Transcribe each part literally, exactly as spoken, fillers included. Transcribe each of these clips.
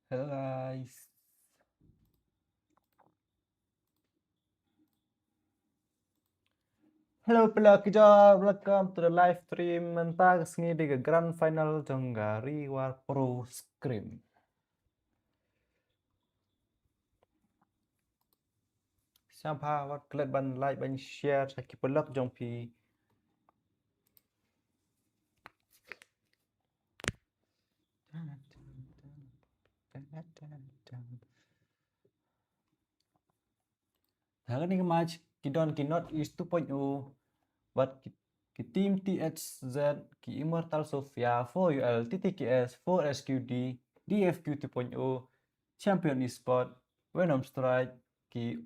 Hello guys. Hello pela ki jor, welcome to the live stream. Mynta ka sngi dei ka grand final jong ka Rewar Pro Scrim. Sngewbha wat klet ban like ban share sha ki paralok jong phi. Ha kane ka match ki don ki North East two point o, bad ki, ki team T H Z, ki Immortal Sophia, four U L, T T K S, four S Q D, D F Q two point o, Champion Esport, Venom Strike, ki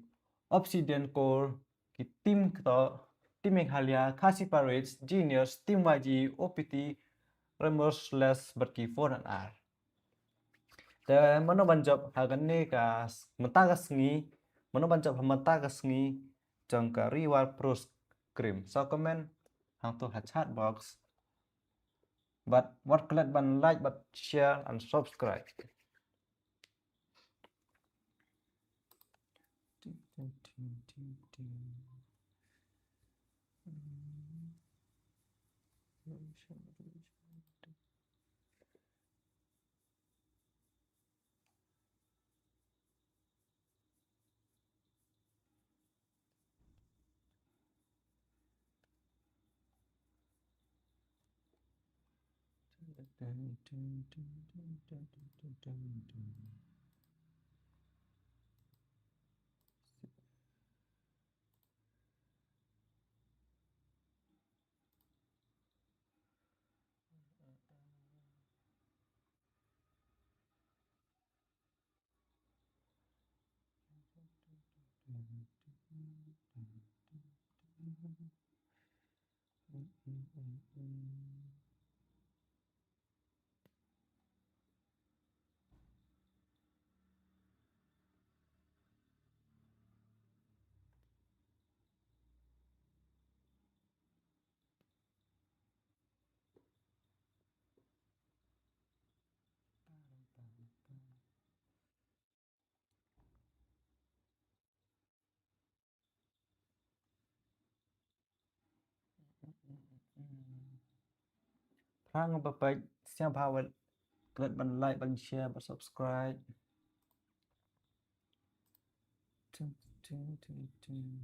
Obsidian Core, ki Team Kto, Team Meghalaya, Khasi Pirates, Genius, Team Y G, O P T, Remorseless, bad ki four N R. Te mano ban jop ha kane ka s-, mynta ka sngi, mano ban jop ha mynta ka sngi jong ka Rewar Pro Scrim. So comment hangto ha chat box. Bad wat klet ban like, bad share and subscribe. Phrang ba peit, sngewbha wat klet ban like, ban share, ban subscribe. Ting, ting, ting, ting.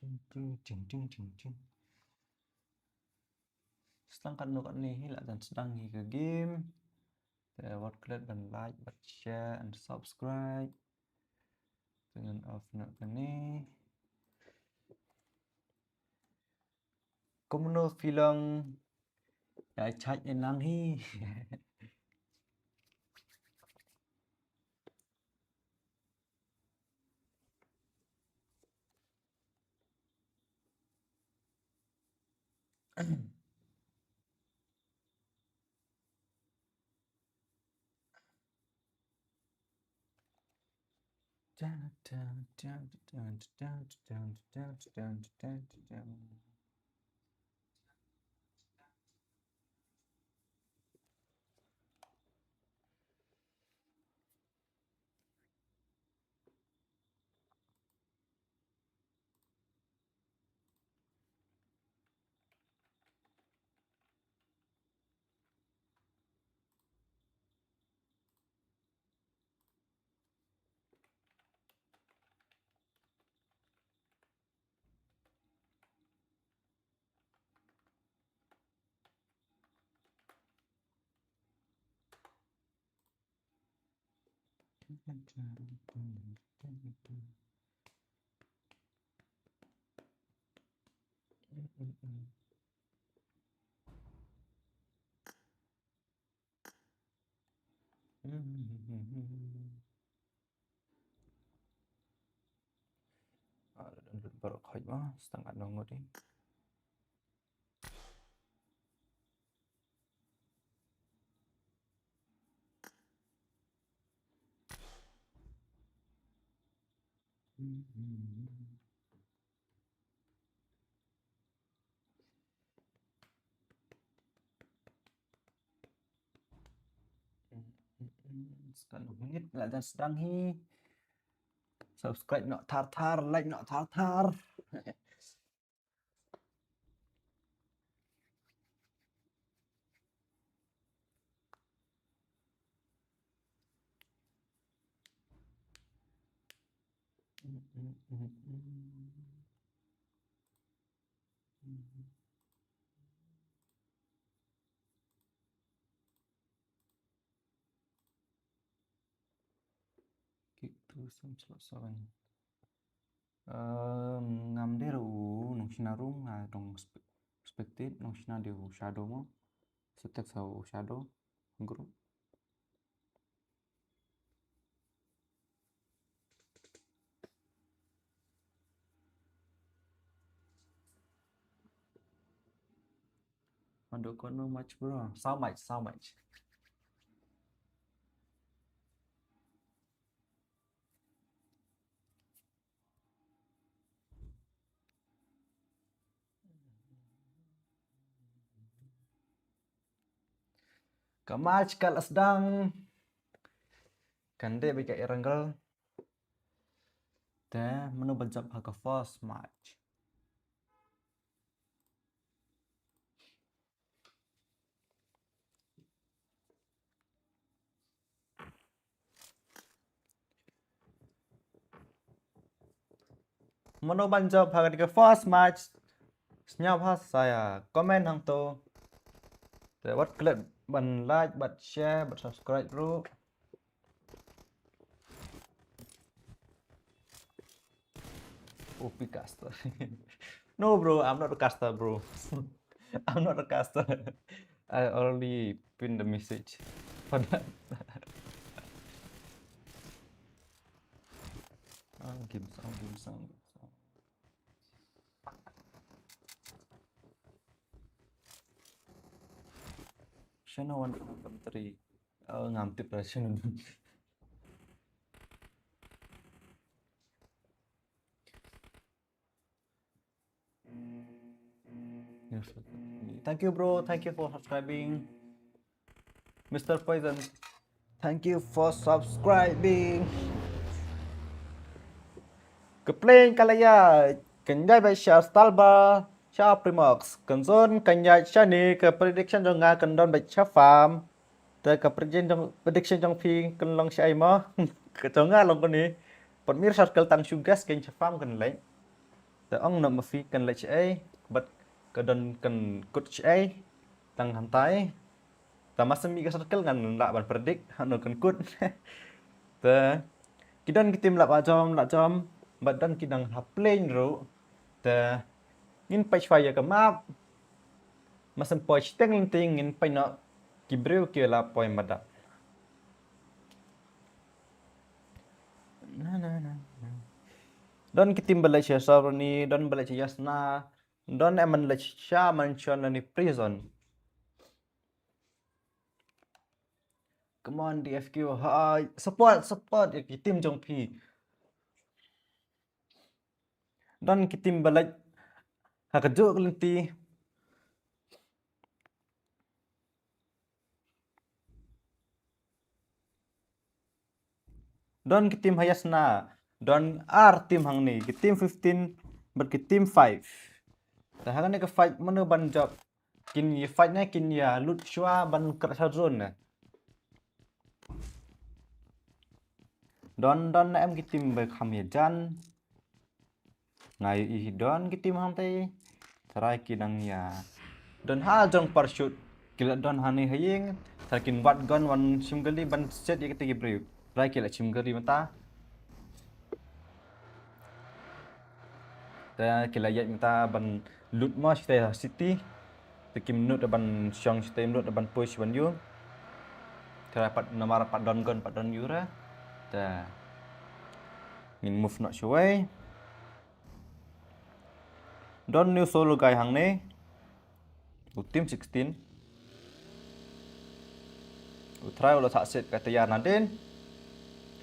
Ting, ting, ting, ting, ting, ting. Sdang katno katne hi la dang sdang hi ka game. Te wat klet ban like, ban share and subscribe. Te ngan off noh kane. Kumno phi long? Ïa chait ïa nang hi. Ah, download baroh khoit ma, stang katno ngut eh. Sa katno minit la jan sdang hi. Subscribe noh thar thar, like noh thar thar. Kick to some slot seven. Ehm, ngam dei ruh u nongshna ruh, nga dang spe-, spectate, nongshna dei u Shadow mo. Sa text ha u Shadow group. Ado kono match bro. Saw match, saw match. Ka match ka la sdang. Kan dei bad ka Erangel. Te mano ban jop ha ka first match? Mano ban jop ha kane ka first match? Sngap ha sa ïa comment hangto. Te wat klet ban like, ban share, ban subscribe ruh. O P caster. No, bro, I'm not a caster, bro. I'm not a caster. I already pin the message for that. Ah, game sound, game sound, game sound. Shano wan commentary. Oh, ngam tip lah shano. Thank you, bro. Thank you for subscribing. Mister Poison, thank you for subscribing. Ka plane ka la ïaid, kan ïaid beit sha Stalber, sha Primox, kan zon, kan ïaid shane, ka prediction jong nga kan don beit sha farm. Te ka prediction jong, prediction jong phi kan long shaei mo? Ka jong nga long kane. Pat mir circle tang shu guess kein sha farm kan leit. Te ong noh ma phi kan leit shaei, bad ka don kan kut shaei tang hangtai. Te ma shem ïa ka circle ngan lah ban predict hano kan kut. Te ki don ki team lah ba jom, lah jom, bad don ki dang ha plane ruh. Te ngin peit shwa ïa ka map. Ma shem poi shiteng lynti ngin peit noh ki briew ki la poi madan. Na, na, na, na. Don ki team ba leit sha Sovereignty, don ba leit sha Yasna, don em ban leit sha Mansion lane Prison. Come on, D F Q, hai, support, support ïa ki team jong phi. Don ki team ba leit ha kajuh ka lynti. Don ki team ha Yasna, don ar team hangne, ki team fifteen bad ki team five. Te ha kane ka fight mano ban jop? Kin ïa fight ne kin ïa lut shwa ban kyrpad sha zone ne? Don, don em ki team ba kham ïajan. Nga ïohi don ki team hangtai. Trai ki dang ïa don ha jrong parachute. Ki la don hangne ha ïing. Trai kin wad gun wan shim kali ban set ïa kita ki briew. Trai ki la chim gari mynta. Te ki la ïaid mynta ban lut mo sha city. Te kim nud ban shong sha, kim nud ban push ban ïoh. Te pat namar pat don gun pat don ïoh re. Te ngin move noh shawei. Don new solo guy hangne. U team sixteen. U trai u la sah set ka tayar nadien.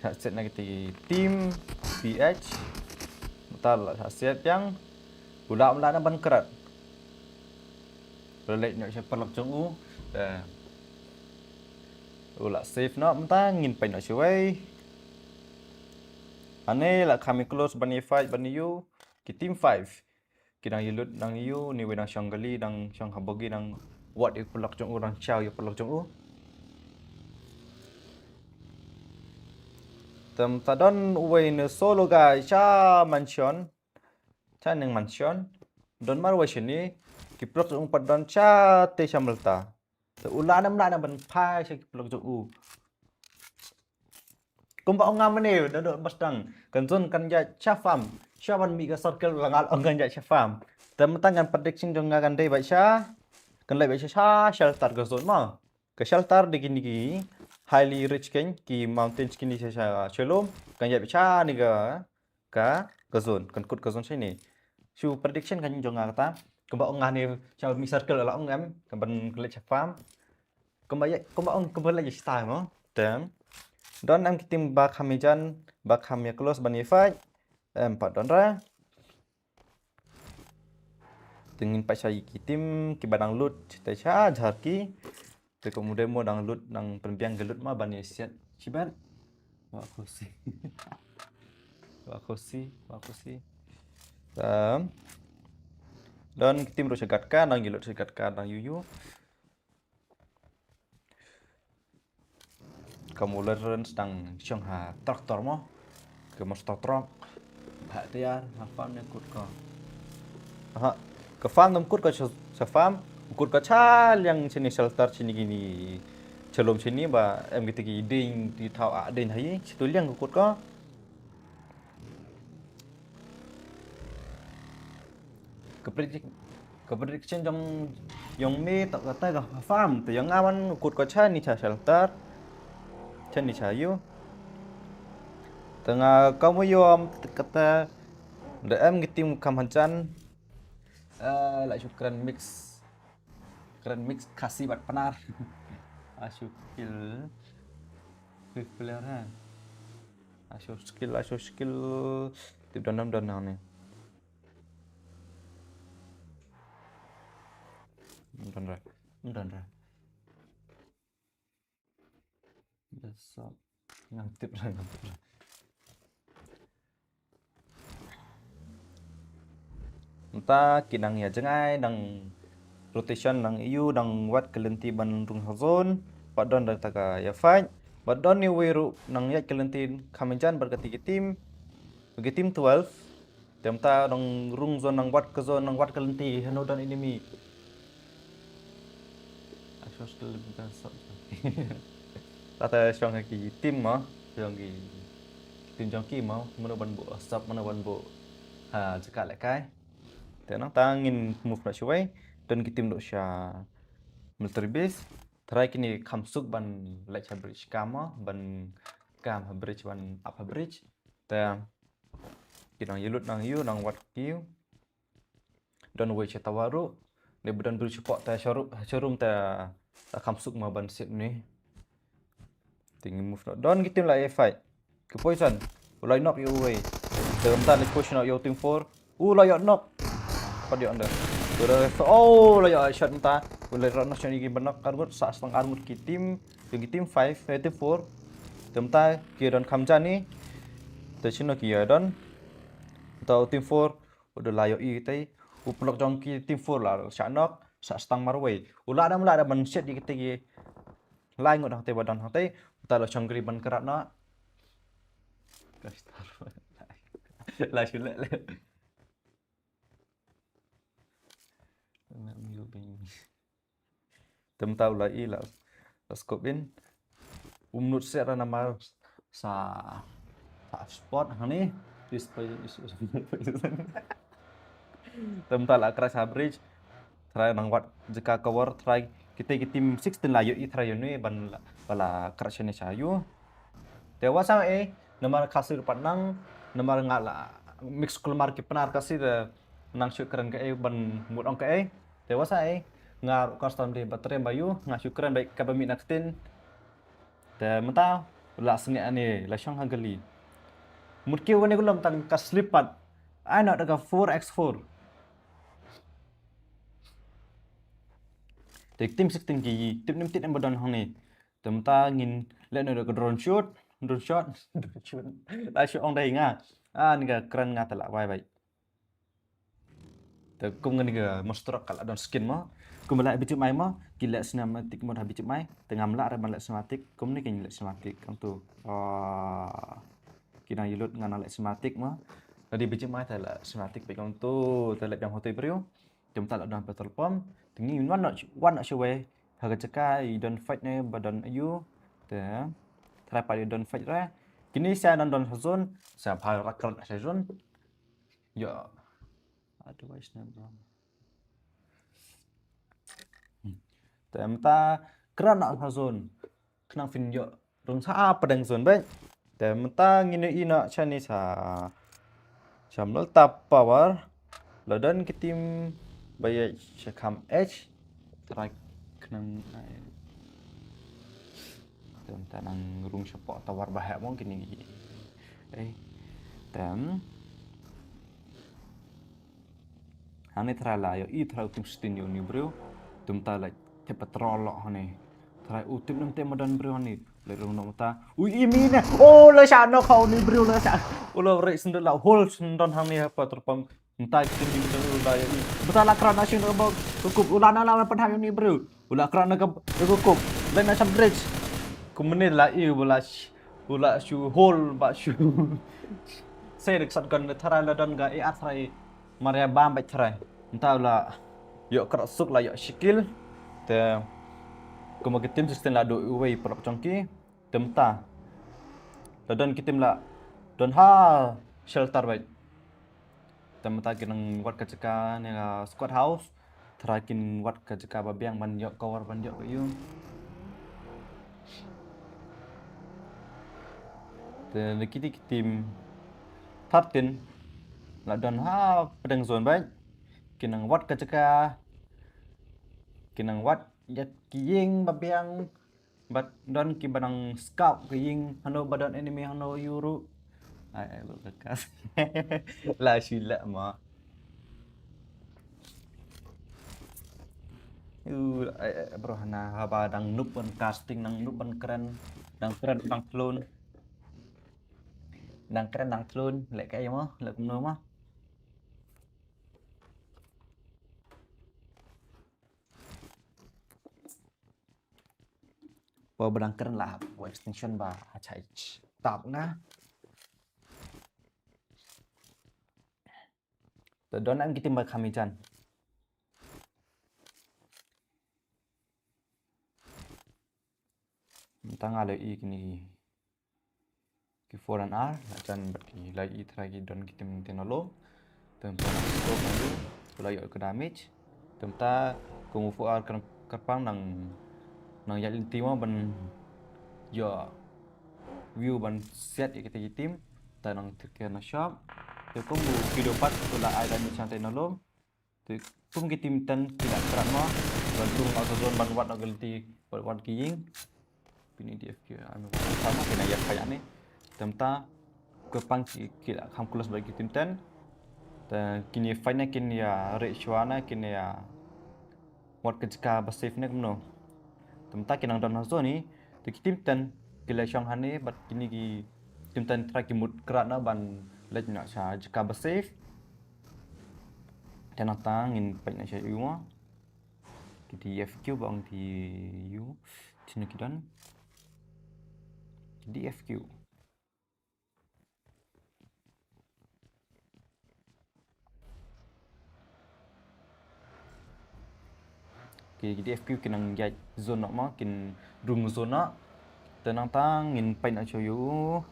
Sah set na kita ki team P H. Mynta la sah set biang. U la, u la na ban krat. U la leit noh sha paralok jong u. Eh. U la save noh mynta ngin peit noh shawei. Hangne la kham ïa close ban ïa fight ban ïa ïoh. Ki team five. Ki dang ïa lut dang ïa ïoh, ne wei dang shong kali, dang shong ha bogi, dang wad ïa paralok jong u, dang shaw ïa paralok jong u. Te mynta don uwei ne solo guy sha mansion. Sha neng mansion. Don marwei shane, ki paralok jong u pat don sha te sha malta. Te u la nam la nam ban phai sha ki paralok jong u. Kumba ong nga mynne, da dok ba sdang. Kan zone kan ïaid sha farm. Sha ban mih ka circle la nga la ong kan ïaid sha farm. Te mynta ngan prediction jong nga kan dei ba sha. Kan leit ba sha, sha shelter ka zone mo. Ka shelter dei kine ki highly ridge kein, ki mountains kine sha, sha shalom. Kan ïaid ba sha ne ka ka, ka zone, kan kut ka zone shane. Shu prediction kan jong nga kata. Kumba ong nga ne sha mi circle la ong em, kan ban klet sha farm. Kumba ïa, kumba ong kumba la ïa style mo. Tem. Don em ki team ba kham ïa jan, ba kham ïa close ban ïa fight. Em pat don ra. Te ngin peit sha ki team kiba dang lut te sha jar ki. Te kumba dei mo dang lut dang pynbiang ki lut ma ban ïa siat. Shibat. Wa khosi. Wa khosi, wa khosi. Em. Don ki team ruh sha gat ka dang ïa lut sha gat ka dang ïu ïu. Ka Mullerens dang shong ha tractor mo. Ka monster truck. Bha tiar ha farm ne kut ka. Aha. Ka farm dang kut ka sha, sha farm. Kut ka sha liang shane shelter shane kine. Shalom shane ba em kiti ki ding ki thaw a ding hai. Shitu liang ka kut ka. Ka predict-, ka prediction jong, jong me to kata ka farm, te jong nga man kut ko cha ni cha shelter. Cha ni cha yu. Te nga ka mo yom kata da em ki team kam hajan. Eh, la shu kren mix. Kren mix Khasi bad Pnar. Ashu skill. Quick player ha. Ashu skill, ashu skill. Tip don nam don nang ni. Don ra. Don ra. Biasa. Ngam tip ra, ngam tip ra. Mynta ki nang ïa jngai, nang rotation, nang ïu, nang wad ka lynti ban rung ha zone. Bad don da ta ka ïa fight. Bad don ni wei ruh nang ïa ka lynti kham jan bad ka ti ki team. Ki team twelve. Te mynta nang rung zone, nang wad ka zone, nang wad ka lynti, hano don enemy. Ashu skill ka sop. Tata shong ki team mo, shong ki team jong ki mo, mano ban buh sop, mano ban buh. Ha, jaka lehkai. Te nang ta ngin move na shawei, don ki team dok sha military base. Tharai kini kham suk ban leit sha bridge kam mo, ban kam ha bridge, ban ap ha bridge. Te ki nang ïa lut nang ïu, nang wad ki ïu. Don wei sha tower ruh. Dei ba don bridge support te sha ru-, sha room te ta kham suk ma ban sit ni. Te ngi move noh. Don ki team la ïa fight. Ki poison. U la ïa knock ïa uwei. Te mynta ni push noh ïa u team four. U la ïa knock. Pat ïa under. U la ïa, oh, la ïa shot mynta. U la ïa knock shot ni ki ban knock armut, sa stang armut ki team. Ki team five, eh, team four. Te mynta ki don kham jan ni. Te shino ki ïa don. Te u team four. U da la ïohi te, u paralok jong ki team four la shah knock, shah stang marwei. U la dang, u la dang ban shet ïa kite ki lai ngut hangte ba don hangte, uta la shong kri ban krat noh. Ka star. La shu leh leh. Te mynta u la i la, la scope in. Um nud seh ra namar sa, sa spot hangne. This position is, is, is, is. Te mynta la crash ha bridge. Try nang wad jaka cover, try kita ki team sixteen la ïohi try ïohi ban la, ba la crash ne sha ïohi. Te wat sngew eh, namar Khasi ruh pat nang, namar nga la mix kulmar ki Pnar Khasi te nang shu kren kaei ban mut ong kaei. Te wat sngew eh, nga ruh custom dei ba trem ba ïohi, nga shu kren ba kaba mih na ktien. Te mynta la sngewbha ne la shong ha gully. Mut ki wan ne ka lum tang ka slip pat. Ai noh da ka four x four. Te team sixteen ki team nim team ba don hangne. Te mynta ngin leh noh da ka drone shot, drone shot, drone shot. La shot ong dei nga. Ah, ni ka kren nga te la wai bai. Te kum ngan ka monster ka la don skin mo. Kum la B G M I mo, ki leh cinematic mode ha B G M I. Te ngam lah re ban leh cinematic, kum ni ki leh cinematic kam tu. Ah, ki nang ïulut ngan leh cinematic mo. Lada B G M I te leh cinematic peit kam tu, te leh biang hotei briew. Te mynta la don petrol pump. Te ngi wan noh, wan noh shawei. Ha ka jaka i don fight ne ba don ayu. Te try pat i don fight re. Kini sa don don sa zone, sa bha ra krat sa zone. Yo. Otherwise ne bro. Hmm. Te mynta krat noh sa zone. Khnang phin ïoh rung sa pdeng zone beit. Te mynta ngin ïohi noh shane sa, sa Mlta Power. La don ki team ba ïaid sha kham edge. Try khnang ai. Te mynta nang rung shapoh tower ba heh mo kine ki. Eh. Te Hangne try la ïohi try u team sixteen ïa uni u briew. Te mynta la thep patrol noh hangne. Try u team nim te madan briew hangne. La rung noh mynta. Ui, i mine. Oh, la shah knock ha uni u briew la shah. U la rei sendot la hol sendon hangne ha petrol pump. Mynta ki team nim te la ïohi. Mynta la krat na shin ba ka kup. U la na la pynhap ïa uni u briew. U la krat na ka kup. La na sha bridge. Kumne la i u la sh-, u la shu hol ba shu. Sei rik sat gun try la don ga i athrai. Maria bam bad try. Mynta la ïoh krok suk la ïoh shikil. Te kumba ki team sixteen la duh uwei paralok jong ki. Te mynta la don ki team la don ha shelter bad. Te mynta ki nang wad ka jaka ne ka squad house. Try kin wad ka jaka ba biang ban ïoh cover ban ïoh ka ïung. Te na kiti ki team thirteen la don ha pdeng zone bad. Ki nang wad ka jaka. Ki nang wad ïa ki ïing ba biang. Bad don ki ba nang scout ka ïing hano ba don enemy hano ïuru. Ai ai ba ka. La shi la ma. U ai ai bro hana haba dang nup ban casting dang nup ban kren. Dang kren dang tlun. Dang kren dang tlun leh ka ïa ma leh kumno ma. Ba ba dang kren la hap extinction ba ha chai tap nga. Te don ang kitim ba kham jan. Tang ale i kini. Ki four R la jan bad ki la i trai ki don ki tim tin alo. Tem pa scope na lu la ïoh ka damage. Tem ta kum u four R kan karpang nang nang ïa lynti ma ban ïoh view ban set ïa kita ki tim. Ta nang tirke na shop. Te kum u video pat la ai damage nang tin alo. Te kum ki tim ten ki la krat ma ban tung ma zone ban wat na galti wat wat ki ïing. Pini D F Q am sama kena yak kaya ni. Tem ta ke pang ki ki la kham close bad ki tim ten. Te kini fight na kin ïa re shwa na kin ïa wat ka jaka ba safe ne kumno. Tem ta ki nang don ha zone ni te ki tim ten ki la shong hane bad kini ki tim ten tra ki mut krat na ban leit na sha jaka ba safe. Te nangta ngin peit na sha ïu ma. Ki D F Q ba ong D U. Sini ki don. D F Q. Ki D F Q ki nang ïaid zone noh ma, kin rung zone noh. Te nangta ngin peit noh shuwa ïa u.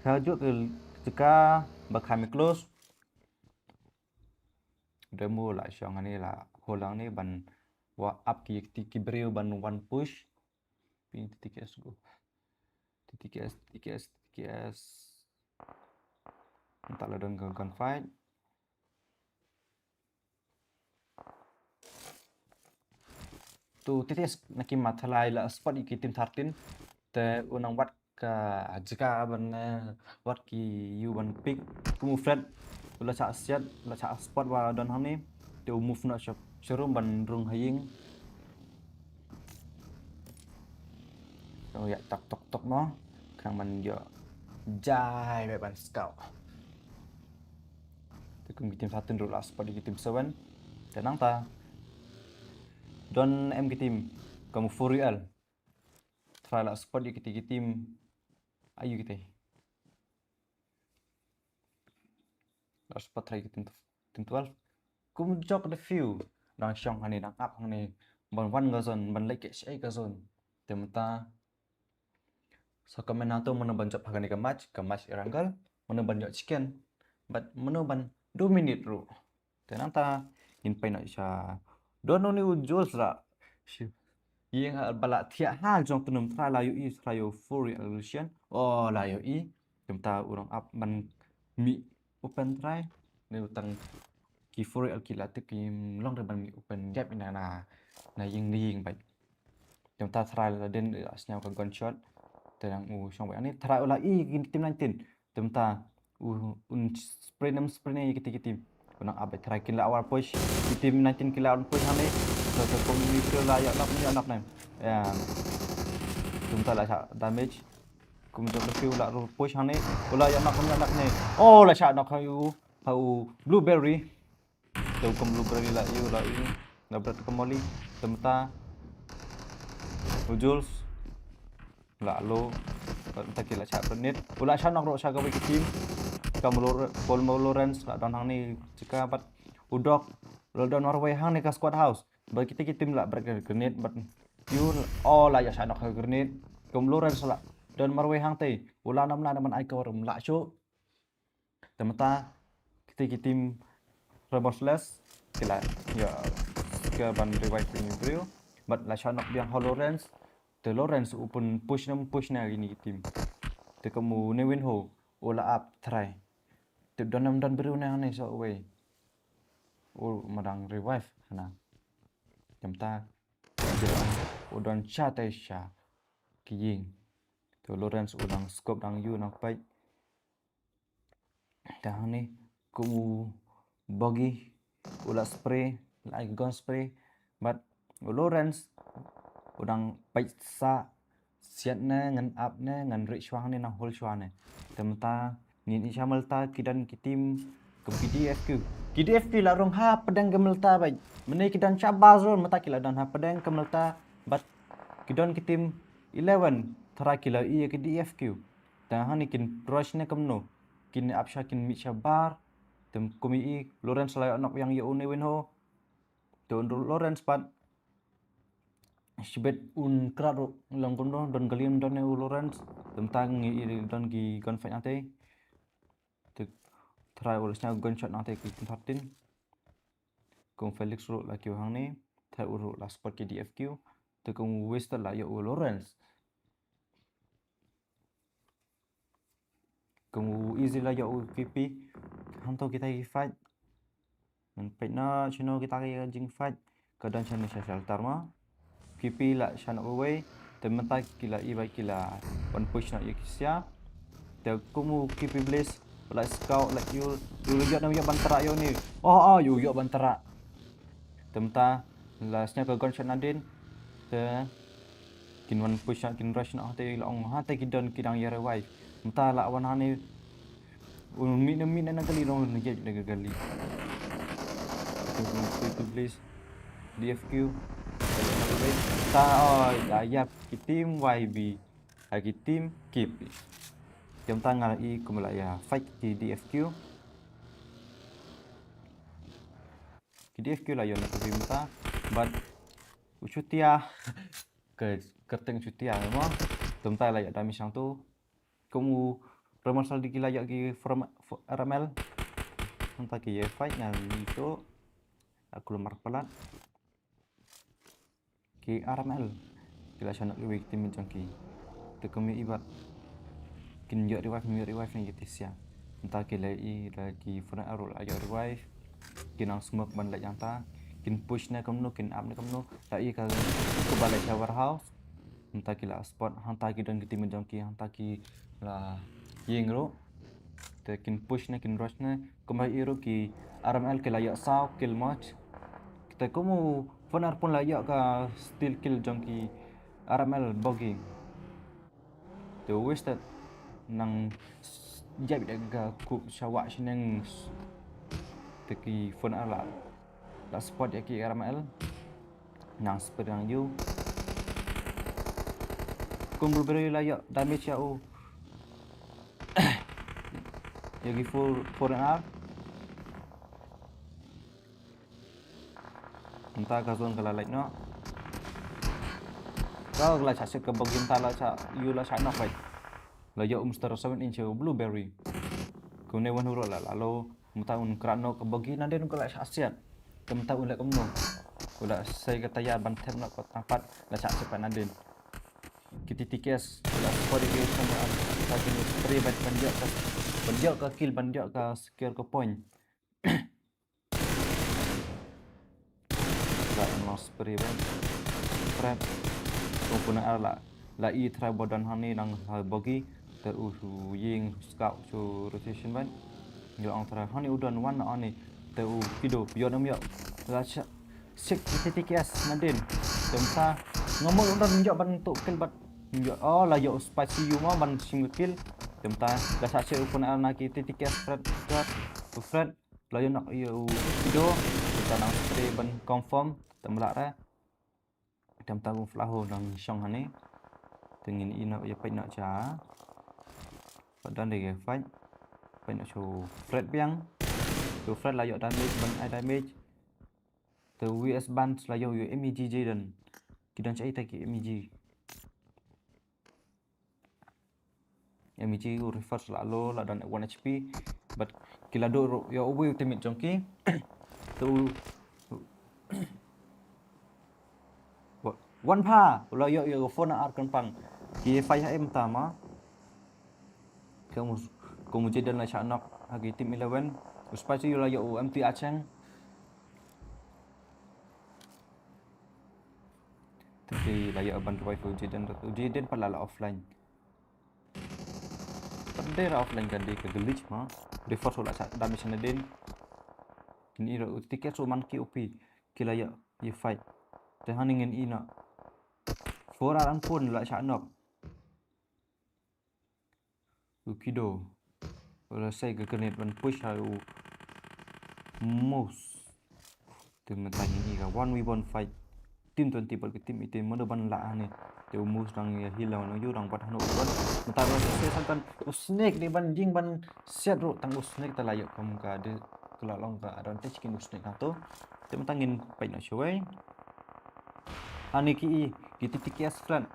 Ka jong ka jaka ba kham close. Dei mo la shong hangne la hol hangne ban wad ap ki, ki, ki briew ban wan push. Ping T T K S go. T T K S, T T K S, T T K S. Nangta la don ka gunfight. To T T S na ki mat thalai la spot ïa ki team thirteen. Te u nang wad ka jaka ban, eh, wad ki ïa u ban pick. Kum u Fred u la shah siat, la shah spot ba don hangne. Te u move noh sha, sha room ban rung ha ïing. Te u ïa tok tok tok noh. Khnang ban ïoh jai beit ban scout. Te kum ki team thirteen ruh la spot ïa ki team seven. Te nangta don em ki team kum u Furiel. Try la spot ïa kita ki team. Aïu kita. La spot try ki team, team twelve. Kum jok da few. Dang shong hangne, dang ap hangne. Ban wan ka zone, ban leit ka shai ka zone. Te mynta sa comment hangto mano ban jop ha kane ka match, ka match Erangel, mano ban ïoh chicken. Bad mano ban dominate ruh. Te nangta ngin peit noh sha. Don une u Jules la. Shi. Ïing ha ba la thiah ha jong tnum, try la ïohi, try ïoh Furiel Lucian. Oh, la ïohi. Te mynta u rong ap ban mih open try. Ne u tang ki Furiel ki la tip ki long re ban mih open jab ïa na, na ïing na ïing bad. Te mynta try la dien la sñiaw ka gunshot. Te dang u shong bad ani try u la i ki team nineteen. Te mynta u, un spray nem spray ne ïa kiti ki team. U nang ap bad try kin la war push. Ki team nineteen ki la war push hangne. Te, te kum ni briew la ïoh knock, ïoh knock ne. Em. Te mynta la shah damage. Kum jong u la ru push hangne. U la ïoh knock, ïoh knock ne. Oh, la shah knock ha u, ha u Blueberry. Te u kum Blueberry la ïoh, la ïoh. La bret ka molly. Te mynta u Jules la low. Mynta ki la shah grenade. U la shah knock ruh sha kawei ka team. Ka Mlo-, Paul Mo Lawrence la don hangne jaka bad u Doc la don marwei hangne ka squad house. Bad kita ki team la bret ka grenade bad ïoh, oh, la ïa shah knock ka grenade. Kum Lawrence la don marwei hangtei. U la nam na man ai cover um la shuh. Te mynta kita ki team Rebels Less ki la ïa ka ban revive ki briew. Bad la shah knock biang ha u Lawrence. Te Lawrence u pun push nem push na kini ki team. Te kum u Newin Ho u la ap try. Te don nem don briew na ne sa wei. U ma dang revive hana. Te mynta u don sha te sha ki ïing. Te u Lawrence u dang scope dang ïoh nang peit. Te hangne kum u Boggy u la spray, la ai gun spray. Bad u Lawrence u dang peit sa siat ne ngan ap ne ngan rieh shuwa ne nang hol shuwa ne. Te mynta ngin ïa sha mylta ki don ki team kum ki D F Q. Ki D F Q la rung ha pdeng ka mylta bad mynne ki don sha bas run mynta ki la don ha pdeng ka mylta bad ki don ki team eleven tharai ki la ïa ki D F Q. Te hangne kin rush ne kumno. Kin ap sha kin mih sha bar. Te kum i Lawrence la ïoh knock biang ïa u Newin Ho. Te u Lawrence pat. Shibit un krat ruh long kumno don ka liam don ne u Lawrence. Te mynta ngi i don ki gunfight nangtei. Te tharai u la sñiaw gunshot nangtei ki thirteen. Kum Felix ruh la kiew hangne. Tharai u ruh la spot ki D F Q. Te kum Wester la ïoh u Lawrence. Kum u Easy la ïoh u K P. Hangto kita ki fight. Ngan peit na shano kita ki jingfight. Ka don shano sha shelter ma. K P la shano away. Te mynta ki la i bai ki la wan push na ïa ki sia. Te kum u K P Blaze la scout la ïoh, ïoh ïoh na ïoh ban tara ïoh ni. Oh, oh, ïoh ïoh ban tara. Te mynta la sñiaw ka gunshot nadien. Te kin wan push na kin rush na te la ong ha te ki don ki dang ïa revive. Mynta la wan hangne. Un mih na mih na kali dong na gate na kali. Te please. D F Q. Ta oi la ïap ki team Y B. Ha ki team K P. Te mynta nga la i kum la ïa fight ki D F Q. Ki D F Q la ïoh na ka team ta. But u Chutia ka kyrteng Chutia mo. Te mynta la ïoh damage hangto. Kum u Roman Saldi ki la ïoh ki from, fo-, R M L. Mynta ki ïa fight na ito. Aku lamar palat. Ki R M L. Ki la shah knock iwei ki team jong ki. Te kum ïa i bad. Kin ïoh revive, kin ïoh revive na ki tisia. Mynta ki la i la ki front arrow la ïoh revive. Ki nang smoke ban leit hangta. Kin push ne kumno, kin up ne kumno. La i ka, ka ba leit sha warehouse. Mynta ki la spot, hangta ki don ki team jong ki, hangta ki la ïeng ruh. Te kin push ne, kin rush ne. Kumba i ruh ki R M L ki la ïoh saw kill moch. Te kum u Fonar pun la ïoh ka steal kill jong ki R M L bogey. Te wasted nang s-, jab da ka kup shawa shineng s-, te ki Fonar la, la spot ïa ki R M L. Nang spot nang yu. Kum Blueberry la ïoh damage ïa u. Ïa ki four, four R. Mynta ka zone ka la lait noh. Ka la shah set ka bogey mynta la shah, ïa la shah knock beit. La ïoh u Mister seven inch u Blueberry. Kumne wan huruk la la lo. Mynta un kra noh ka bogey nadien ka la shah set. Te mynta un leh kumno. U la sei ka tayar ban thep noh ka tang pat la shah set pat nadien. Ki T T K S, u la spot ïa ki Fonar, ka kin spray ban, ban ïoh ka, ban ïoh ka kill, ban ïoh ka secure ka point. La nang spray ban. Fred. Kum Fonar la, la i try ba don hangne nang ha bogey. Te u, u ïeng scout shu rotation ban. Ïoh ong try hangne u don wan hangne. Te u Kido ïoh nam ïoh. La shah, shah ki T T K S nadien. Te mynta nga mut u don ïoh ban tu kill bad ïoh, oh, la ïoh u Spicy Yuma ban shim ka kill. Te mynta la shah shah u Fonar na ki T T K S Fred, Fred, u Fred. La ïoh knock ïa u Kido. Te mynta nang spray ban confirm. Te mynta re. Te mynta u Flaho nang shong hangne. Te ngin ïa noh ïa peit noh sha. Pat don de fight. Peit noh sha u Fred biang. Te u Fred la ïoh damage ban ai damage. Te u S Bans la ïoh ïa M E G Jaden. Ki don sha ita ki M E G. M E G u Reverse la lo, la don one H P. But ki la duh ruh ïa uwei u teammate jong ki. Te u wa-, wan pha, u la ïoh ïa u Fonar kyrpang. Ki fight ha em ta ma. Kum u, kum u Jaden la shah knock ha ki team eleven. U Spicy u la ïoh u M T Acheng. Te ki la ïoh ban revive u Jaden, u Jaden pat la la offline. Pat dei ra offline ka dei ka glitch ma. Dei force la shah damage nadien. Ngin ïoh u ticket so man ki O P. Ki la ïoh ïa fight. Te hangne ngin ïoh. Four R an pun la shah knock. U Kido. U la sei ka grenade ban push ha u Moose. Te mynta ngin ïa ka one v one fight. Team twenty bad ka team eighteen, mano ban lah hangne. Te u Moose dang ïa heal la wan u yu dang bat hano u wan. Mynta u Snake san kan u Snake dei ban jing ban siat ruh tang u Snake te la ïoh kum ka dei ka la long ka advantage kin u Snake hangto. Te mynta ngin peit noh shawei. Hangne ki i ki T T K S friend.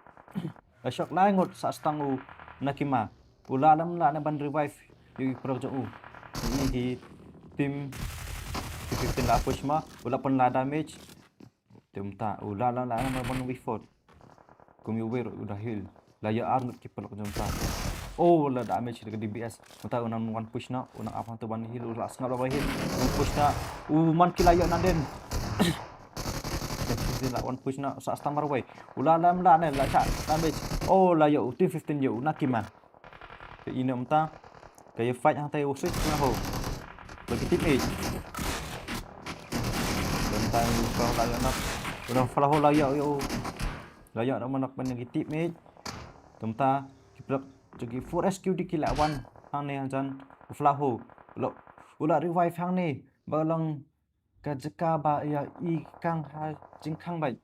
La shock lai ngut sa stang u Nakima. U la lam la na ban revive. Ïa u prok jong u. Ïa ki team fifteen la push ma. U la pynlah damage. Te mynta u la la la na ban wifot. Kum ïa u wer u da heal. La ïa ar ngut ki prok jong ta. Oh, la damage da ka D B S. Mynta u nang wan push na, u nang ap hangto ban heal, u la sngap la ban heal. U push na, u man ki la ïoh nadien. Te la wan push na, sa stam marwei. U la lam la ne, la shah damage. Oh, la ïoh, u T fifteen ïoh, u Nakima. Te ine mynta. Ka ïa fight hangta u switch na ho. Bagi team eight. Mynta u Flaho la ïoh nak. U Flaho la ïoh, ïoh. La ïoh nak ban bagi team eight. Mynta ki prok jong ki four S Q D ki la wan hangne hajan u Flaho. U la, u la revive hangne ba long ka jaka ba ïa i kang ha jingkhang bai.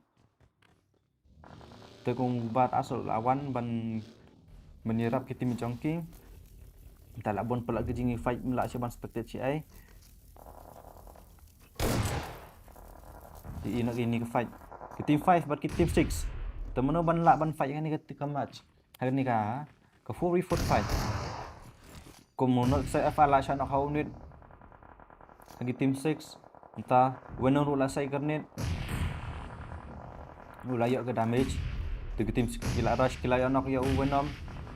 Te kum u Bat Asol la wan ban ban ïarap ki team jong ki. Ta la bun pala ki jing i fight, la shi ban spectate shi ai. Ki ina ki ni ki fight. Ki team five bad ki team six. Te mano ban la ban fight kani ka match. Ha kane ka, ka four v four fight. Kum u North Side F I la shah knock ha u nit. Ha ki team six. Mynta Venom ruh la sei grenade. U la ïoh ka damage. Te ki team six ki la rush, ki la ïoh knock ïa u Venom.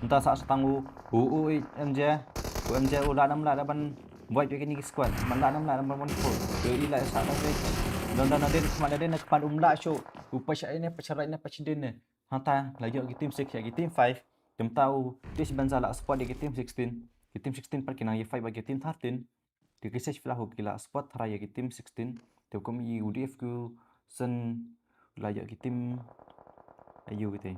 Mynta sah sa tang u, u, u M J. U M J u la nam la da ban wipe ïa kine ki squad. Man la nam la da ban one four. Te i la sah damage. Don don don den, khmat la den, khmat um la shuh. U pach ine, pach right ne, pach den ne. Hangta la ïoh ki team six ïa ki team five. Te mynta u Tish Benza la spot ïa ki team sixteen. Ki team sixteen pat ki nang ïa fight bad ki team thirteen. Te ki Sage Flaho ki la spot tharai ïa ki team sixteen. Te kum i u D F Q Sen la ïoh ki team, aïu kiti.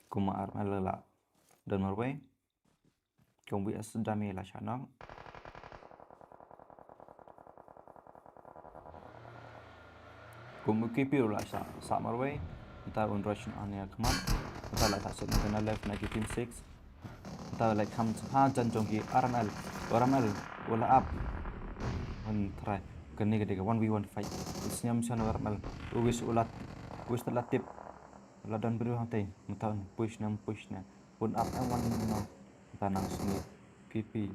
Kum u R M L la don marwei. Kum u V S Dami la shah knock. Kum u K P ruh la shah, sah marwei. Mynta un rush noh hangne ha khmat. Mynta la sah set na ka left na ki team six. Mynta la kham ha jan jong ki R M L. R M L u la ap. Un try. Kane ka dei ka one v one fight. U sniam shan R M L. U Wis u la, u Wis la tip. La don briew hangtei. Mynta un push na, push na. Un ap em wan na. Mynta nang sniam. K P.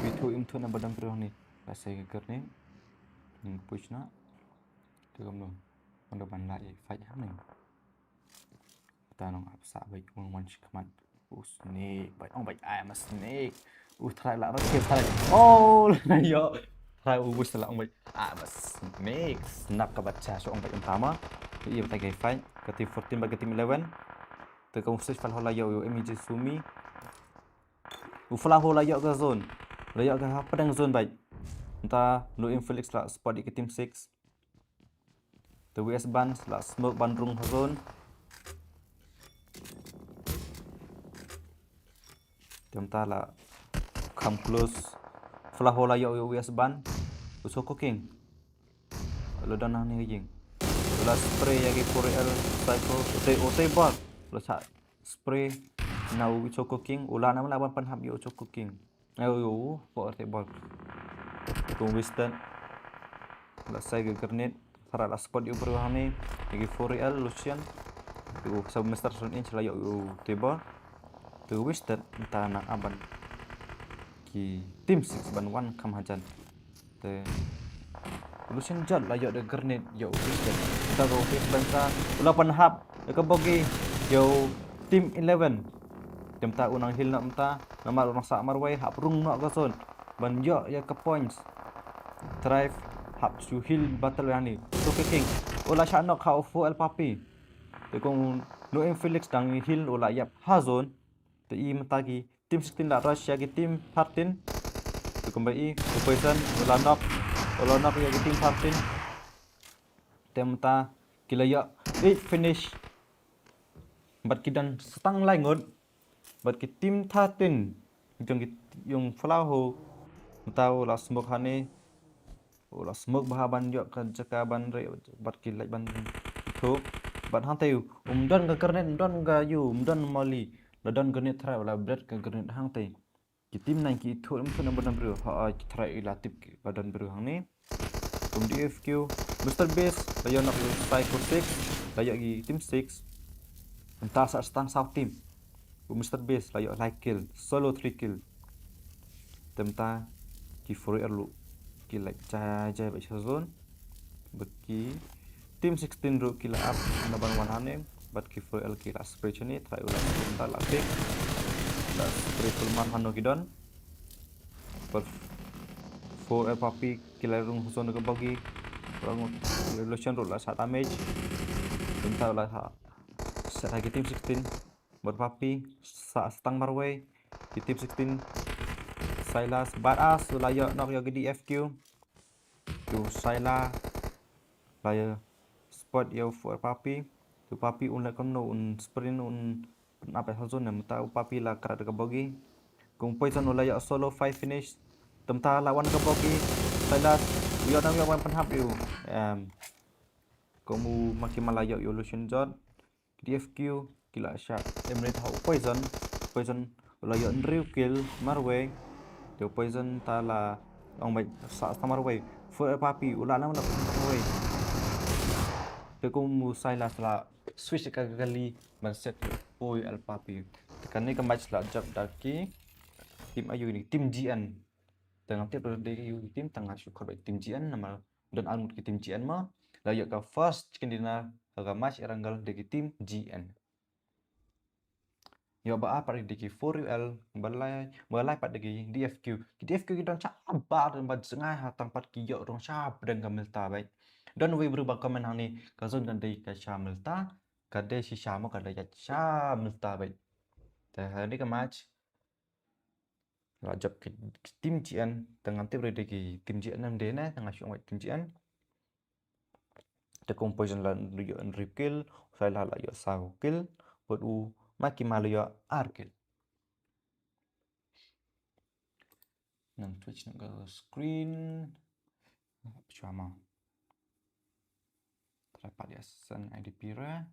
Wi thu im thu na ba don briew hangne. La sei ka grenade. Push na. Te kumno. Kumno ban la ïa fight hangne. Mynta nang ap sah bad wan wan shi khmat. U snake bad, ong bad, I am a snake. U tharai la rakhe tharai. Oh, la ïoh. Tharai u bus la ong bad, I am a snake. Snap ka bad cha shu ong bad mynta ma. Te ïa mynta ka fight. Ka team fourteen bad ka team eleven. Te ka u Sage Flaho la ïoh, ïoh M J Sumi. U Flaho la ïoh ka zone. La ïoh ka hapdeng zone bad. Mynta No Aim Felix la spot ïa ka team six. Te V S Ban la smoke ban rung ha zone. Te mynta la come close. Flaho la ïoh, ïoh V S Ban. U Choco King. La don hangne ha ïing. La spray ïa ki four L Psycho. Te, oh, te bor. La sa spray na u Choco King. U la nam la ban pynhap ïa u Choco King. Ayo, four L te bor. Kum Winston. La sei ka grenade. Tharai la spot ïa u briew hangne. Ïa ki four L Lucian. Te u sa Mister Seven Inch la ïoh u table. Te u Winston mynta nang ap ban ki team six ban wan kham hajan. Te u Lucian jot la ïoh da grenade ïa u Winston. Mynta ka u Tish Benza u la pynhap ïa ka bogey ïa u team eleven. Te mynta u nang heal noh mynta, namar u nang sah marwei, hap rung noh ka zone ban ïoh ïa ka points. Thrive hap shu heal battle hangne. Choco King u la shah knock ha u four L Papi. Te kum No Aim Felix dang heal u la ïap ha zone. Te i mynta ki team sixteen la rush ïa ki team thirteen. Te kumba i u Poison u la knock, u la knock ïa ki team thirteen. Te mynta ki la ïoh eight finish. Bad ki don sa tang lai ngut. Bad ki team thirteen jong ki, jong Flaho. Mynta u la smoke hangne. U la smoke bha ban ïoh ka jaka ban rieh bad ki leit ban thuh. Bad hangtei um don ka grenade, um don ka ïu, um don molly. La don grenade tharai, u la bret ka grenade hangtei. Ki team nine ki thuh, um thuh na ba don briew. Ha, ki tharai i la tip ki ba don briew hangne. Kum D F Q, Mister Beast la ïoh knock ïa u Psycho six, la ïoh ki team six. Mynta sa tang saw team. U Mister Beast la ïoh lai kill, solo three kill. Te mynta ki four L ruh ki la jai jai bad sha zone. Bad ki team sixteen ruh ki la ap na ban wan hangne. Bad ki four L ki la spray shane, tharai u la spray mynta la pick. La spray full mar hano ki don. Bad four L Papi ki la rung zone ka bogey. Rung Revolution ruh la sa damage. Mynta la sa set ha ki team sixteen. Bad Papi sa tang marwei. Ki team sixteen. Silas badass u la ïoh knock ïa ki D F Q. Te u Syla la ïa spot ïa u four L Papi. Te u Papi un leit kumno, un sprint, un pynap ïa ha zone, mynta u Papi la krat ka bogey. Kum Poison u la ïoh solo five finish. Te mynta la wan ka bogey. Syla u ïoh nang ïoh wan pynhap ïa u. Em. Kum u Maki ma la ïoh ïa u Lucian Jot. Ki D F Q ki la shah eliminate ha u Poison. Poison u la ïoh hynriew kill marwei. Te u Poison ta la long bad sa sa marwei. Four L Papi u la nang la marwei. Te kum u Sylas la switch ka kali ban set poi alpha pi. Te kane ka match la jop da ki team aïu ne, team G N. Te ngam tip ruh da ki aïu ki team, tang nga shu khot ba team G N namar don arngut ki team G N mo. La ïoh ka first chicken dinner ha ka match Erangel da ki team G N. Ïoh ba ar pat da ki four U L, ba lai, ba lai pat da ki D F Q. Ki D F Q ki don shabar, don ba jngai ha tang pat ki ïoh rong shab dang ka Mylta beit. Don wei bru ba comment hangne ka zone ka dei ka sha Mylta, ka dei shisha mo ka dei ka sha Mylta beit. Te ha kane ka match la jop ki, ki team G N, te ngam tip ruh da ki team G N em dei ne, te nga shu ong team G N. Te kum position la ïoh hynriew kill, u Sylas la ïoh saw kill, bad u Maki ma la ïoh ar kill. Nang Twitch nang ka screen. Shuwa ma. Try pat ïa send I D P ra.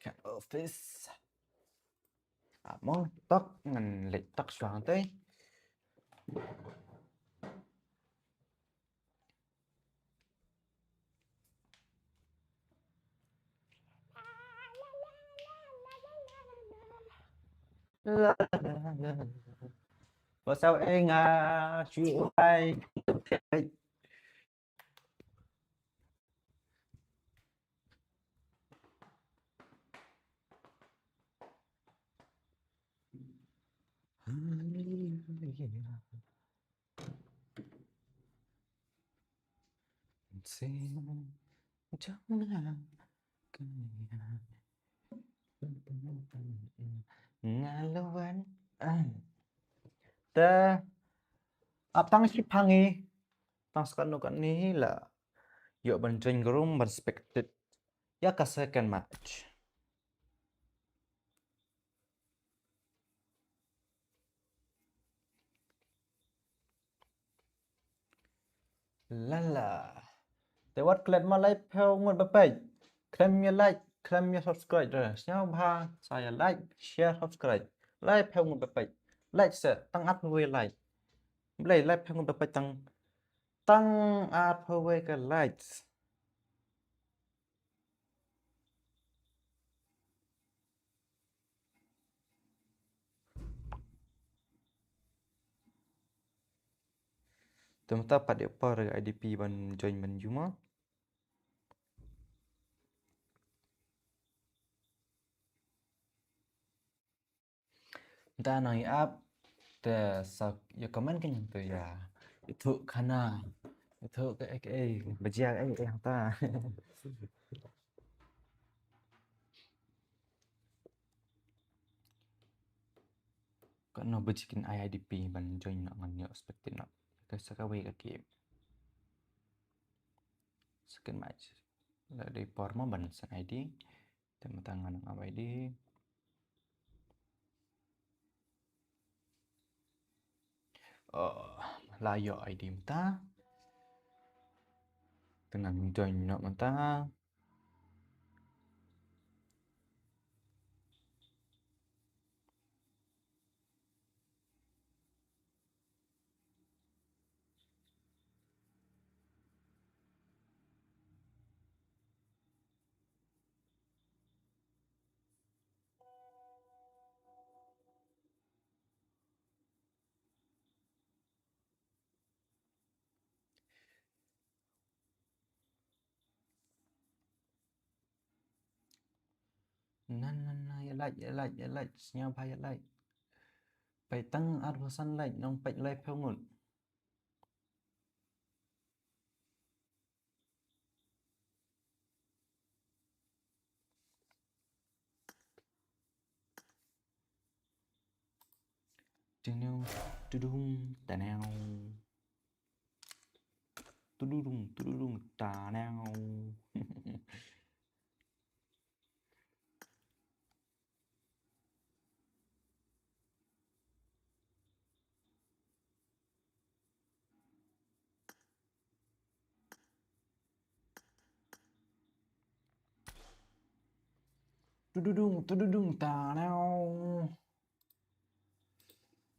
Kat office. Amo tok ngan leit tok shuwa hangtai. Ba saw e nga shu ai. Nga la wan. Te ap tang shi phangi, tang skat no kat ni la ïoh ban join ka room ban spectate ïa ka second match. Lala. Te wat klet ma lai phew ngut ba peit. Khlem ïa like, khlem ïa subscribe. Sngewbha sa ïa like, share, subscribe. Lai phew ngut ba peit. Like sa tang arphew wei like. Blei lai phew ngut ba peit tang, tang arphew wei ka likes. Te mynta pat ïa par I D P ban join ban juma. Mynta nang ïa ap te sa ïa comment kane te ïa. Itu khana. Itu ke ke bajia ke ke hangta. Kano ba jikin I D P ban join noh ngan ïoh spectate noh. Ka sa kawei ka game. Second match. La dei por mo ban send I D. Te mynta ngan ap I D. Oh, la ïoh I D mynta. Te ngan join noh mynta. Na na na, ïa like, ïa like, ïa like, sngewbha ïa like. Peit tang arphew san like, nang peit lai phew ngut. Tudung, tudung, tanau. Tududung, tududung, tanau. Tududung, tududung, tanau.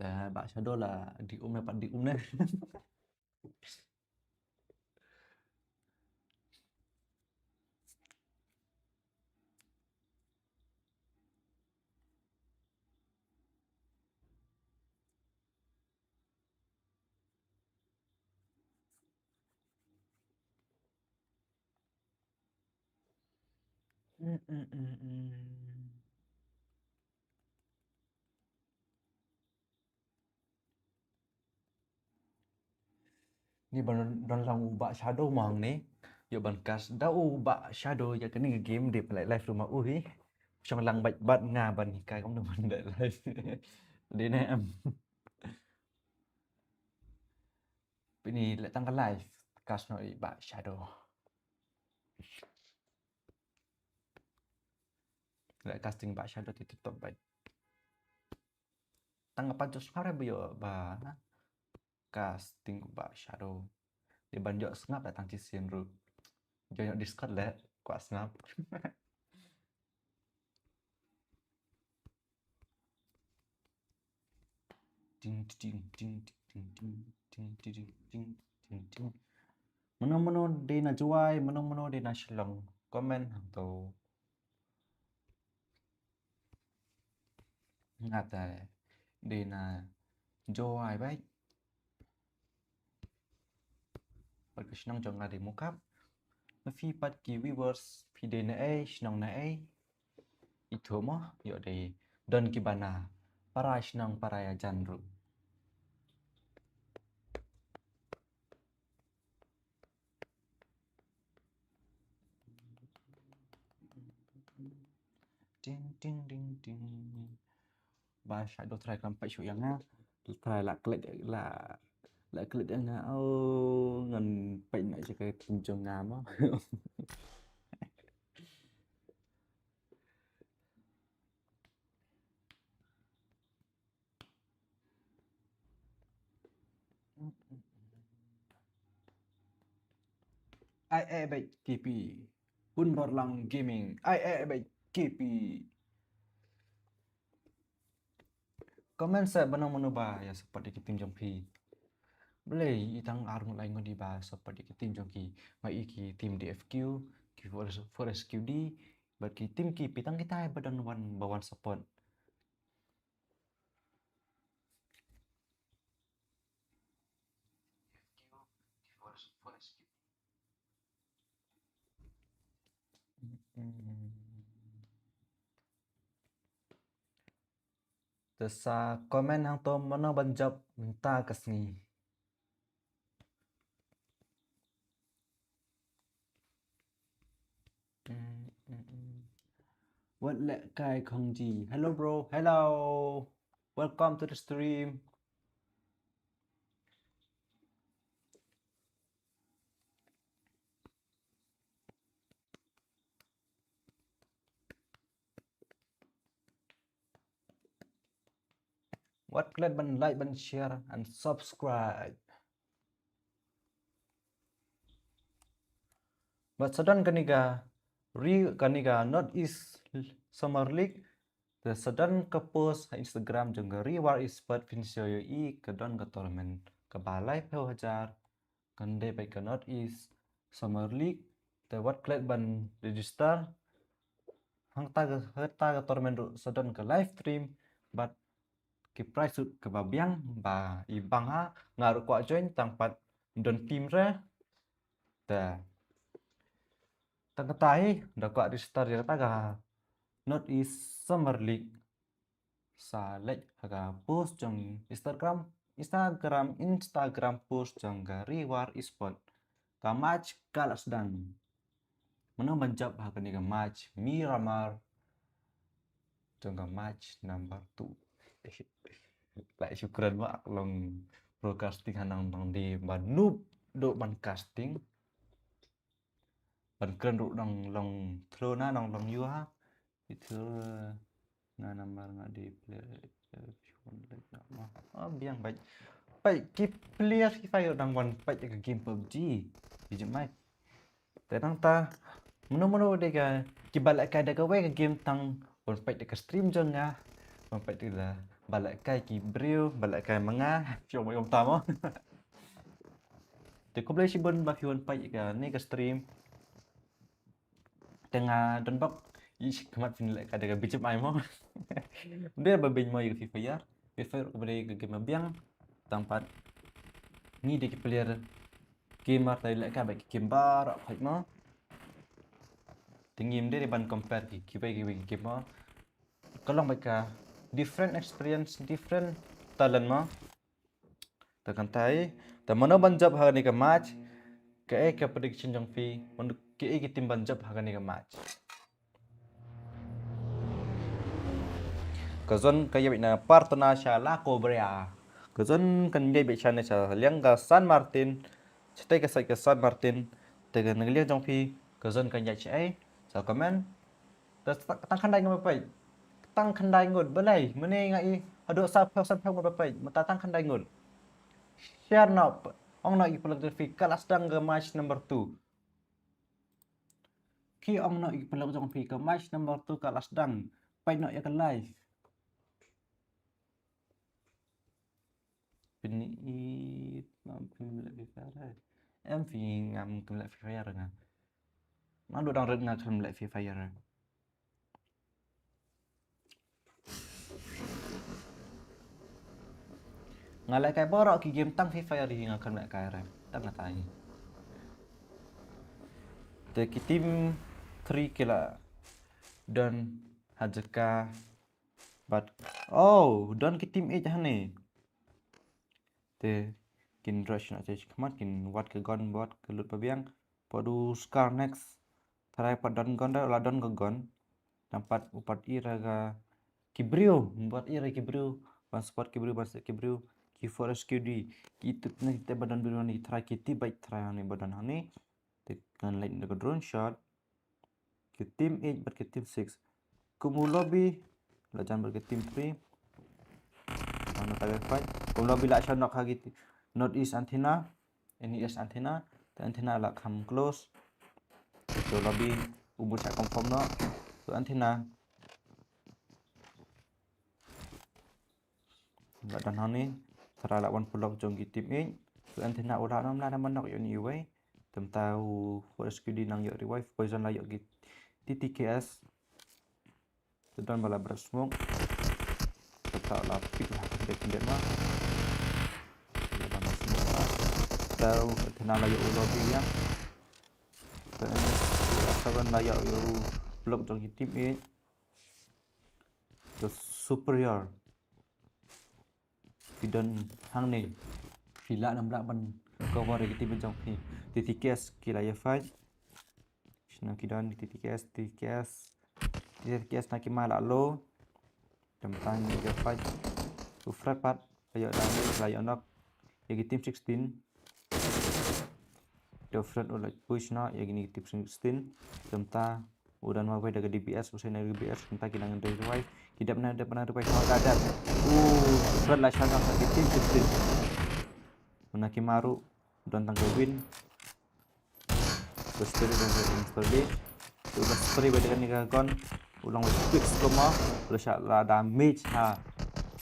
Te Bah Shadow la dih um ne, pat dih um ne. Ni ban don lang u Bah Shadow ma hangne. Ïoh ban cast da u Bah Shadow ïa kane ka game, dei ban leh live ruh ma u hi. Shong lang bad, bad nga ban hikai kumno ban leh live. Dei ne em. Pynlong leh tang ka live, cast noh ïa Bah Shadow. Leh casting Bah Shadow te top bad. Tang ka pat jot sngap re ba ïoh ba casting Bah Shadow. Dei ban jot sngap leh tang shisien ruh. Join ïa Discord leh, kwah sngap. Ting, ting, ting. Mano mano dei na Jowai, mano mano dei na Shillong. Comment hangto. Nga te dei na Jowai bad. Bad ka shnong jong nga dei Mokap. Ma phi pat ki viewers, phi dei na ei, shnong na ei? Ithuh mo, ïoh dei don kiba na para shnong para ïajan ruh. Ting, ting, ting, ting. Bah Shadow try khlem peit shuh ïa nga. Try la klet, la, la klet ïa nga. Oh, ngan peit na sha ka team jong nga mo. Ai eh bad K P. Hun Borlang Gaming. Ai eh bad K P. Comment sa ba nang mano ba ïa support ïa ki team jong phi. Balei i tang ar ngut lai ngut i ba support ïa ki team jong ki. Nga i ki team D F Q, K ki four S Q D, bad ki team ki phi tang kita ba don wan ba wan support. Te sa comment hangto mano ban jop mynta ka sngi. Mm, mm, mm. Wat leh kai khong ji. Hello bro. Hello. Welcome to the stream. Wat klet ban like, ban share and subscribe. Bad sa don kane ka ri kane ka North East Summer League. Te sa don ka post ha Instagram jong ka Rewar Esports, phin sa ïohi ka don ka tournament kaba laiphew hajar. Kan dei bad ka North East Summer League. Te wat klet ban register. Hangta ka, hangta ka tournament ruh sa don ka live stream bad ki prize ruh kaba biang ba i bang ha. Nga ruh kwah join tang pat don team re. Te tang kata hi da kwah register ïa kata ka North East Summer League. Sa leit ha ka post jong Instagram, Instagram, Instagram post jong ka Rewar Esports. Ka match ka la sdang. Mano ban jop ha kane ka match Miramar jong ka match number two. Lah, shukran ba long broadcasting hanang nang di ba noob doh ban casting. Ban kren ruh nang long thlo na nang long yu ha. Itu nga namar nga di player. Oh, biang bad. Peit ki player Free Fire dang wan peit ka game PUBG. Bijim mai. Te nangta mano mano de ka ki ba lehkai da kawei ka game tang wan peit da ka stream jong nga. Wan peit da ba lehkai ki briew, ba lehkai ma nga. Phi ong mai ong tamo. Te khublei shibun ba phi wan peit kane ka stream. Te nga don bok i shi khmat phin lehkai da ka bijim ai mo. Ym dei ba beiñ mo ïa ka Free Fire. Free Fire ka ba dei ka game ba biang. Tang pat ngi dei ki player gamer, te lehkai bad ki game baroh peit mo. Te ngim dei ban compare ki kiwei kiwei ki game mo. Ka long bad ka different experience, different talent mo. Te kan tai, te mano ban jop ha kane ka match? Kaei ka prediction jong phi? Mano, kaei ki team ban jop ha kane ka match? Ka zon ka ïa bad na Partona sha La Cobra. Ka zon kan ïa bad sha ne sha liang ka San Martin. Shatei ka side ka San Martin. Te ka na liang jong phi ka zon kan ïa shaei? Sa comment. Te tang khyndai ngut ba peit. Tang khyndai ngut balei? Mynne nga i haduh sawphew sanphew ngut ba peit. Mynta tang khyndai ngut. Share noh, ong noh ïa ki paralok jong phi ka la sdang ka match number two. Ki ong noh ïa ki paralok jong phi ka match number two ka la sdang. Peit noh ïa ka live. Pynïaid ngam khlem leh Free Fire. Em phi ngam khlem leh Free Fire nga. Nga duh dang rit nga khlem leh Free Fire. Nga lehkai baroh ki game tang Free Fire hi nga khlem lehkai re. Tang kata hi. Te ki team three ki la don ha jaka. But, oh, don ki team eight hangne. Te kin rush na cha khmat kin wad ka gun, wad ka loot ba biang. Pat u Scar next. Tharai pat don gun, la don ka gun. Nang pat u pat ïa ka ki briew, pat ïa ki briew. Ban support ki briew, ban support ki briew. Ki four S Q D. Ki tip ne te ba don briew ne tharai ki tip bad tharai ne ba don hangne. Te kan leit na ka drone shot. Ki team eight bad ki team six. Kum u lobby la jan bad ki team three. Ana ta ka fight. Kum lobby la shah knock ha ki North East Antenna. N E S Antenna. Te Antenna la come close. So lobby u bud shah confirm noh. So Antenna la don hangne. Tharai la wan pulok jong ki team eight. So Antenna u la nam la nam nok yon iwei. Te mynta u four S Q D nang ïoh revive, Poison la ïoh ki T T K S. Te don ba la bret smoke. Te mynta la pick la khyndiat khyndiat ma. La ban smoke ma. Te u Athena la ïoh u lobby ïa. Te u Seven la ïoh u block jong ki team eight. Te Superior. Phi don hangne. Phi lah ne em lah ban cover ïa ki team jong phi. T T K S ki la ïa fight. Shano ki don T T K S, T T K S. T T K S na ki ma la low. Te mynta ngi ïa fight. U Fred pat. La ïoh damage, la ïoh knock. Ïa ki team sixteen. Te u Fred u la push noh ïa kine ki team sixteen. Te mynta u don ma wei da ka D B S, u Shane da ka D B S, mynta ki nang revive. Ki dep na, dep na revive, ma ka dep. U Fred la shah noh ïa ki team sixteen. Mynta ki ma ruh don tang ka win. Te Spirit don ka install di. Te u la spray bad kane ka gun. U long bad quick scope ma. U la shah la damage ha.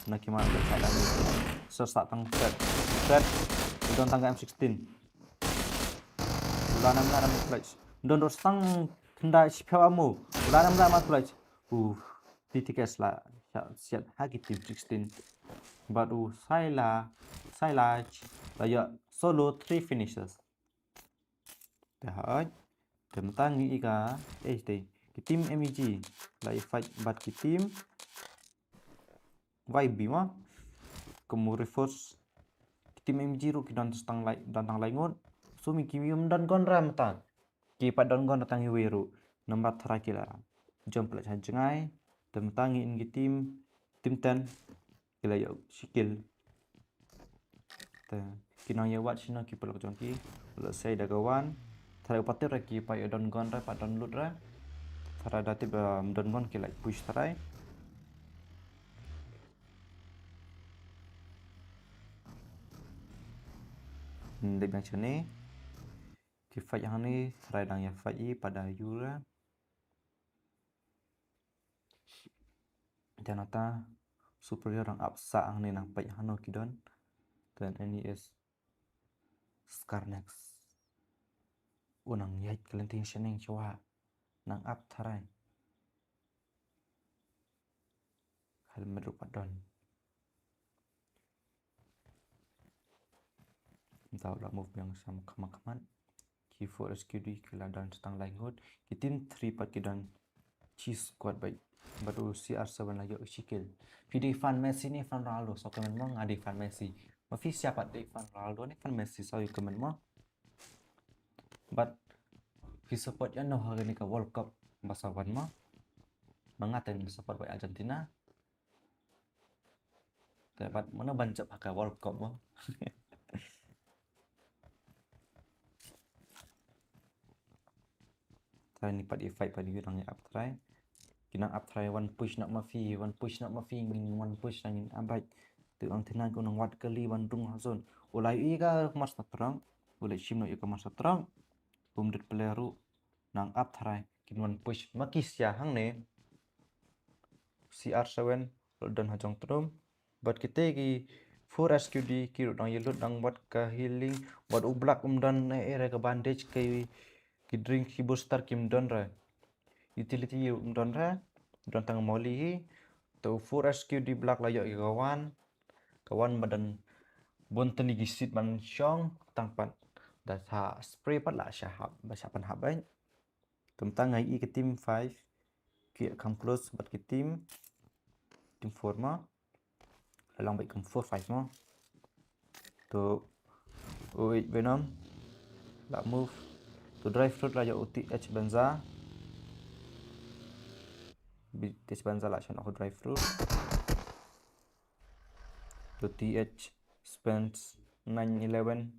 Mynta ki ma u la shah damage. Sa sa tang Fred. Fred. U don tang ka M sixteen. U la nam la nam flash. Don dos tang khyndai shiphew ammo. U la nam la ma flash. U T T K S la shah siat ha ki team sixteen. Bad u Saila, Saila la ïoh solo three finishes. Te hooid. Te mynta ngi ïa ka, eh, te ki team M E G la ïa fight bad ki team Y B ma. Kum u reinforce. Ki team M E G ruh ki don tang lai, don tang lai ngut. So mi ki ym don gun ra mynta. Ki pat don gun tang iwei ruh. Namar tharai ki la jump la sha jngai. Te mynta ngi ïa ki team, team ten. Ki la ïoh shi kill. Te ki nang ïa wad shano ki paralok jong ki. Lehse da ka wan. Tharai u pat tip re ki pat ïa don gun re, pat don loot re. Tharai da tip, um, don gun ki la push tharai. Hmm, dep biang shane. Ki fight hangne, tharai dang ïa fight i pat da ïa re. Te nangta Superior dang ap sah hangne nang peit hano ki don. Te N E S Scar Next. U nang ïaid ka lynti shaneng shuwa. Nang ap tharai. Helmet ruh pat don. Nta u la move biang sha khmat khmat. Ki four S Q D ki la don tang lai ngut. Ki team three pat ki don shi squad beit. Bad u C R seven la ïoh shi kill. Phi dei fan Messi ne fan Ronaldo, sa comment mo. Nga dei fan Messi. Ma phi, sha pat dei fan Ronaldo ne fan Messi, sa comment mo. Bad phi support ïano ha kane ka World Cup ba sa wan mo? Ma nga te nga support beit Argentina. Te bad mano ban jop ha ka World Cup mo? Tharai ni pat i fight pat i nang ïa ap tharai. Ki nang ap tharai, wan push noh ma phi, wan push noh ma phi, ngin wan push, ngin ap beit. Te Argentina ki nang wad kali wan rung ha zone. U la ïoh i ka Master Truck, u la shim noh i ka Master Truck. Bym dei player ruh nang ap tharai, kin wan push ma ki sha hangne. C R seven la don ha jong trum. Bad kite ki four S Q D ki ruh dang ïa loot, dang wad ka healing. Bad u Black um don, eh, re ka bandage, ki, ki drink, ki booster kim don re. Utility um don re. Don tang molly hi. Te u four S Q D Black la ïoh ïa ka wan. Ka wan ba don bun tylli ki seat ban shong, tang pat da sa spray pat la shah hap, ba shah pynhap beit. Te mynta nga ïohi ka team five ki come close bad ka team, team four mo. La long beit kum four five mo. To u Venom la move. To Dry Fruit la ïoh u T H Benza. Bi-, T H Benza la shah noh u Dry Fruit. To T H Spence nine eleven.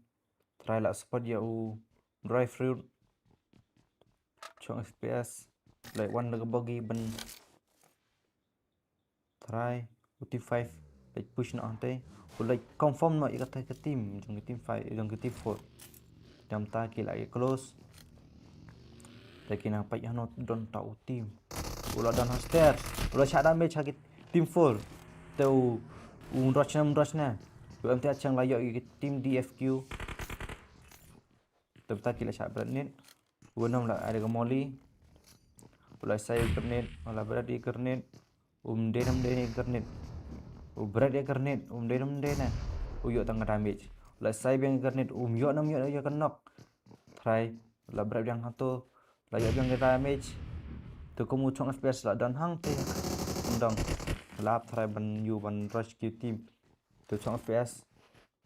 Try la spot ïa u Dry Fruit. Shong F P S. Like one like bogey ban try. U T five like push noh hangtei. U like confirm noh ïa kata ka team jong ka team five, jong ka team four. Te mynta ki la ïa close. Te ki nang peit hano don ta u team. U la don ha stairs. U la shah damage ha ki team four. Te u, u rush na, rush na. U M T H Chang la ïoh ïa ki team D F Q. Te mynta ki la shah bret nit. U Venom la ai da ka molly. U la sei grenade, u la bret ïa grenade. Um dei nam dei ne grenade. U bret ïa grenade, um dei nam dei ne. U ïoh tang ka damage. U la sei biang grenade, um ïoh nam ïoh ïa ka knock. Trai, u la bret biang hato. La ïoh biang ka damage. Te kum u chong F P S la don hangte. Ym don. La ap trai ban ïoh ban rush ki team. Te u chong F P S.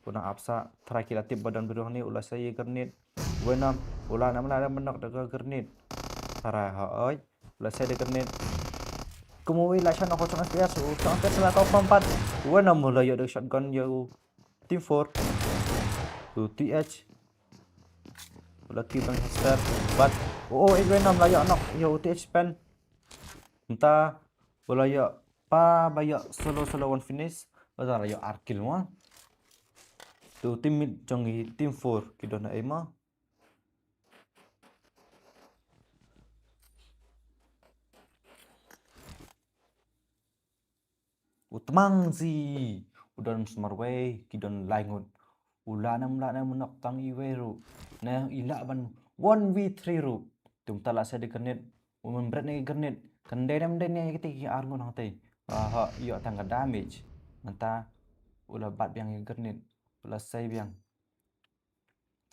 U nang ap sa, trai ki la tip ba don briew hangne, u la sei ïa grenade. Venom, u la nam la nam knock da ka grenade. Trai hooid, u la sei da grenade. Kum uwei la shah knock u chong F P S, u chong F P S la tau pam pat. Venom u la ïoh da shotgun ïa u team four. U T H. U la kill ban step. But, oh, oh, Venom la ïoh knock ïa u T H pen. Mynta, u la ïoh pa ba ïoh solo solo one finish. Ba la ïoh ar kill mo. Tu team mid jong i team four ki don ei mo. U tmang si. U don sumar wei, ki don lai ngut. U la nam la nam knock tang iwei ruh. Ne i lah ban one v three ruh. Te mynta la sei da grenade. U man bret ne grenade. Kan dei nam dei ne kiti ki ar ngut hangtei. Aha, ïoh tang ka damage. Mynta u la bat biang ïa grenade. U la sei biang.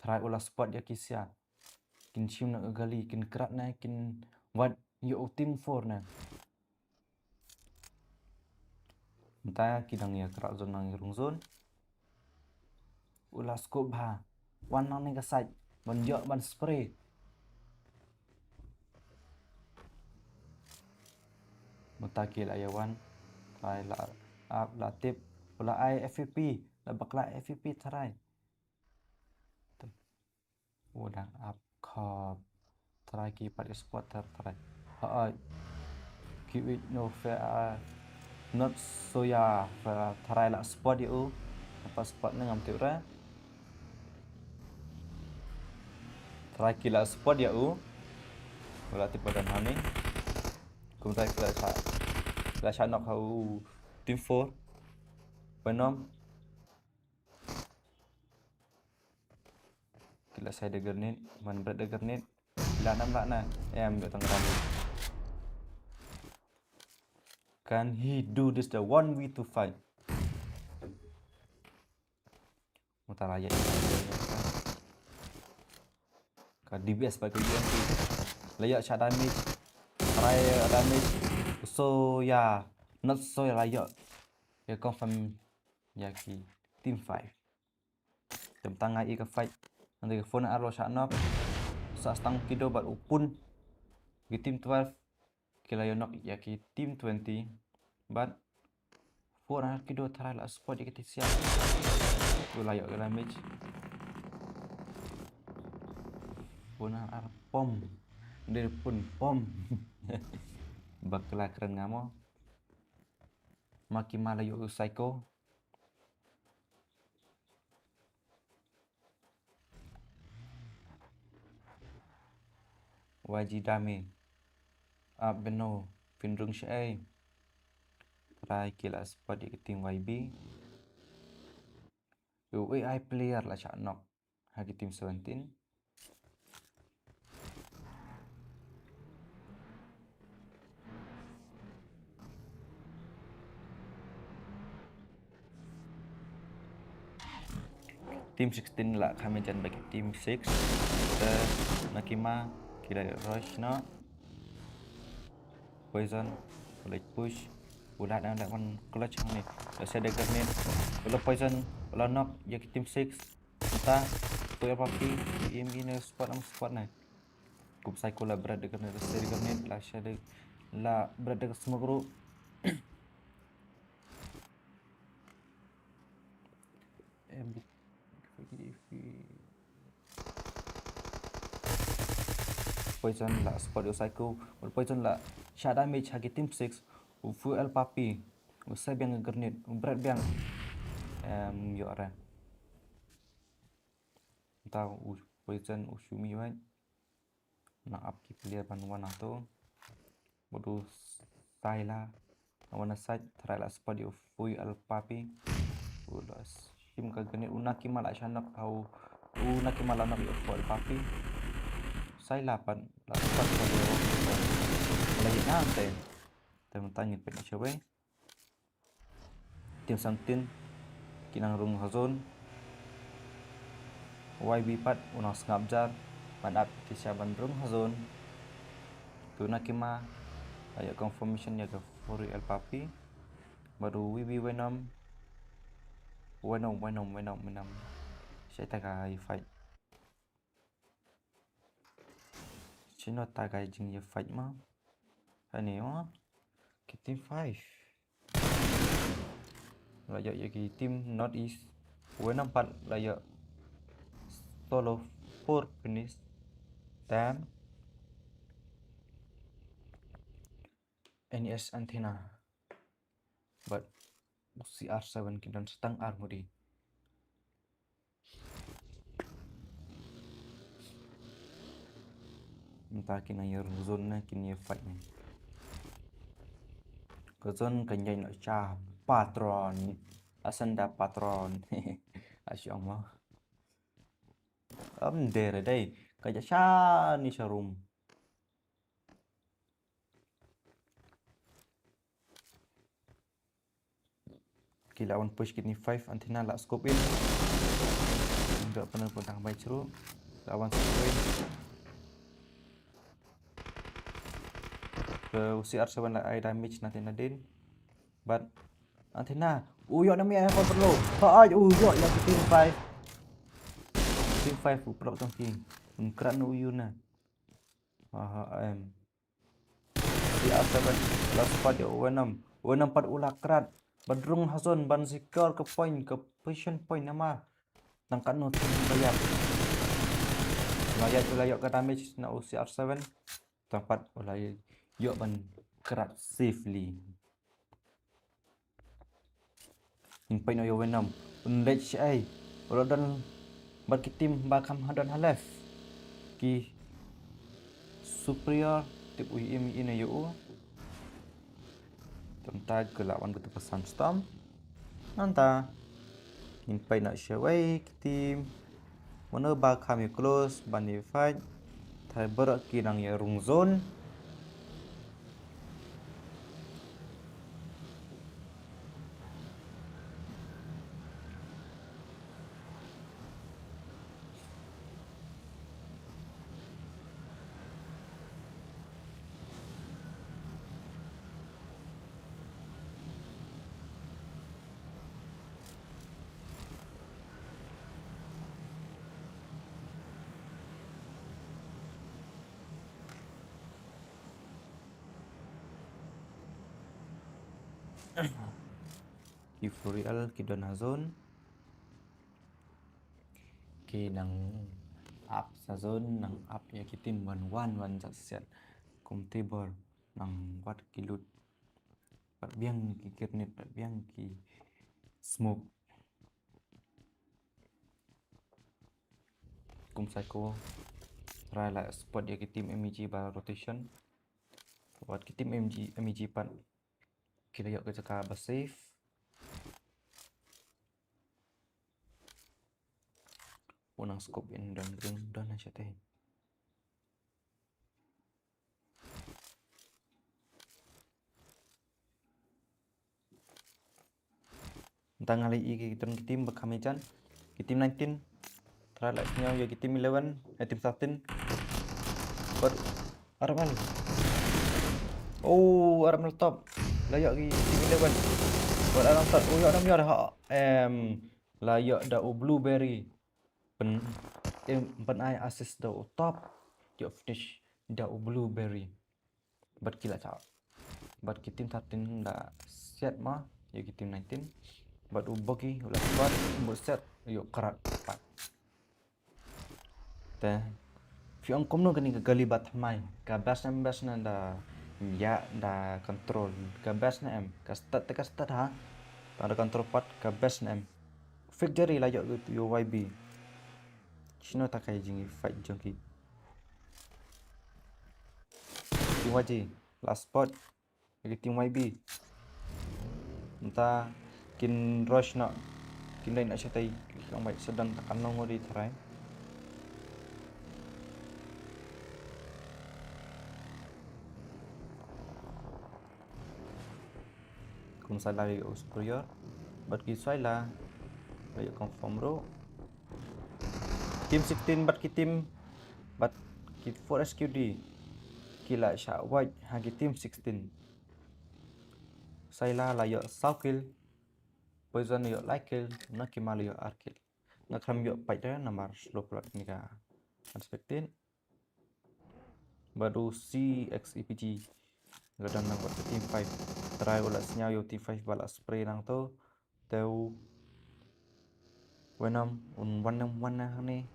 Trai u la spot ïa ki sia. Kin shim na ka gali, kin krat ne, kin wat ïa u team four ne. Mynta ki dang ïa krat zone, nang ïa rung zone. U la scope bha. Wan nang ne ka side. Ban ïoh ban spray. Mynta ki la ïa wan. Trai la ap la tip. U la ai F P P. La bakla F P P trai. U dang ap khop. Trai ki pat ïa spot trai. Hooid. Ki wit no fe, ah, not so ya fe trai la spot ïa u. Apa spot ne ngam tip re. Trai ki la spot ïa u. U la tip ba don hangne. Kumta ki la shah, la shah knock ha u team four. Venom. Ki la sei da grenade, man bret da grenade. La nam la na, em ïoh tang grenade. Can he do this the one v two fight? Mynta la ïa ka D B S ba ka U M P. La ïoh shah damage. Trai damage. So ya, not so ya la ïoh. Ïa confirm ïa ki team five. Te mynta nga i ka fight. Nangta ka four nine R la shah knock. Sa stang kido bad u pun. Ki team twelve. Ki la ïoh knock ïa ki team twenty. Bad four nine R kido trai la spot ïa ki team sia. U la ïoh ka damage. Four nine R pom. Dei pun pom. Bakla kren nga mo. Makima la ïoh u psycho. Y G Dame. Ap beno, phin rung shaei. Trai ki la spot ïa ka team Y B. U A I player la shah knock ha ki team seventeen. Team sixteen la kham jan bad ki team six. Te Nakima ki la rush noh. Poison, u la push. U la dang dang man clutch hangne. La shah da grenade. U la poison, u la knock ïa ki team six. Mynta, tu ïa papi, im ine spot am spot ne. Kum psycho la bret da grenade, la shah da grenade, la shah da, la bret da smoke ruh. Em, poison la spot ïa u psycho, u poison la shah damage ha ki team six, u fuel papi, u sei biang grenade, u bret biang. Em, ïoh re. Mynta u poison u shu mih beit. Nang ap ki player ban wan hangto. Bad u Syla. Nang wan na side, trai la spot ïa u Fuel Papi. U la shim ka grenade, u Nakima la shah knock ha u U Nakima la knock ïa u four L Papi. Sai la pat, la pat ka ïa u. La ïa na te. Te mynta ngin peit na shawei. Team seventeen ki nang rung ha zone. Y B pat u nang sngap jar ban ap ki sha ban rung ha zone. Tu Nakima la ïoh confirmation ïa ka four L Papi. Bad u W B Venom. Venom, Venom, Venom, Venom. Shai ta ka ïa fight. Shino ta ka jingïa fight ma. Ani ma. Ki team five. La ïoh ïa ki team Northeast. Venom pat la ïoh solo four finish. Damn. N E S Antenna. Bad C R seven ki don sa tang ar mudi. Mynta ki nang ïa rung zone ne, ki nang ïa fight ne. Ka zone ka nang ïa sha patron. Asanda patron. Asyong mo. Am dere dei. Ka ja sha ni sha room. Ki la wan push kini five Antenna la scope in. Nda pernah pun tang bai ceru. La wan scope in. Ke C R seven la ai damage nanti nadin. But Antenna. Uyo nami ai apa perlu. Ha ai uyo ya team five. Team five u prok tong ki. Mengkrat no uyo na. Aha em. C R seven la spot ïa u Venom. U Venom pat u la krat. Ban rung ha zone ban secure ka point, ka position point namar. Tang katno tang ba ïap. La ïap, la ïap ka damage na u C R seven. Tang pat u la ïoh ban krat safely. Ngin peit noh ïa u Venom. Un leit shaei. U la don bad ki team ba kham ha don ha left. Ki Superior tip u im ïa u. Tang ta ka la wan ka tu ka Sunstorm. Nangta ngin peit noh shaei ki team. Mano ba kham ïa close ban ïa fight. Te baroh ki nang ïa rung zone. Ki four L ki don ha zone. Ki nang ap sa zone, nang ap ïa ki team ban wan wan jat siat. Kum tibor nang wat ki loot. Wat biang ki grenade, wat biang ki smoke. Kum Psycho. Try la spot ïa ki team M E G ba rotation. Wat ki team M E G, M E G pat ki la ïoh ka jaka ba safe. U nang scope in don green, don na shatei. Tang ngali i ki team, ki team ba kham ïa jan. Ki team nineteen. Try la sñiaw ïa ki team eleven, eh, team thirteen. Bad R M L. Oh, R M L top. La ïoh ki team eleven. Bad R M L top. Oh, ïoh nam ïoh da ha. Em, la ïoh da u Blueberry. Pyn, em, pyn ai assist da u top. Ïoh finish da u Blueberry. Bad ki la chah. Bad ki team thirteen la siat ma ïa ki team nineteen. Bad u Bogi u la spot, u set, ïoh krat pat. Te phi ong kumno kane ka gali ba thymmai. Ka best ne em, best ne em da ïa da control. Ka best ne em, ka start te ka start ha. Tang da control pat ka best ne em. Victory la ïoh ïa u Y B. Shino ta ka jingïa fight jong ki. Team Y G, last spot. Ïa ki team Y B. Mynta kin rush noh. Kin dei noh shatai. Ki kang bai sdang ta kan nong ri tharai. Kum Saila la ïoh superior. Bad ki Saila la ïoh confirm ruh. Team sixteen bad ki team, bad ki four S Q D ki la shah wait ha ki team sixteen. Saila la ïoh saw kill, Poison la ïoh lai kill, Nakima la ïoh ar kill. Nga khlem ïoh peit re namar slow plot ni ka unexpected. Bad u C X E P G la dang nang bad ka team five. Trai u la sñiaw ïa u team five ba la spray nangto. Te u Venom un wan nang wan nang hangne.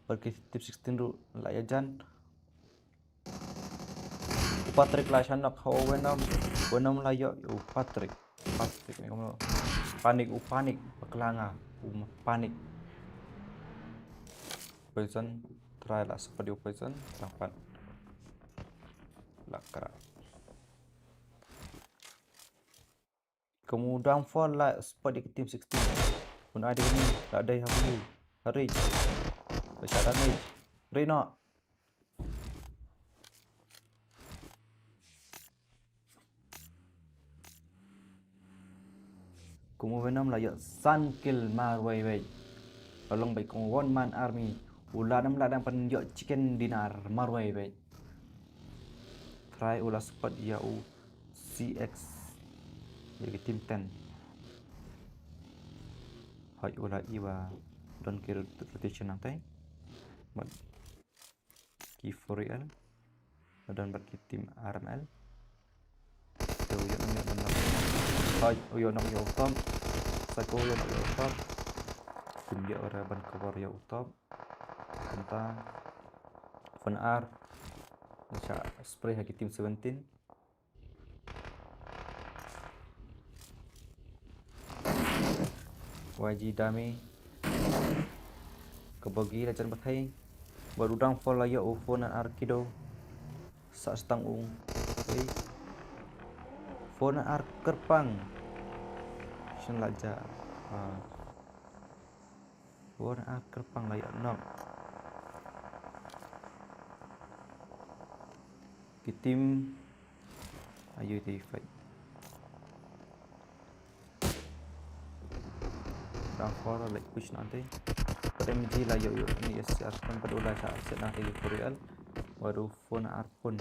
Bad ki team sixteen ruh la ïajan. U Patrick la shanok ha u Venom. Venom la ïoh u Patrick. Patrick ne kumno. Panic, u panic. Bakla nga. U panic. Poison. Trai la spot ïa u Poison. Tang pat la kra. Kum u Downfall la spot ïa ka team sixteen. Un ai da kane la dei ha u. Hurry. Ba shah damage. Hurry noh. Kum u Venom la ïoh san kill marwei wei. La long beit kum one man army. U la nam la dang pynïoh chicken dinner marwei wei. Trai u la spot ïa u C X ïa ka team ten. Hoi u la i ba don ki rot-, rotation nangtai. Bad ki four L la don bad ki team R M L. Te u ïoh, u ïoh ban knock. Hoi u ïoh knock ïa u top. Psycho u ïoh knock ïa u top. Kim ïoh re ban cover ïa u top. Kumta Fun R la shah spray ha ki team seventeen. Y G Dami. Ka bogey la jan bthei. Bad u Downfall la ïoh u Fun R Kido. Sa stang u. Ei. Fun R Kyrpang. Shen la ja. Ah. Fun R Kyrpang la ïoh knock. Ki team ayu te fight. Downfall la push nangtai. Bad M G la ïoh ïoh ni S C R kan bad u la shah set nangtai ïa u Furial. Bad u Fun R Pun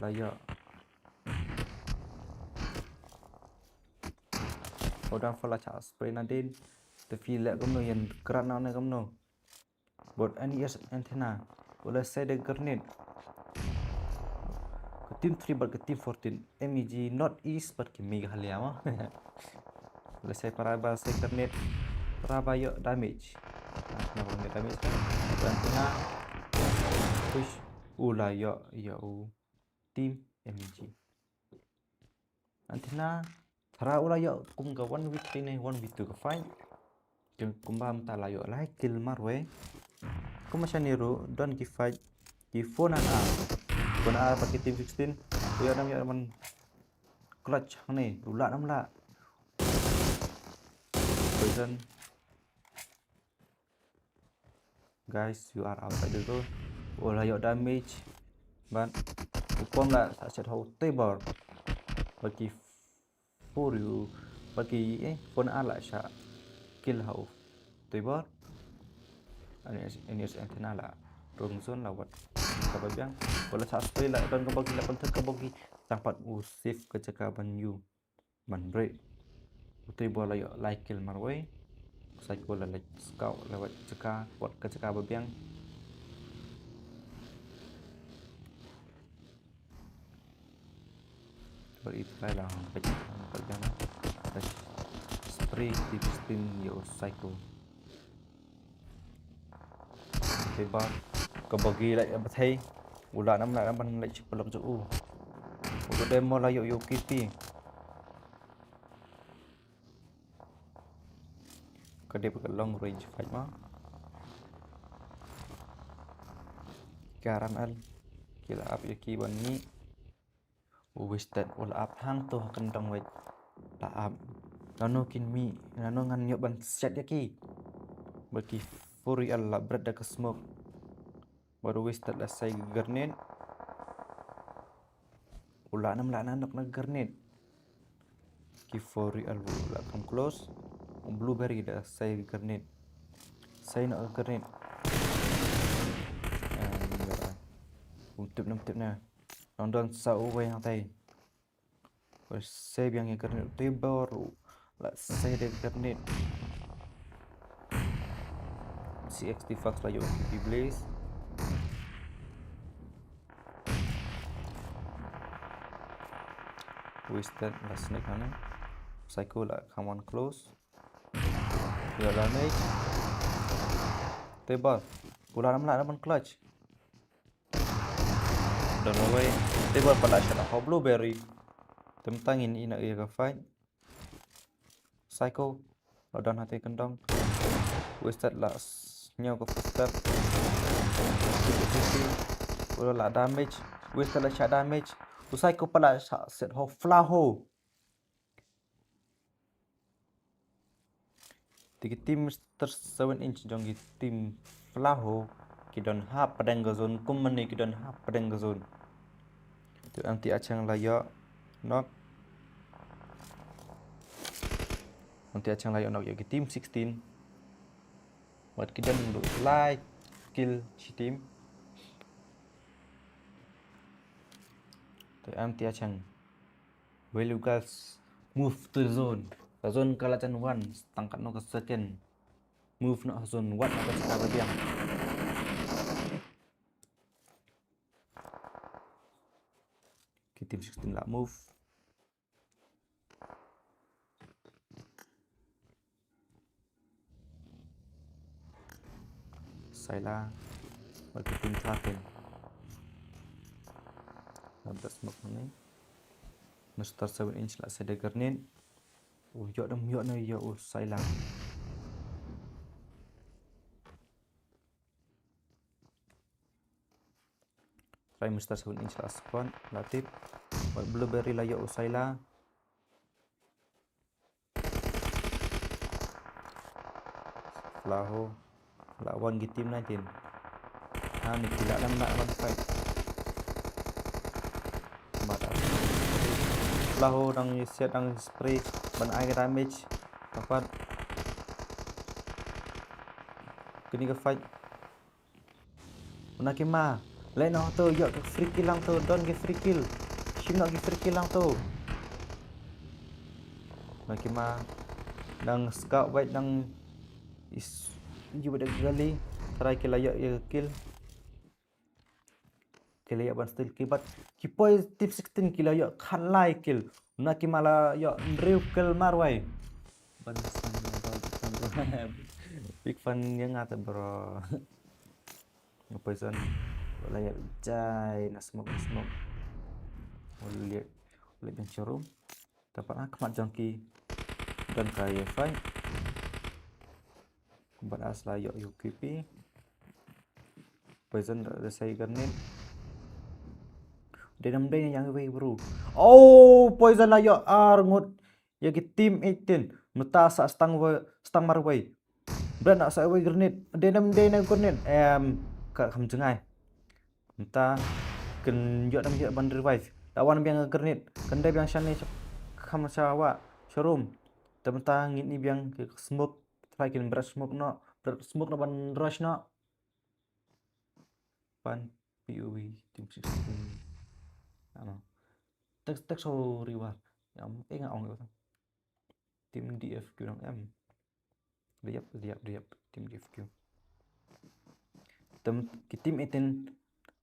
la ïoh. U Downfall la shah spray nadien. Te phi leh kumno, ïan krat na ne kumno. Bad N E S Antenna u la sei da grenade. Ka team three bad ka team fourteen, M E G North East bad ki Meghalaya ma. U la sei para ba sei grenade, para ba ïoh damage. Na ba ïoh damage ka Antenna. Push u la ïoh ïa u team M E G. Antenna, tara u la ïoh kum ka one v three ne one v two ka fight. Kum, kumba mynta la ïoh lai kill marwei. Kumba shane ruh don ki fight ki Fun R. Fun R bad ki team sixteen. U ïoh nam ïoh nam ban clutch hangne, u lah nam lah. Poison. Guys, you are outside the zone. U la ïoh damage. Bad u pom la shah shet ha u Tibor. Bad ki Furial, bad ki, eh, Fun R la shah kill ha u Tibor. N E S Antenna la rung zone la wad kaba biang. U la shah spray la don ka bogey la pynthut ka bogey. Tang pat u save ka jaka ban ïoh ban rieh. U Tibor la ïoh lai kill marwei. Psycho la leit scout la wad jaka, wad ka jaka ba biang. Bad i trai la bad ba biang. Spray ki Christine ïa u Psycho. Te ba ka bogey la ïa bthei. U lah nam lah nam ban leit sha paralok jong u. U dei mo la ïoh ïa u Kitty. Ka dei ka long range fight ma. Ka R M L ki la ap ïa ki ban mih. U Wasted u la ap hangto ha kyndong wait. La ap. Nano kin mih, nano ngan ïoh ban siat ïa ki. Bad ki Furial la bret da ka smoke. Bad u Wasted la sei grenade. U lah nam lah na nok na grenade. Ki for real ruh la come close. U Blueberry da sei grenade. Sei noh grenade. Em, ïa. Um tip nam tip na. Nang don sa uwei hangtai. Ba sei biang ïa grenade. Te bor ruh la sei da grenade. C X T Fox la ïoh P P Blaze. Wasted la snake hangne. Psycho la come on close. Ïoh damage. Te bor. Kula ram la ram clutch. Don away. Te bor pala shot ha Blueberry. Te mynta ngin ïa ka fight. Psycho. La don hangtai kyndong. Wasted la s-, sngew ka footstep. Ulo la damage. Wasted la shah damage. U Psycho pala shah set ho flaho. Te ki team Mister Seven Inch jong ki team Flaho ki don hapdeng ka zone, kumne ki don hapdeng ka zone. Te anti achang la ïoh knock. Anti achang la ïoh knock ïa ki team sixteen. Wat ki don ruh lai kill shi team. Te anti achang. Well, you guys, move to the zone. Ka zone ka la jan wan, tang katno ka second. Move noh zone, wat noh ka jaka ba biang. Ki team sixteen la move. Saila. Bad ki team thirteen. Namar smoke ni. Mister Seven Inch la set da grenade. U ïoh dam ïoh na ïoh u Saila. Try Mister Seven Inch la spawn, la tip. Bad Blueberry la ïoh u Saila. Flaho. La wan ki team nineteen. Ha ni ki la lam la wan fight. Mata. Flaho dang set dang spray ban ai ka damage. Dapat. Kini ka fight. Una ki ma. Leh noh to ïoh ka free kill lang to, don ki free kill. Shim noh ki free kill lang to. Una ki ma. Dang scout wait dang is ïoh wait gali. Try ki la ïoh ïa ka kill. Ki la ïoh ban steal ki bad ki poi team sixteen ki la ïoh khatlai kill. Una ki ma la ïoh hynriew kill marwei. Ban big fan ïa nga te bro. Big fan ïa nga te bro. Poison. La ïa jai na smoke, na smoke. Ulit, ulit yang cherum. Dapat ha khmat jong ki. Don ka ïa fight. Bad as la ïoh ïa U K P. Poison da, da sei grenade. Dei nam dei yang wei bro. Oh, Poison la ïoh ar ngut. Ïa ki team eighteen. Mynta sa stang wei, stang marwei. Bret na sa wei grenade. Dei nam dei na grenade. Em, ka kham jngai. Mynta kin ïoh nam ïoh ban revive. Da wan biang grenade. Kan dei biang shane kham shawa. Showroom. Te mynta ngin i biang ki smoke. Try kin bret smoke noh. Bret smoke noh ban rush noh. Pan P O V team sixteen. Ano. Tek tek so riwa. Em, eh nga ong. Team D F Q nang em. Diap, diap, diap. Team D F Q. Tem, ki team eighteen.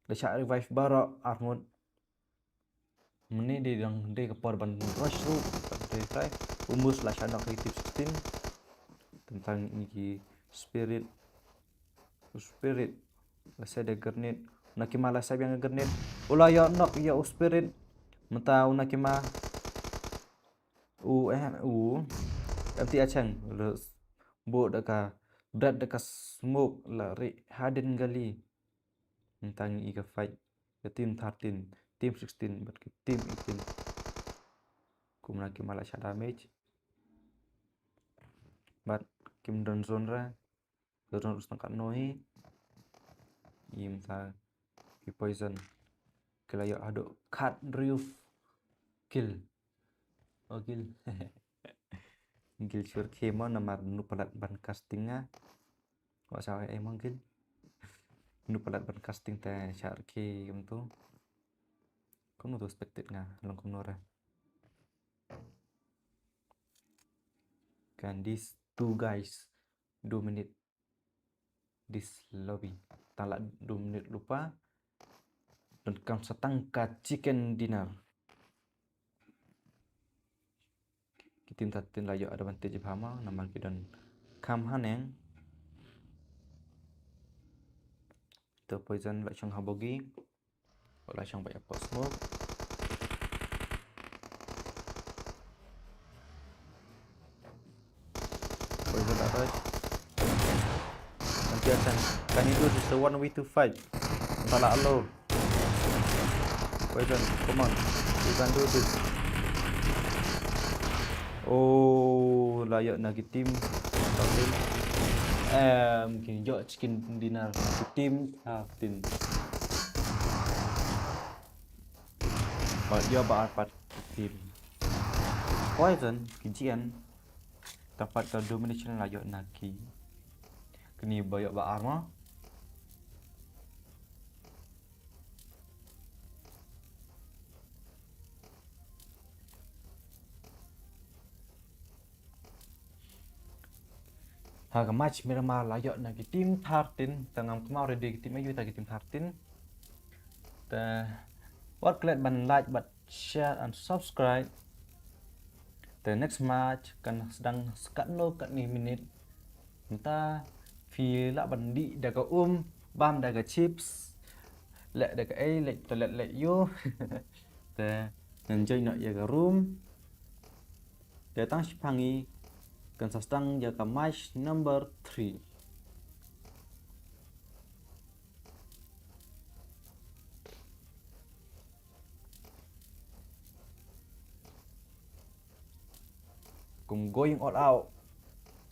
Da shah revive baroh arngut. Mane dei dang dei ka por ban rush ruh, ban dei try. Umus la shah knock ki team sixteen. Tentang ni ki spirit. U spirit. La sei da grenade. Una ki ma la sei biang grenade. U la ïoh knock ïa u spirit. Mynta una ki ma. U, eh, u. Em ti achang. Bret da ka. Bret da ka smoke la ri hadin gali. Mynta ngi i ka fight. Ka team thirteen, team sixteen, bad ka team eighteen. Kumna ki ma la shah damage. Bad kim don zone ra. Ka zone ruh stang katno hi. Im sa ki Poison. Ki la ïoh haduh khathynriew kill. O Gil. Gil shu rkhie mo namar nu palat ban casting nga. Wa sa ai mo Gil. Nu palat ban casting te sha rkhie kumtu. Kumno to expected nga long kumno re. Kan these two guys dominate this lobby. Tang la dominate lypa. Donkam sa tang ka chicken dinner. Ki team thirteen la ïoh advantage bha ma namar ki donkam haneng. To Poison la shong ha bogi. Wala shong ba ïa pot smoke. Poison da rush. Nanti akan. Can you do this one v two fight? Entah lah lo. Poison, come on. You can do this. Oh, la ïoh na ki team. Em, ki ïoh chicken dinner na ki team. Ah, team. Ba ïoh ba ar pat ki team. Poison, ki G N. Tang pat ka domination la ïoh na ki. Kini ba ïoh ba ar ma. Ha ka match Miramar la ïoh na ki team thirteen, tang ngam kynmaw ready ki team aïu ta ki team thirteen. Te wat klet ban like bad share and subscribe. Te next match kan sdang sa katno katne minute. Mynta phi lah ban dih da ka um, bam da ka chips, leh da ka ei, leh toilet leh ïew. Te ngan join noh ïa ka room. Te tang shipang ngi kan sa sdang ïa ka match number three. Kum going all out.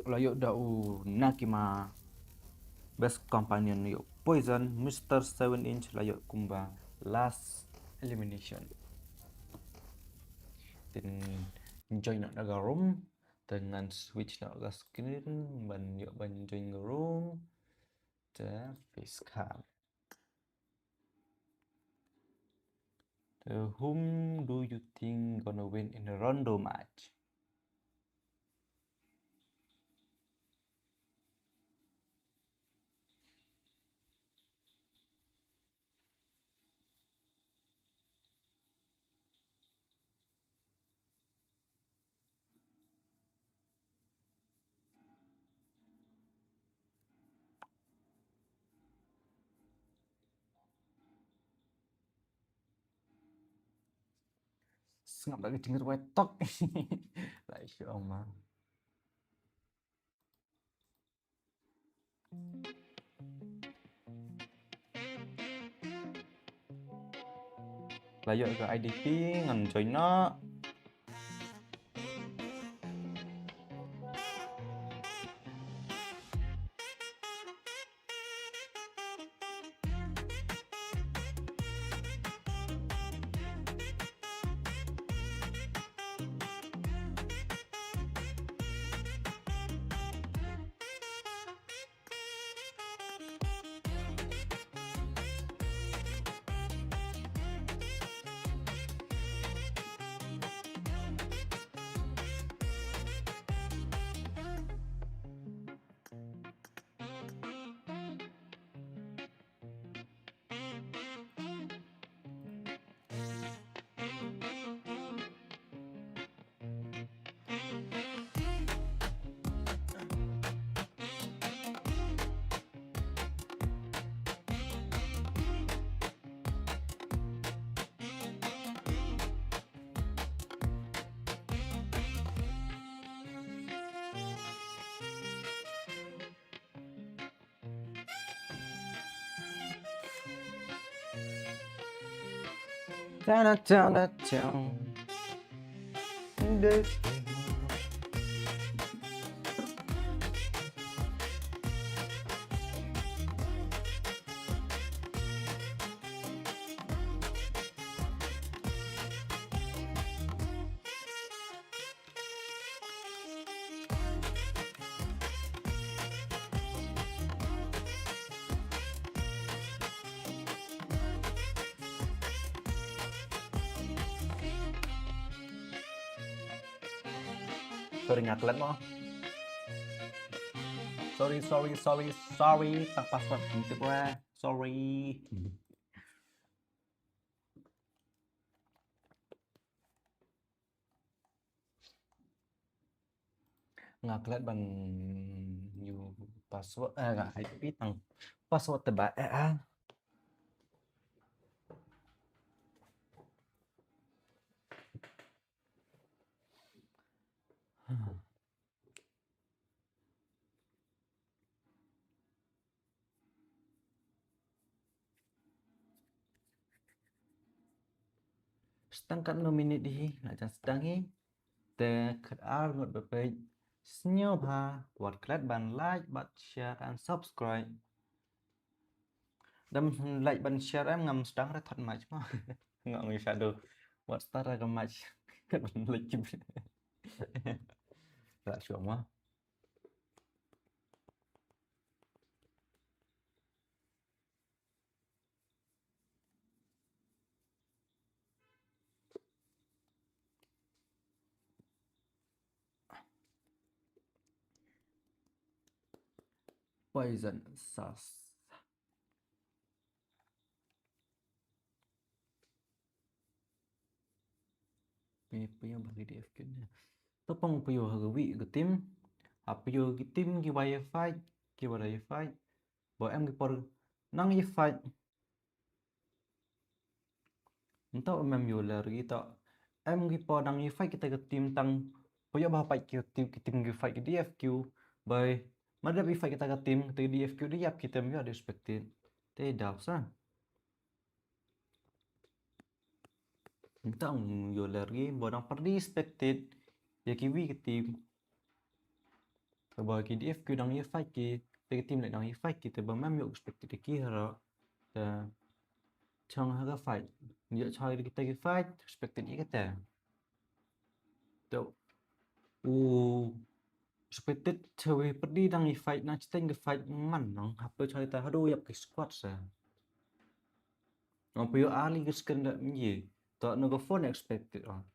La ïoh da u Nakima. Best companion ïoh Poison, Mister Seven Inch la ïoh kumba last elimination. Te ngan join noh na ka room, te ngan switch noh ka screen ban ïoh ban join ka room. Te face cam. Te whom do you think gonna win in a rondo match? Sngap da ka jingrwai tok. Lai shu ong ma. La ïoh ka I D P ngan join noh. Sorry, nga klet mo. Sorry, sorry, sorry, sorry. Tang password, tip weh. Sorry. Nga klet ban new password, eh, nga hai pi tang password te ba, eh, ah. Sdang katno minit hi, la jan sdang hi. Te khatar ngut ba peit. Sngewbha wat klet ban like, bad share and subscribe. Dam like ban share em ngam sdang re thot mic mo. Ngam ngi shadow. Wat star ka mic. Klet ban like ki. La shuwa mo. Poison sauce. Pynïoh, pynïoh bha ki D F Q ne. To pang pynïoh ha ka wi ka team. Ha pynïoh ki team ki ba ïa fight, ki ba da ïa fight. Ba em ki por nang ïa fight. Nto em em ïoh ler ki to. Em ki por nang ïa fight kita ka team tang. Pynïoh ba fight ki team, ki team ki fight ki D F Q. Ba ma dep ïa fight kita ka team, kita ki D F Q da ïap ki team ïoh disrespected. Te daw sa. Nta ong ïoh ler ki, ba dang pyrdi spectate ïa ki wi ki team. Ba ki D F Q dang ïa fight ki, te ki team leh dang ïa fight ki, te ba mem ïoh spectate ïa ki hara. Te chong ha ka fight. Ïoh choi kita ki fight, spectate ïa kita. Te u spectate te wi pyrdi dang ïa fight na chiteng ki fight man nang hap choi ta hadu ïap ki squad sa. Ong pynïoh ali ka skin da ngi. To no ka phone expected ong.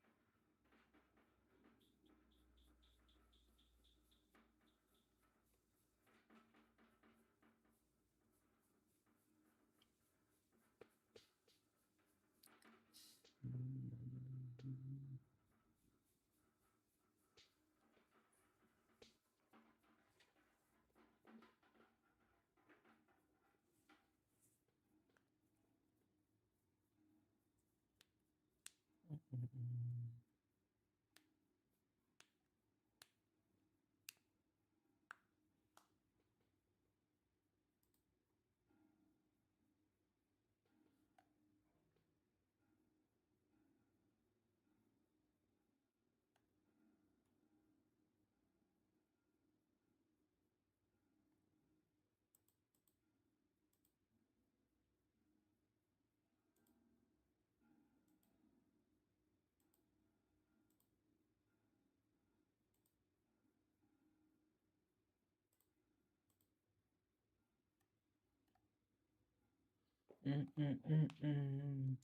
Mm, mm, mm, mm.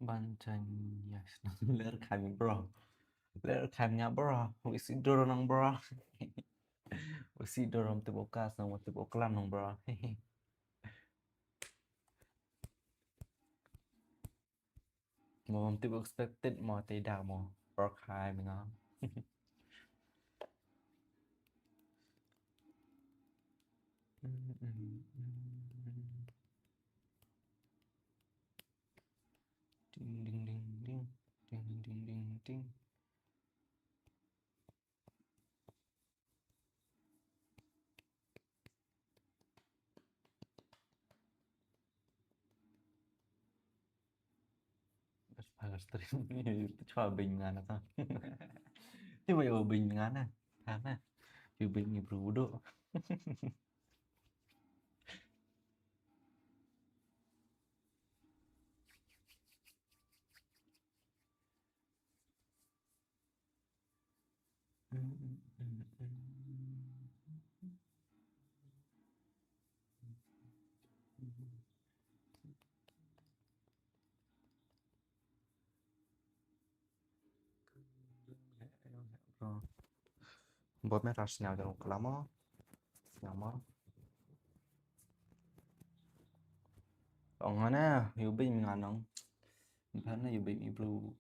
Ban jan, yes. Ler khan bro. Ler khan nga bro. Wisi dorom nang bro. Wisi dorom tip okas nang tip oklam nang bro. Mo, tip expected mo, te da mo. Bro khai mi nga. Ding ding ding ding. Ding ding ding ding. Bas pagar stream ni tu chwa bing ngana ta. Ti ba yo bing ngana. Kana. Ti bing ni brudo. Bro. Bot me ras nyal jong kala mo. Nyal mo. Ong hana, yu bim ngan ong. Bana yu bim i bru.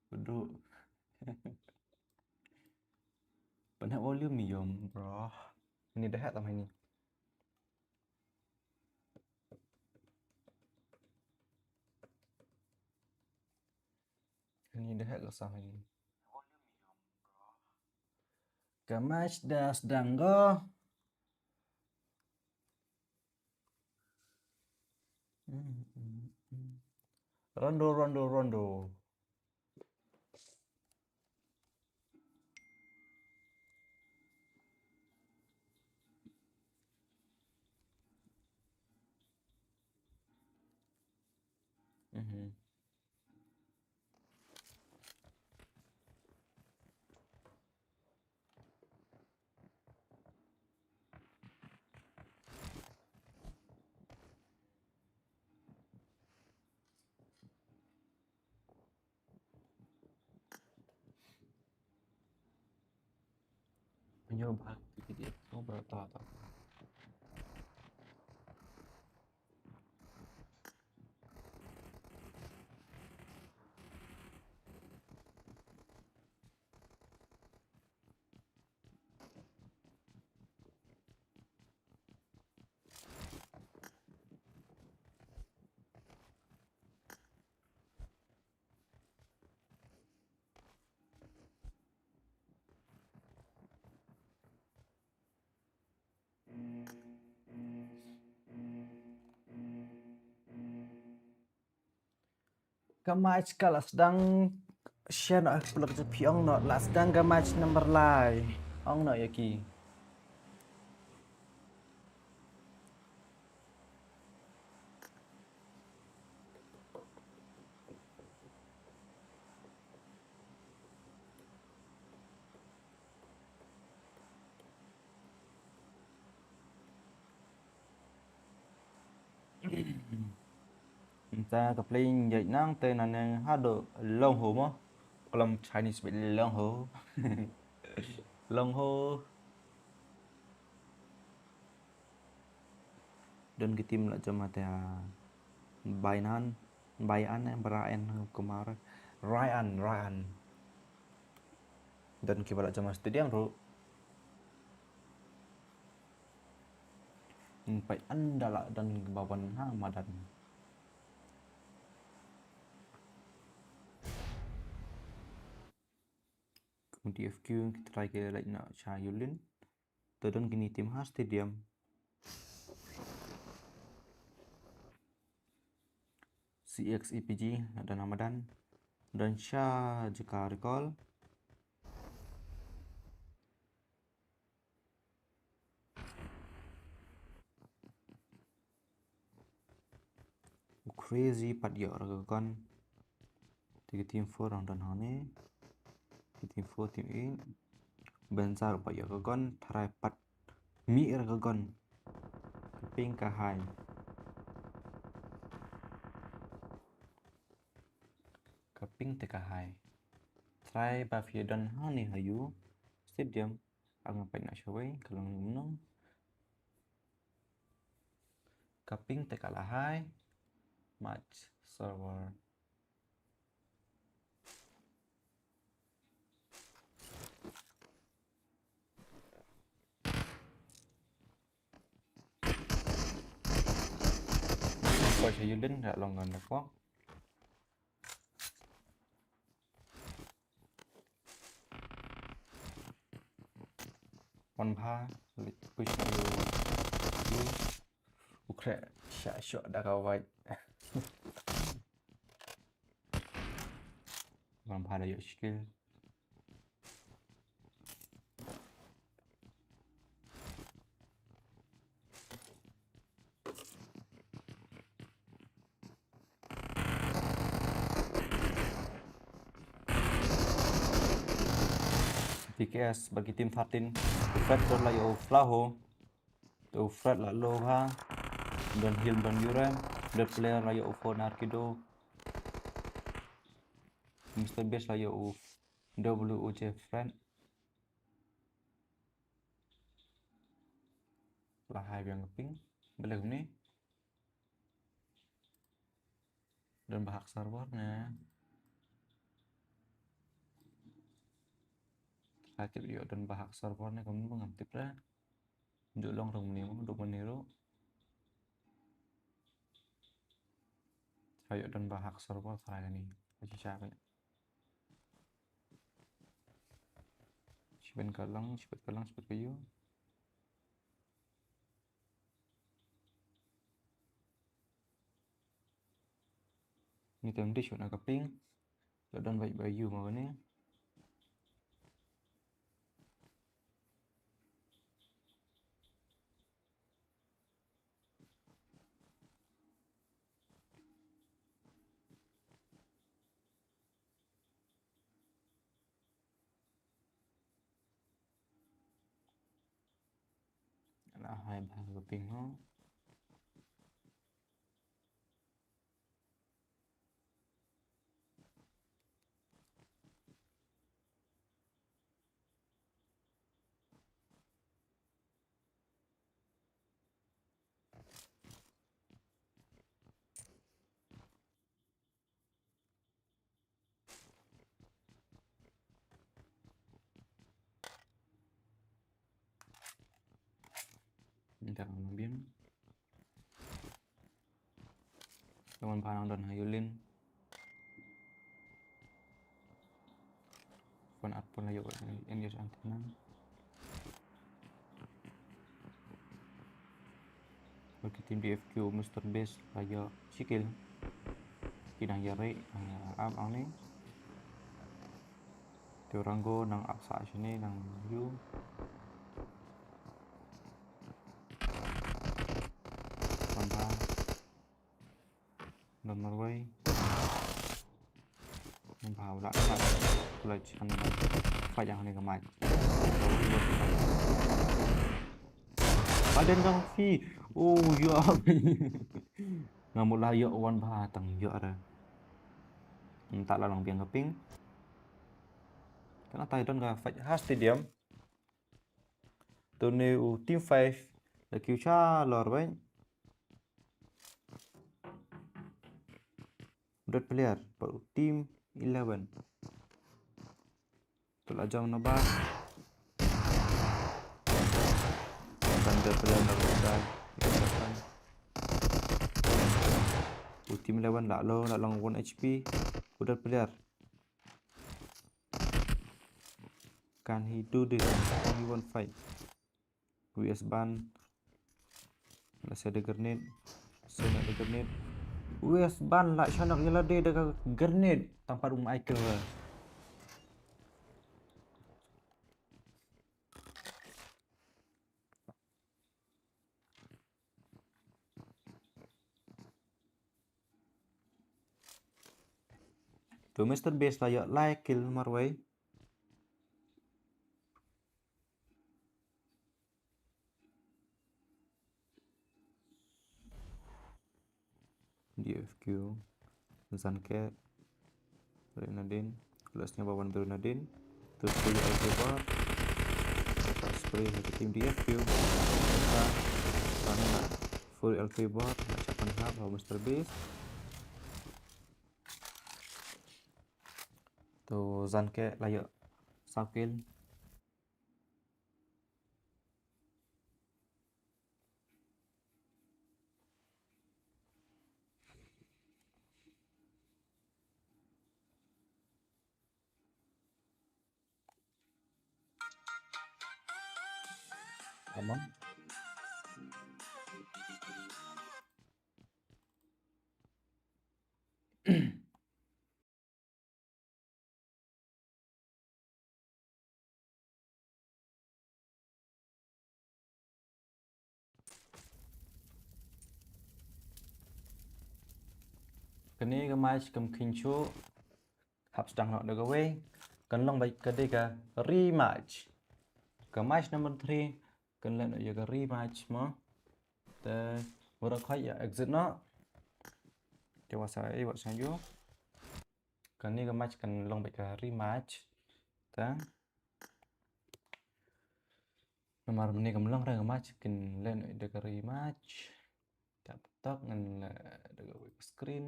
Bru. Bana volume yom, bro. Ini dah tam ini. Ini dah ka sah ini. Ka match dah sdang go. Rondo, rondo, rondo. Mhm. Nyo bhag tu ki dia. Oh, bro, ta, ta. Ka match ka la sdang. Shen, ah, pulak je phi ong noh, la sdang ka match number lai. Ong noh ïa ki. Mynta ka play ïaid nangta nangne haduh Longho mo. Khlem Chinese bad Longho. Longho. Don ki team la jam ata Bainan, Baian, eh, Brian, Kumar, Ryan, Ryan. Don kiba la jam ha stadium ruh. Peit ynda la don kiba wan ha madan. Kum D F Q ki try ki leit noh sha Yulin. Te don kine team ha stadium. C X E P G la don ha madan. Don sha jaka recall. U Crazy pat ïoh ruh ka gun. Te ki team four ruh don hangne. Ki team four, team eight. Bensar pat ïoh ka gun. Tharai pat mih ruh ka gun. Ka ping ka hai. Ka ping te ka hai. Tharai ba phi don hangne ha u stadium. Nga peit noh shawei ka long kumno. Ka ping te ka la hai. Match server. Poi sha Yulin, da long ngan da kwak. Wan bha, leit push na u, u, u khreh shah shoh da ka wait. Wan bha da ïoh skill. P K S bad ki team thirteen. Fred don la ïoh u Flaho. To Fred la low ha. Don heal don yure. Red player la ïoh u Four Narkido. Mister Beast la ïoh u W O J Fred. La hai biang ka ping. Balei kumne? Don ba hack server ne. Trai tip ïoh don ba hack server ne kumne ba ngam tip re. Ju long rong mane mo, duk mane ruh. Trai ïoh don ba hack server trai kane. Ba shisha ba. Shibit ka lang, shibit ka lang, shibit ka ïoh. Ni tem dish na ka ping. Lo don bai bai yu ma kane. La hai ba ka ping ho. Ntar ngam biang. Teman panang don ha Yulin. Phone at pun la ïoh N S antenna. Bad ki team D F Q Mister Beast la ïoh shi kill. Ki nang ïa rei, nang ïa ap ang ne. Te u Rango nang ap sah shane nang yu. Tamba. Don marwei. Nang ba u la fight. U la chan ba fight ïa kane ka mic. Ba don ka fi. Oh, ïa. Nga mut la ïoh wan ba tang ïoh re. Nta la long biang ka ping. Kana tai don ka fight ha stadium. To ne u team five la kiew shalor bad dot player bad u team eleven. To la jam na ba. Kan dot player na ba. U team eleven la low, la long one H P. U dot player. Can he do this? Can he won't fight? U S ban. La sa da grenade. Sa da grenade. U S ban la shanak ïa lade da ka grenade. Tang pat um ai kill. To Mister Beast la ïoh lai kill marwei. D F Q. Zanke. Bret nadin. Let's nyoba wan bret nadin. To spray L K bar. Spray ha ka team D F Q. Sana full L K bar. Nak capan hap ha Mister Beast. To Zanke la ïoh saw kill. Tamam. Kane ka match kam kyncho hap sdang noh da kawei. kan long beit ka dei ka rematch. Ka match number three kan leh noh ïa ka rematch mo. Te baroh khoit ïa exit noh. Te wat sa ei wat sa ïoh. Kane ka match kan long beit ka rematch. Te namar mynne kam long re ka match kin leh noh ïa ka rematch. Te tok ngan leh da ka screen.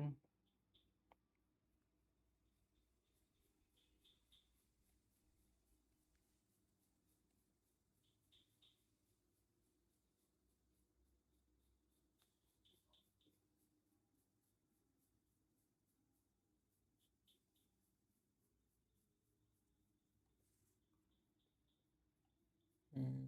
Hmm.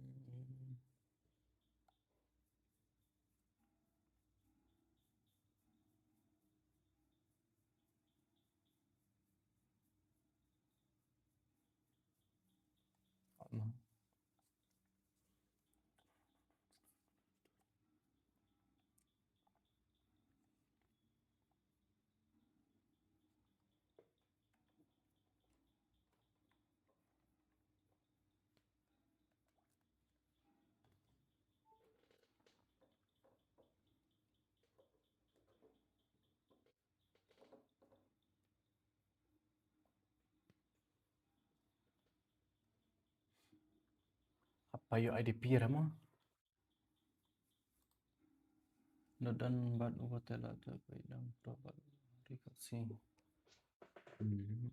Apa ïoh I D P ra mo? Nda don bad uba te la te peit dang pro bad ri ka si. Hmm.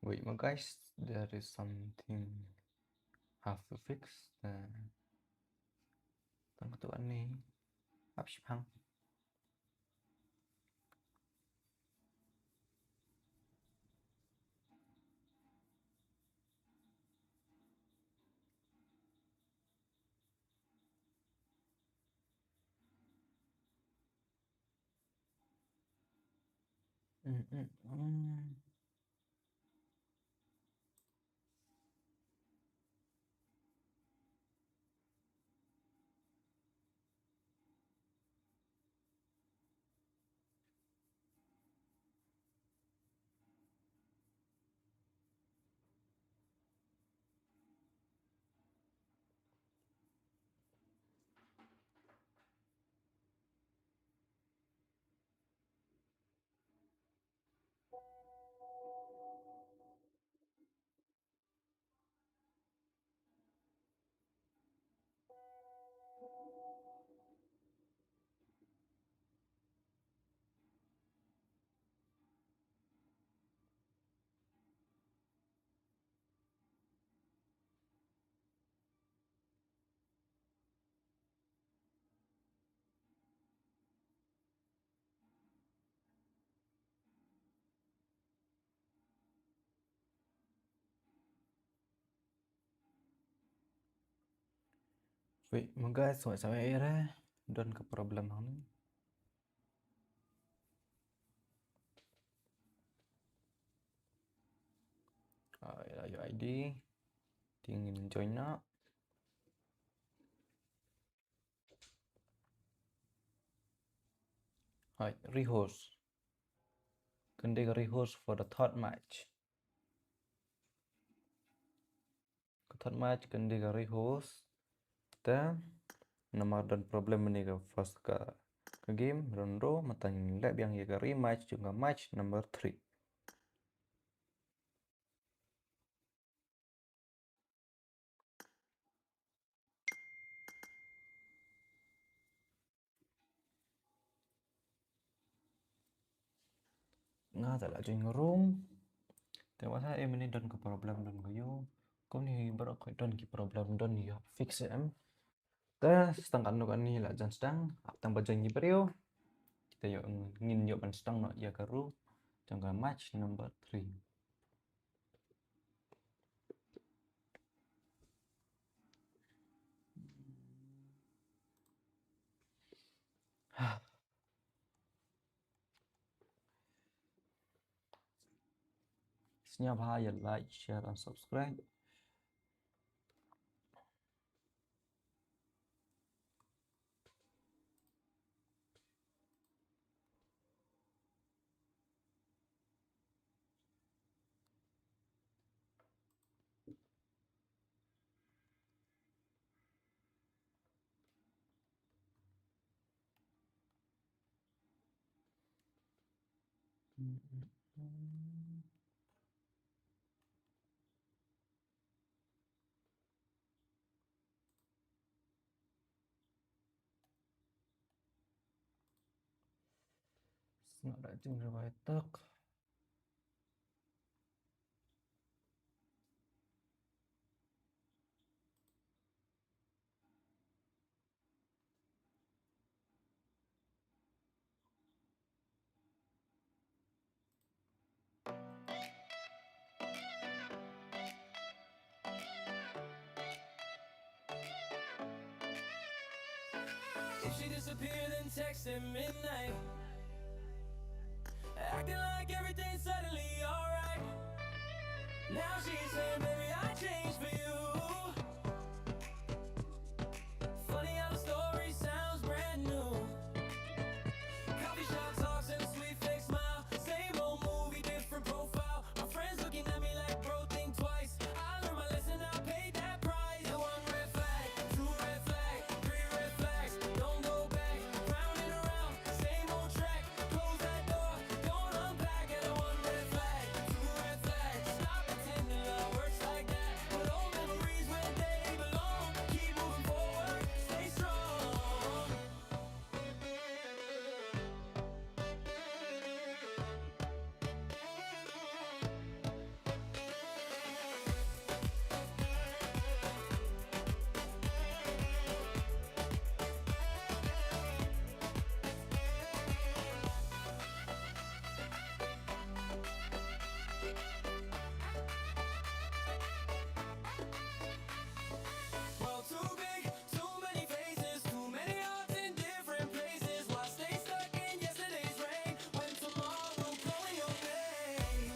Wait, my guys, there is something have to fix. Uh, tang tu ani ap shipang. Mm, mm, mm. Wait, mynta sa sa era don ka problem hangne. Ah, ïa, ïa I D. Te ngin join noh. Hooid, rehost. Kan dei ka rehost for the third match. Ka third match kan dei ka rehost. Te namar don problem mynne ka first ka, ka game, round draw, mynta ngin leh biang ïa ka rematch jong ka match number three. Nga te la join room. Te wat sa em ni don ka problem don ka ïoh. Kumne baroh khoit don ki problem don ïoh fix em. Te, sa tang katno katne la jan sdang, hap tang ba jan ki briew. Kita ïoh, ngin ïoh ban sdang noh ïa ka ru jong ka match number three. Sngewbha ïa like, share and subscribe. Sngap da jingrwai tak. If she disappeared, then text at midnight, acting like everything's suddenly alright. Now she's saying, "Baby, I changed for you." Funny how the story sounds brand new. Coffee shop talks and sweet fake smile. Same old movie, different profile. My friends looking at me like, "Bro, think twice." I learned my lesson, I paid that price. One red flag, two red flag, three red flags. Don't go back, round and around, same old track. Close that door, don't unpack it. One red flag, two red flags. Stop pretending love works like that. Put old memories where they belong. Keep moving forward, stay strong. World too big, too many faces, too many hearts in different places. Why stay stuck in yesterday's rain when tomorrow calling your name?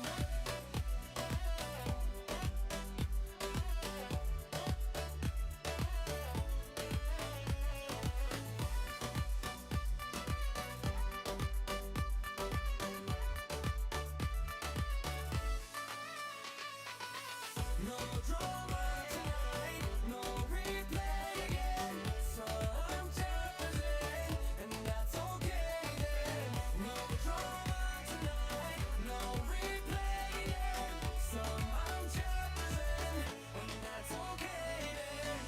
No drama tonight, no replay again. So I'm chosen, and that's okay then. No drama tonight, no replay again. So I'm chosen, and that's okay then.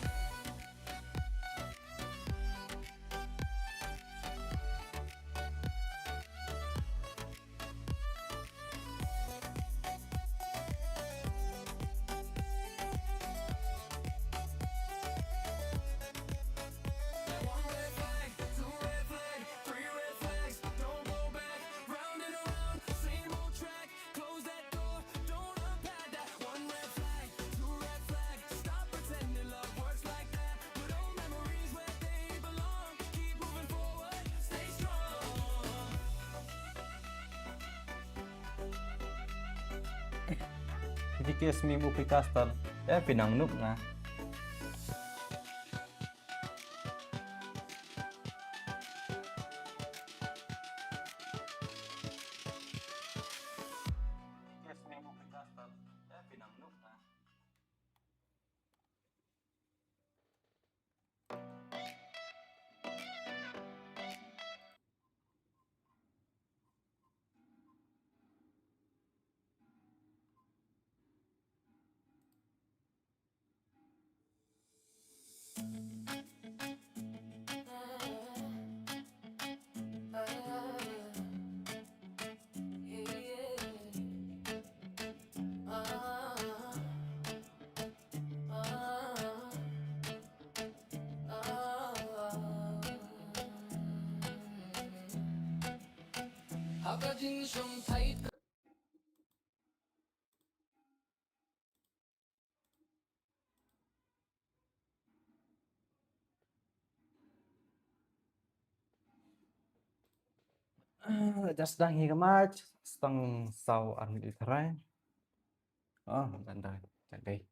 One red flag, two red flag, three red flags. Don't go back, round and around, same old track. Close that door, don't unpack that. One red flag, two red flag. Stop pretending love works like that. Put old memories where they belong. Keep moving forward, stay strong. Phi kis mi bu phi kastar, eh, phi nang nuk nga. Ah, just dang hi ka match, stang saw ar minit tharai. Oh, dan dai, dan dai.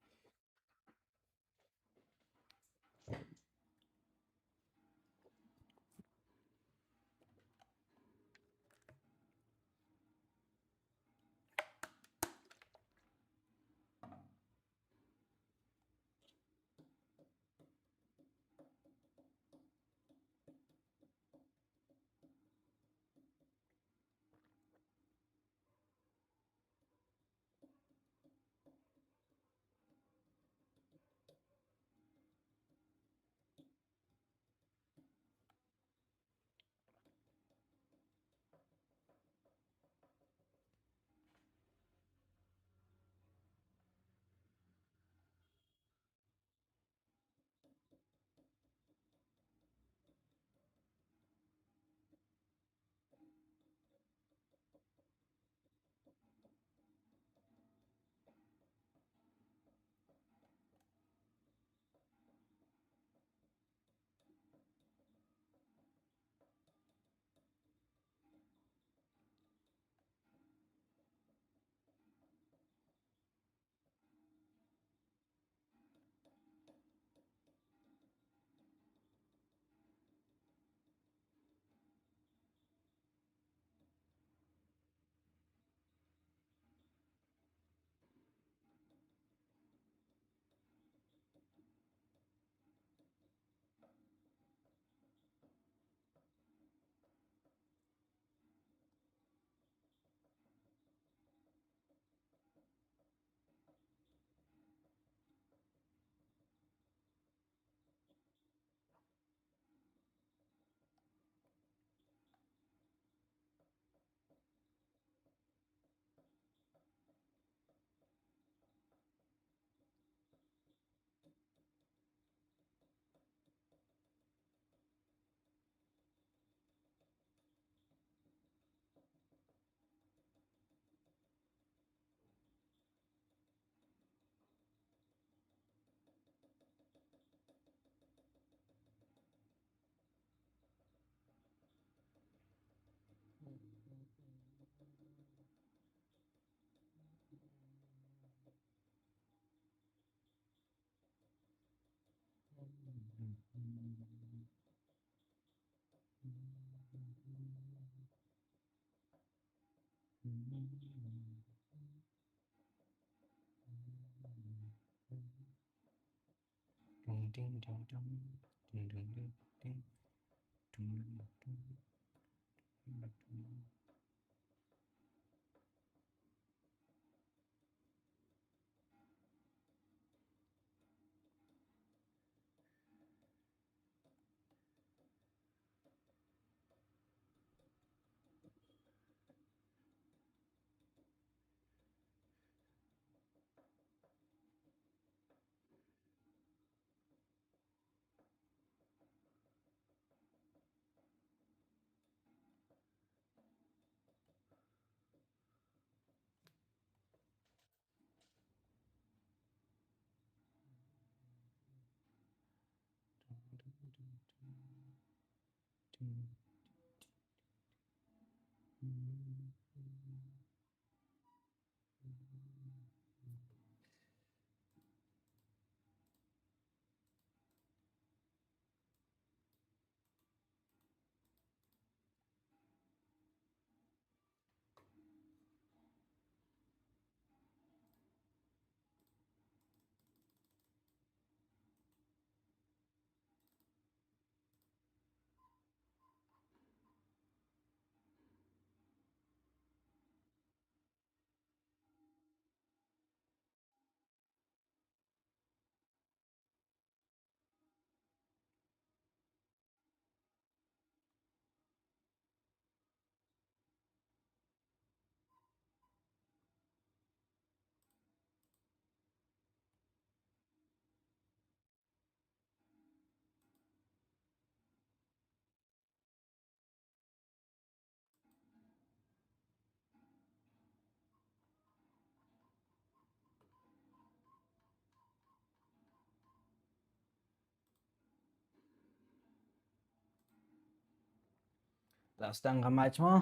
La sdang ka match mo.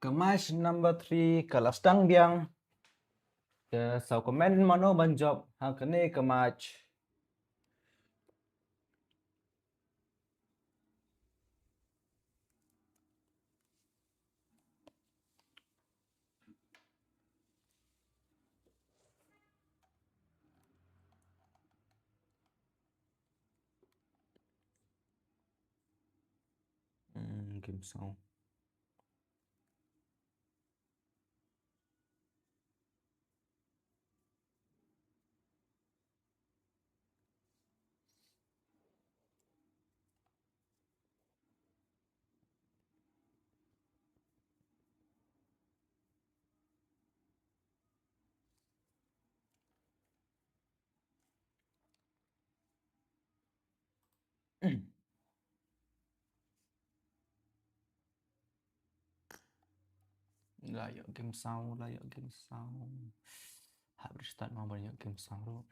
Ka match number three ka la sdang biang. Te sa comment mano ban jop ha kane ka match. Hmm, game sound. La ïoh game sound, la ïoh game sound. Hap restart mo ban ïoh game sound ruh.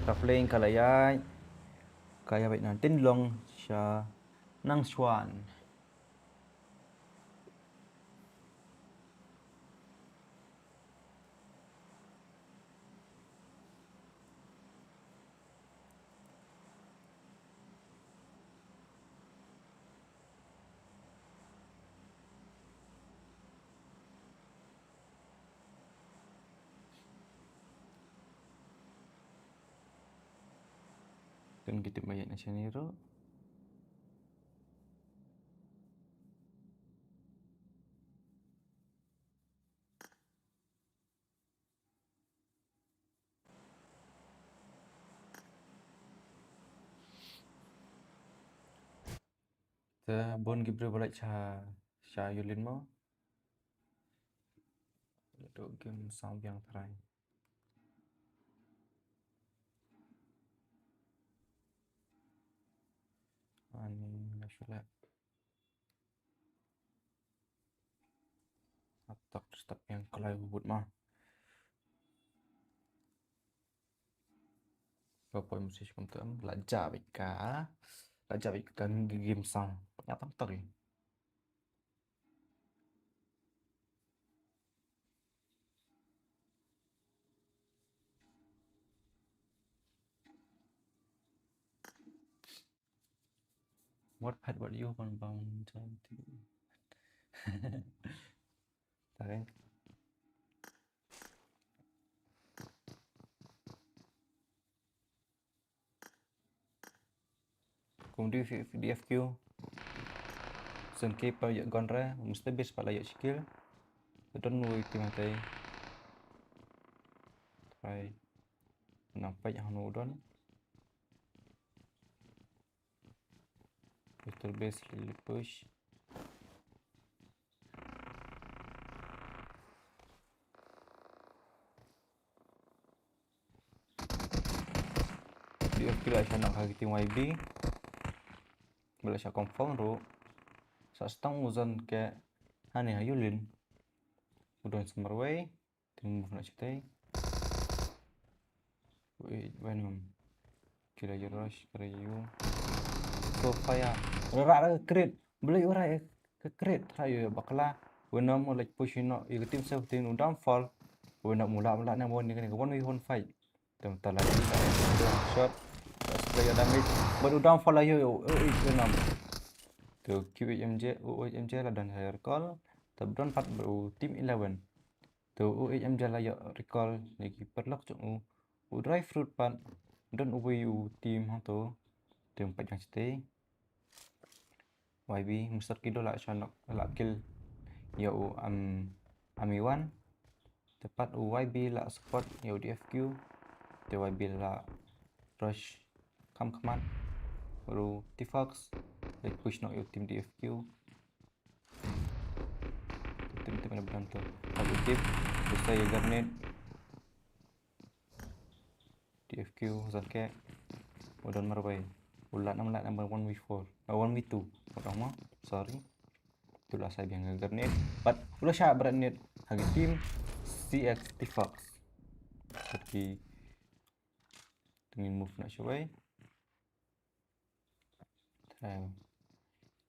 Ka plane ka la ïaid. Ka ïaid beit na Tinlong sha Nangshwan. Kan kita bayar na sini ro. Te bun ki briew ba leit sha, sha Yulin mo. Duk game sound biang trai. Ani la shu leh. Atak stop yang kelai bubut mah. Ka poi message kum tu em, la ja beit ka. La ja beit ka game sound. Nya tam tak. What pet what you want bang. Tare. Kum D F Q. Sen ki pa ïa gon re, mesti bis pala ïa shikil. Don wei tim hatai. Try. Nampak yang nu don. Pistol base, really push. D F Q la sha nang ha ki team Y B. Ba la sha confirm ruh. Sa stang u zon ke hani ha Yulin. U don sa marwei. Team move na shatei. Wait, Venom. Kira you rush, kira you. So fire. Ura ra ka crit. Beli ura ka crit. Ra yu bakla. Venom u leit push ino. Yu team self team u downfall. Venom u la la na one ni ka one v one fight. Tem tala shot. Player damage. But u downfall la yu yu Venom. Tu Q H M J, U H M J la don high recall. Tab don pat u team eleven. Tu U H M J la ïoh recall ïa ki padlock jong u. U Dry Fruit pat don uwei u team hangto. Team pat jong shatei. Y B Mister Kido la shah knock la kill ïa u am Ami Wan. Te pat u Y B la support ïa u D F Q. Te Y B la rush kham khmat. Baru T-Fox la push knock ïa u team D F Q. Tim tim na bdan tu. Aku tip. Bisa ya garnet. D F Q zan ke. Udan marwei. U la nam la number one v four. Uh, one v two. Sorry. Tu la sa biang ka grenade. But u la shah grenade ha ki team C X T Fox. Ki tu ngin move na shawai.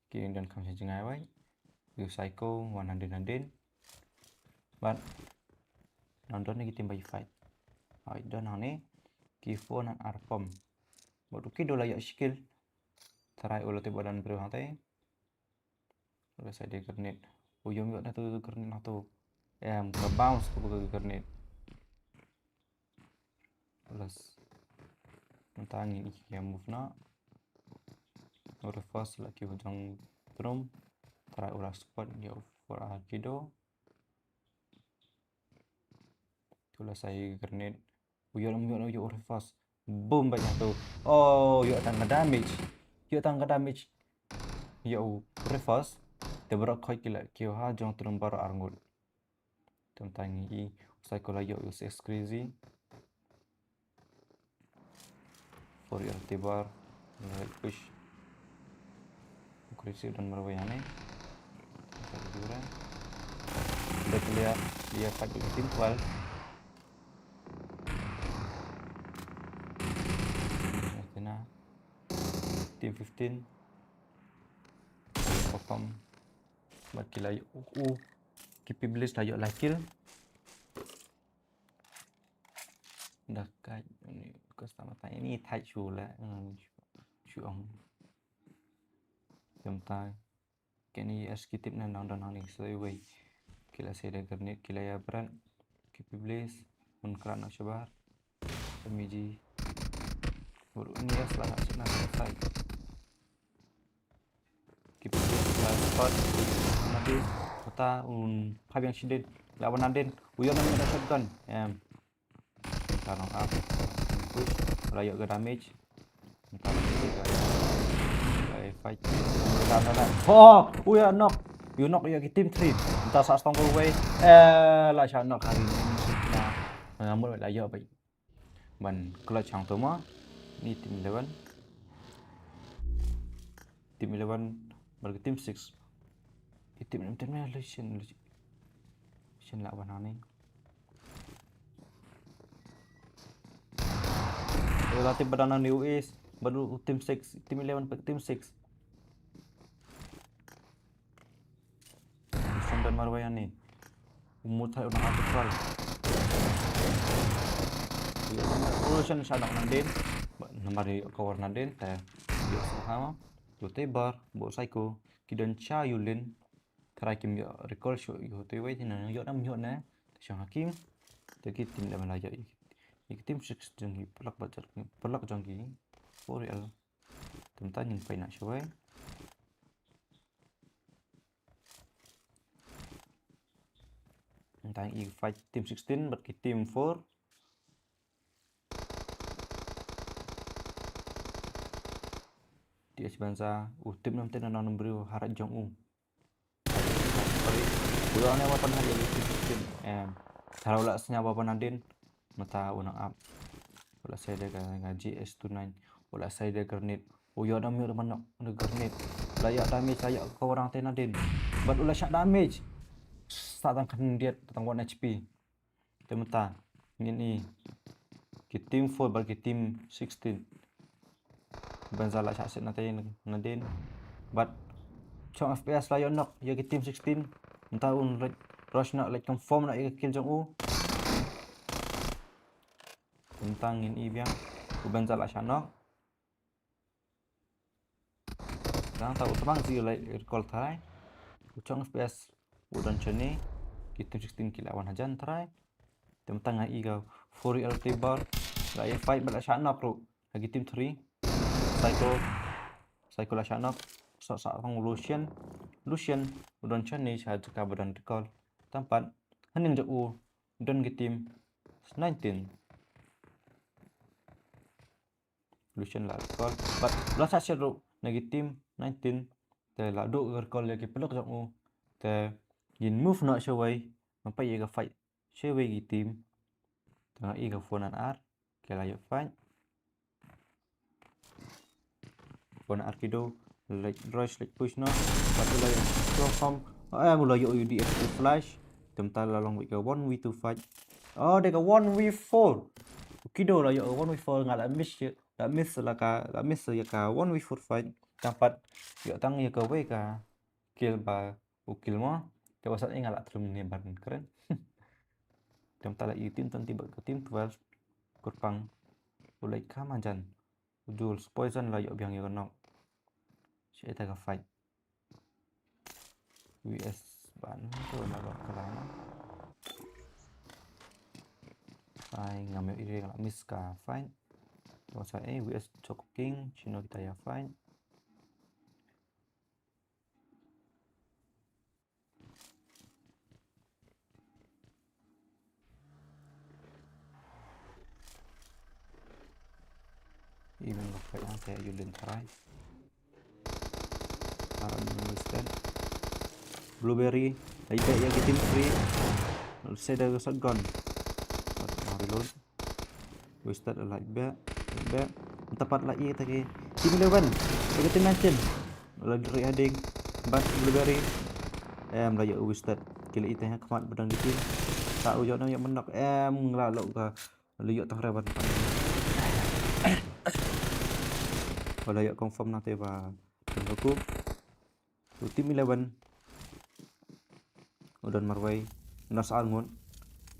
Ki don kham sha jngai wai. U Psycho wan hadien hadien. But nang don ki team ba ki fight. Ai don hangne ki phone an arpom. But u Kido la ïoh skill. Tharai u la tip ba don briew hangtai. U la sa ïa grenade. U ïoh ïoh na tu grenade na tu. Em ka bounce ka grenade. Plus mynta ngin i ki move na. U reinforce la ki jong drum. Tharai u la spot ïa u four R Kido. Tu la sa ïa grenade. U ïoh lam ïoh ïoh u reinforce. Boom ba ïa tu. Oh ïoh tang ka damage. Ïoh tang ka damage. Ïoh u reinforce. Te baroh khoit ki la kiew ha jong tu number arngut. Tang tang i Psycho la ïoh u six crazy. For your tibar. Right push. Crazy don marwei ane. Dura. Udah clear. Dia fight with team twelve. Kena team fifteen. Perform. Bad ki la ïoh u ki P Blis la ïoh la kill. Dah kai ni customer tanya ni thai shu la shu ong. Jom tai. Kini as ki tip na nang don nang ni soi wei. Ki la sa ïa grenade ki la ïa brand. Ki P Blis mun kra na shabar. Miji. Buru ni as la na sina sai. Ki P Blis la spot. Mati. Kota un phabiang shidit. La wan hadien. U ïoh na shotgun. Em. Ka nong ap. Push. La ïoh ka damage. Ka la fight. Oh, u ïa knock. U knock ïa ki team three. Mynta sa stong ko wei. Eh, la sha knock hari. Ngamut la ïoh bai. Ban clutch hangto ma. Ni team eleven. Team eleven bad ki team six. Ki team eleven team eleven Lucian Lucian la ban hangne. Relative bad hangne u ace bad u team six, team eleven bad team six. Shan dan marwei hangne. Umut hai unang atu try. Shan shan nak nadin. Namar di cover nadin te. Yo sama. Yo te bar bo psycho. Ki don cha yulin. Try kim yo recall shu yo te wei tina yo nam yo ne. Shang hakim. Te ki team eleven la yo. Ki team six jong ki pelak bajal pelak jong ki. For real. Team ta ngin pei na shawai. Tang i fight team sixteen bad ki team four. T H Banza u team nam team na nam briew harat jong u. U la ne weapon hadien. Em. Thara u la snya weapon hadien. Mata u nang ap. U la sai da ka G S two nine. U la sai da grenade. U yo dam yo da manok da grenade. La ya damage la ya ka orang te nadin. But u la shah damage. Sa tang khan diat tang one H P. Te mata ngin i ki team four bad ki team sixteen. Banza la shah set na te nadin. But chong F P S la yo nok ya ki team sixteen. Mata un rush na like confirm na ya kill jong u. Tang ngin i biang. U Banza la shah nok. Dang ta u tmang zi lai recall tharai. U chong F P S u don chani. Ki team sixteen ki la wan hajan tharai. Te mata nga i ka four L T bar. La i fight bad la shah nok ru. Lagi team three. Psycho. Psycho la shah nok. Sa sa kong Lucian. Lucian u don chani sha jaka ba don recall. Tampat hanin ja u don ki team nineteen. Lucian la recall. But la sa shah ru na ki team nineteen. Te la du recall ya ki pelok jong u. Te ngin move na shawai. Nampai ya ka fight shawai ki team. Te nga i ka phone an ar. Ki la yo fight. Phone Arkido, leit rush, leit push noh. Bad u la ïoh Storm. Em, u la ïoh U D F flash. Te mynta la long ka one v two fight. Oh, dei ka one v four. U Kido la ïoh one v four, nga la miss ïa, la miss la ka, la miss ïa ka one v four fight. Tang pat ïoh tang ïa kawei ka kill ba u kill mo. Te ba sat nga la trum ne ban kren. Te mynta la ïa team twenty bad ka team twelve. Kyrpang u leit ka marjan. U Jules Poison la ïoh biang ïa ka knock. Shi ita ka fight. U S ban tu na ba kala na. Ai, ngam ïoh iri, nga la miss ka fight. Wa sa, eh, U S Choco King, shino kita ïa fight. Even bak ka ïang te ïa u lin tharai. Aram ni Western. Blueberry, lagi ïa ki team three. Lalu seda ka shotgun. Bad nga reload. Wasted la beh, la beh. Mynta pat la ïa kita ki team eleven. Ïa ki team nineteen. La dri hading. Bad Blueberry. Em, la ïa Wasted. Ki la ïa teng ha khmat ba don ki team. Ta u ïoh nang ïa menok. Em, nga la lok ka. La ïoh tang reban. Wala ïoh confirm nangta ba don ka ku. U team eleven u don marwei, u don sa ar ngut,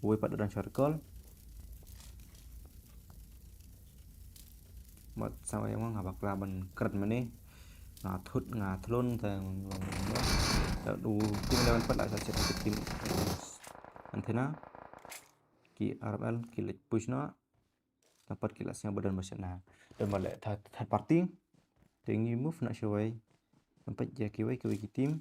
uwei pat u don circle. Bad sa wei ma nga bakla ban kren mane. Nga thut, nga thlun te u team eleven pat la sa shet team Antenna. Ki R M L ki leit push noh. Tang pat ki la sngew ba don ba shana, don ba leh third, third party. Te ngi move na shawei. Tang pat ïa kiwei kiwei ki team.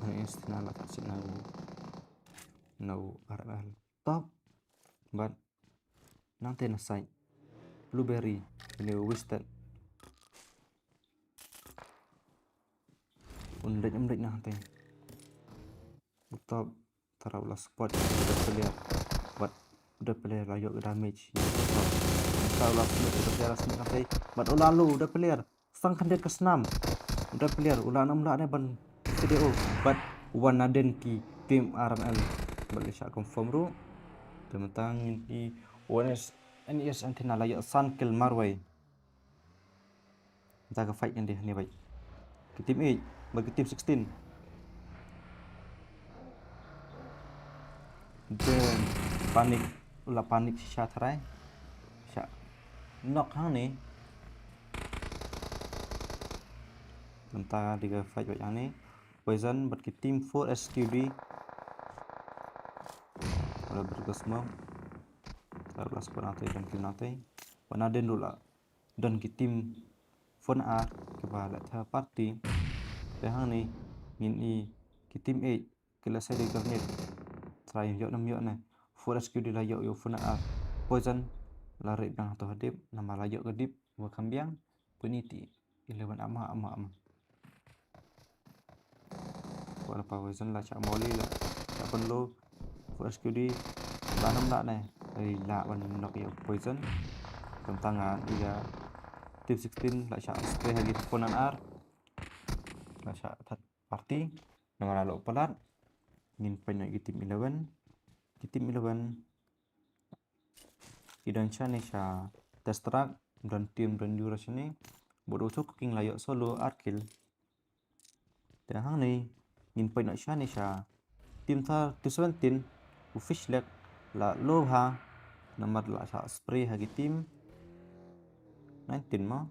Antenna la third shana, no R M L top. Bad nangta na side Blueberry, une u Wasted. Un dei, un dei nangta. U top, tara u la spot u da player. Bad u da player la ïoh damage. Tara u la sneak, u da player la sneak nangta. Bad u la lu u da player. Sang khyndiat ka snam. U da player u la nam la ne ban C D O. Bad u wan naden ki team R M L. Bad la shah confirm ruh. Te mynta ngin ïa ki N E S Antenna la ïoh san kill marwei. Mynta ka fight ngan dei hangne bad ki team eight bad ki team sixteen. Then panic, u la panic shisha tharai. Sha knock hangne. Mynta dei ka fight bad hangne. Poison bad ki team four S Q D. Wala bad ka smoke. Wala spot nangta, don kill nangta. Wan naden ruh la don ki team four R kiba leh third party. Te hangne ngin ïa ki team eight ki la side grenade. Try ïoh nam ïoh ne. Four S Q D la ïoh ïa u four R. Poison la rit biang hato ha dip, namar la ïoh ka dip ba kham biang. Pyniti eleven ama ama ama. Wala pa Poison la shah molly la shah pynlo. Four S Q D la nam la ne. Ei, la ban knock ïa u Poison. Tang tang ïa team sixteen la shah spray ha ki four R. La shah third party. Namar la lok palat. Ngin pynnoh ïa ki team eleven. Ki team eleven ki don shane sha Test Track, don team, don Jura shane. Bad u Choco King la ïoh solo ar kill. Te hangne ngin pynnoh shane sha team thar, team seventeen, u Fish Lake la low ha, namar la shah spray ha ki team nineteen mo.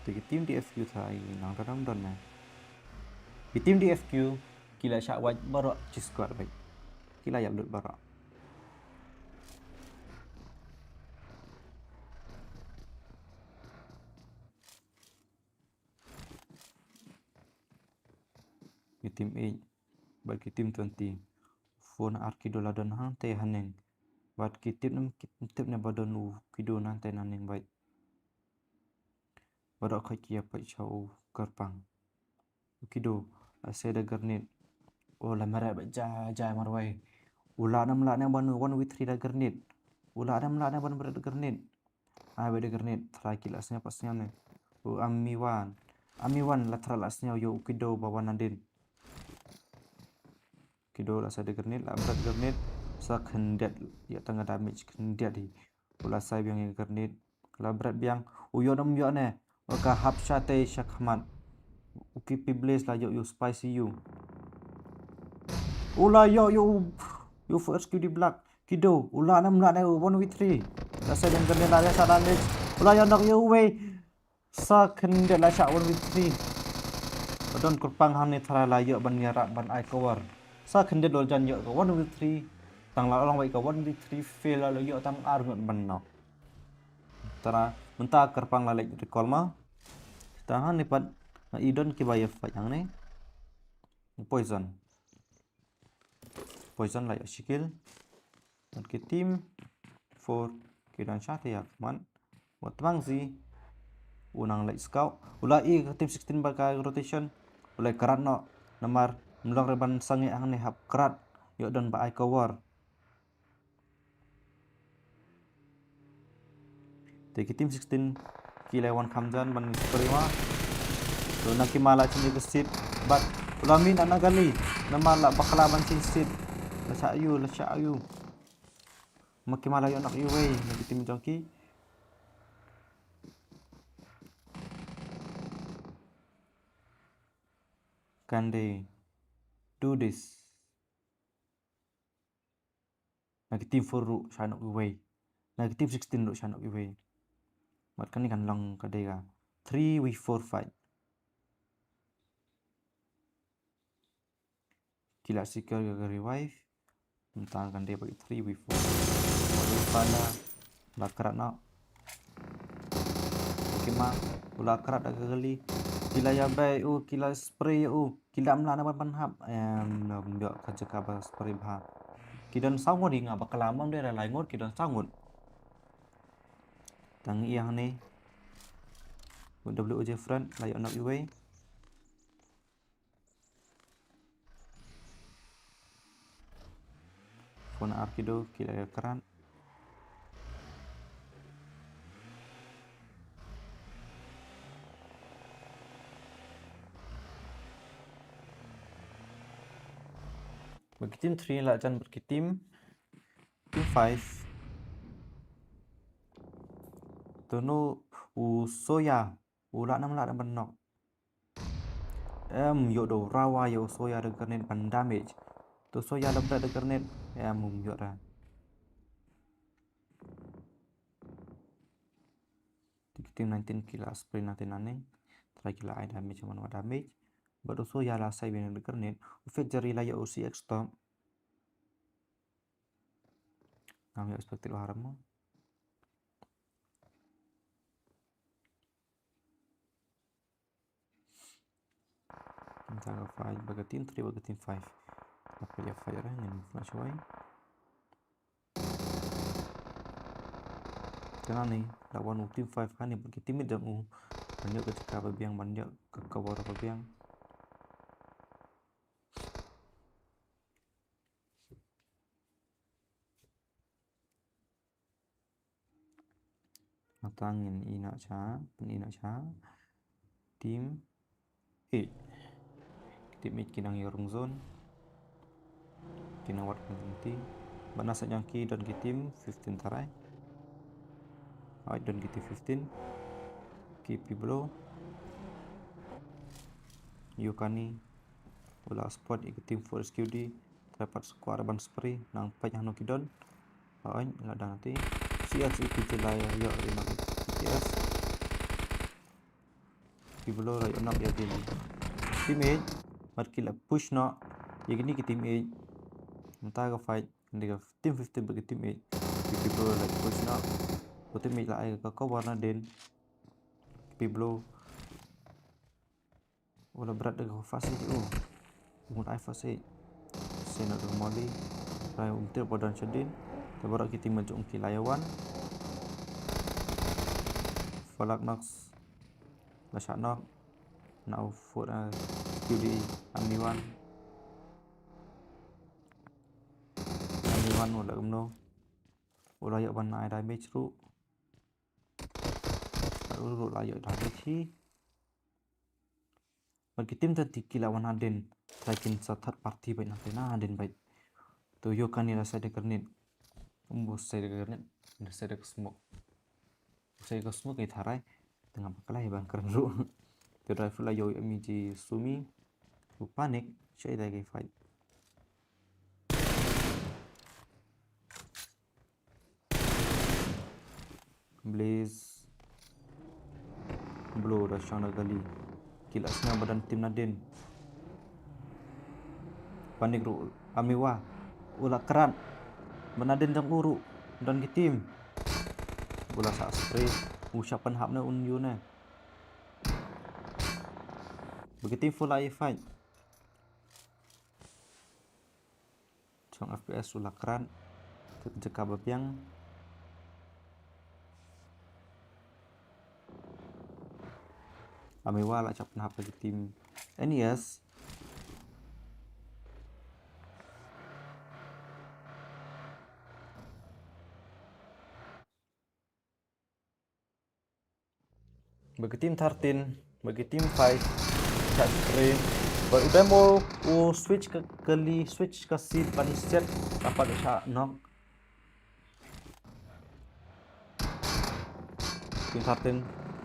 Te ki team D F Q tharai nang dang dang don ne. Ki team D F Q ki la shah wait baroh shi squad bad ki la ïap lut baroh. Ki team eight bad ki team twenty. Four R ki dei la don hangta haneng. Bad ki tip ne, ki tip ne ba don u Kido nangtai nangne bad. Ba dok khot ki ïa peit sha u kyrpang. U Kido la sei da grenade. U la mareh bad jai jai marwei. U lah ne ym lah ne ban one v three da grenade. U lah ne ym lah ne ban mareh da grenade. Ai bad da grenade, trai ki la sngap pat sngap ne. U Amiwan. Amiwan la trai la sngap ïa u Kido ba wan nadien. Kido la sei da grenade, la bret grenade, sa khyndiat ïa tang ka damage khyndiat hi. U la sei biang ïa grenade, la bret biang, u ïoh ne ym ïoh ne, u ka hap shatei sha khmat. U K P Blaze la ïoh ïa u Spicy U. U la ïoh ïa u, ïa u First Q D Black. Kido, u lah ne ym lah ne u one v three. La sei da grenade la ïa sa damage. U la ïoh knock ïa uwei. Sa khyndiat la shah one v three. Ba don kyrpang hangne trai la ïoh ban ïarap ban ai cover. Sa khyndiat la jan ïoh ka one v three. Tang la long wei ka one v three fail la ïoh tang ar ngut ban knock. Tara mynta kyrpang la leit recall ma. Tang hangne pat nga i don kiba ïa fight hangne. Poison. Poison la ïoh shi kill. Bad ki team four ki don shatei ïa khmat. Wat tmang zi. U nang leit scout. U la i ka team sixteen ba ka rotation. U la krat noh. Namar ym long re ban sangeh hangne hap krat. Ïoh don ba ai cover. Te ki team sixteen ki la wan kham jan ban spray ma. To na ki ma la chim ïa ka seat bad u la mih na na gully. Namar la bakla ban chim seat. La shah ïa u, la shah ïa u. Ma ki ma la ïoh knock ïa uwei na ki team jong ki. Can they do this? Na ki team four ruh shah knock iwei. Na ki team sixteen ruh shah knock iwei. Bad kane kan long ka dei ka three v four fight. Ki la secure ka revive. Mynta kan dei ba ki three v four. Bad u pala la krat noh. Ki ma u la krat da ka gully. Ki la ïa beh u, ki la spray u. Ki la mlah na ban ban hap. Em, ym ïoh ka jaka ba spray bha. Ki don saw ngut hi, nga bakla mam dei lai ngut, ki don saw ngut. Tang ïa hangne. W J Friend la ïoh knock iwei. Phone Arkido ki la krat. Bad ki team three la jan bad ki team, team five. To no u Soya u lah nam lah ban knock. Em, ïoh da u Rawa ïa u Soya da grenade ban damage. To Soya la bret da grenade. Em, um ïoh da. Ki team nineteen ki la spray nineteen nangne. Trai ki la ai damage man wa damage. Bad u Soya la sai biang da grenade. U Fajr la ïa u C X top. Ngam ïa expected u haram mo. Mynta ka fight ba ka team three ba ka team five. Apa ïa fight ra ngin flash away. Kane ni la wan u team five hani ba ki team mid jong u. Ban ïoh ka jaka ba biang, ban ïoh ka cover ba biang. Mynta ngin ïa noh sha, pyn ïa noh sha team eight. Team eight ki nang ïa rung zone. Ki nang wad kumti. Bad na sait jong ki don ki team fifteen tarai. Hooid, don ki team fifteen. Ki Piblo. Yukani. U la spot ïa ki team four S Q D. Trai pat squad ban spray, nang peit hano ki don. Hooid, la dang ti. C S E P T la ïa ïoh ïa ma P T S. Ki Piblo la ïoh knock ïa ki team eight. Bad ki la push noh ïa kini ki team eight. Mynta ka fight, kine ka team fifteen bad ki team eight. Ki Piblo la push noh. Ki team eight la ai ka cover nadien. Ki Piblo u la bret da ka first aid u. U ngut ai first aid. Sien da ka molly. Rai um tip ba don shadien. Te baroh ki team jong u ki la ïa wan. Falak Knox la shah knock. Na u four, eh, Q D Army One. Army One u la kumno. U la ïoh ban ai damage ruh. Bad u ruh la ïoh damage hi. Bad ki team thirty ki la wan hadien. Trai kin sa third party bad na tena hadien bad. To ïoh kane la side grenade. Um, bu side grenade. Side smoke. Side smoke ki tharai. Tengah makalai bang kren ruh. To drive la ïoh M G Sumi. U panic. Shai da ki fight. Blaze. Bro, da shang da gali. Ki la sngew ba don team nadien. Panic ruh, Army One. U la krat. Ba nadien jong u ruh. Don ki team. U la sa spray. U shah pynhap ne un ïoh ne. Ba ki team full la ïa fight. Shong F P S u la krat. Ka jaka ba biang. Army One la shah pynhap ka team N E S. Ba ki team thirteen, ba ki team five, shah spray. Bad u demo, u switch ka kali, switch ka seat, ban set, dapat shah knock. Team thirteen,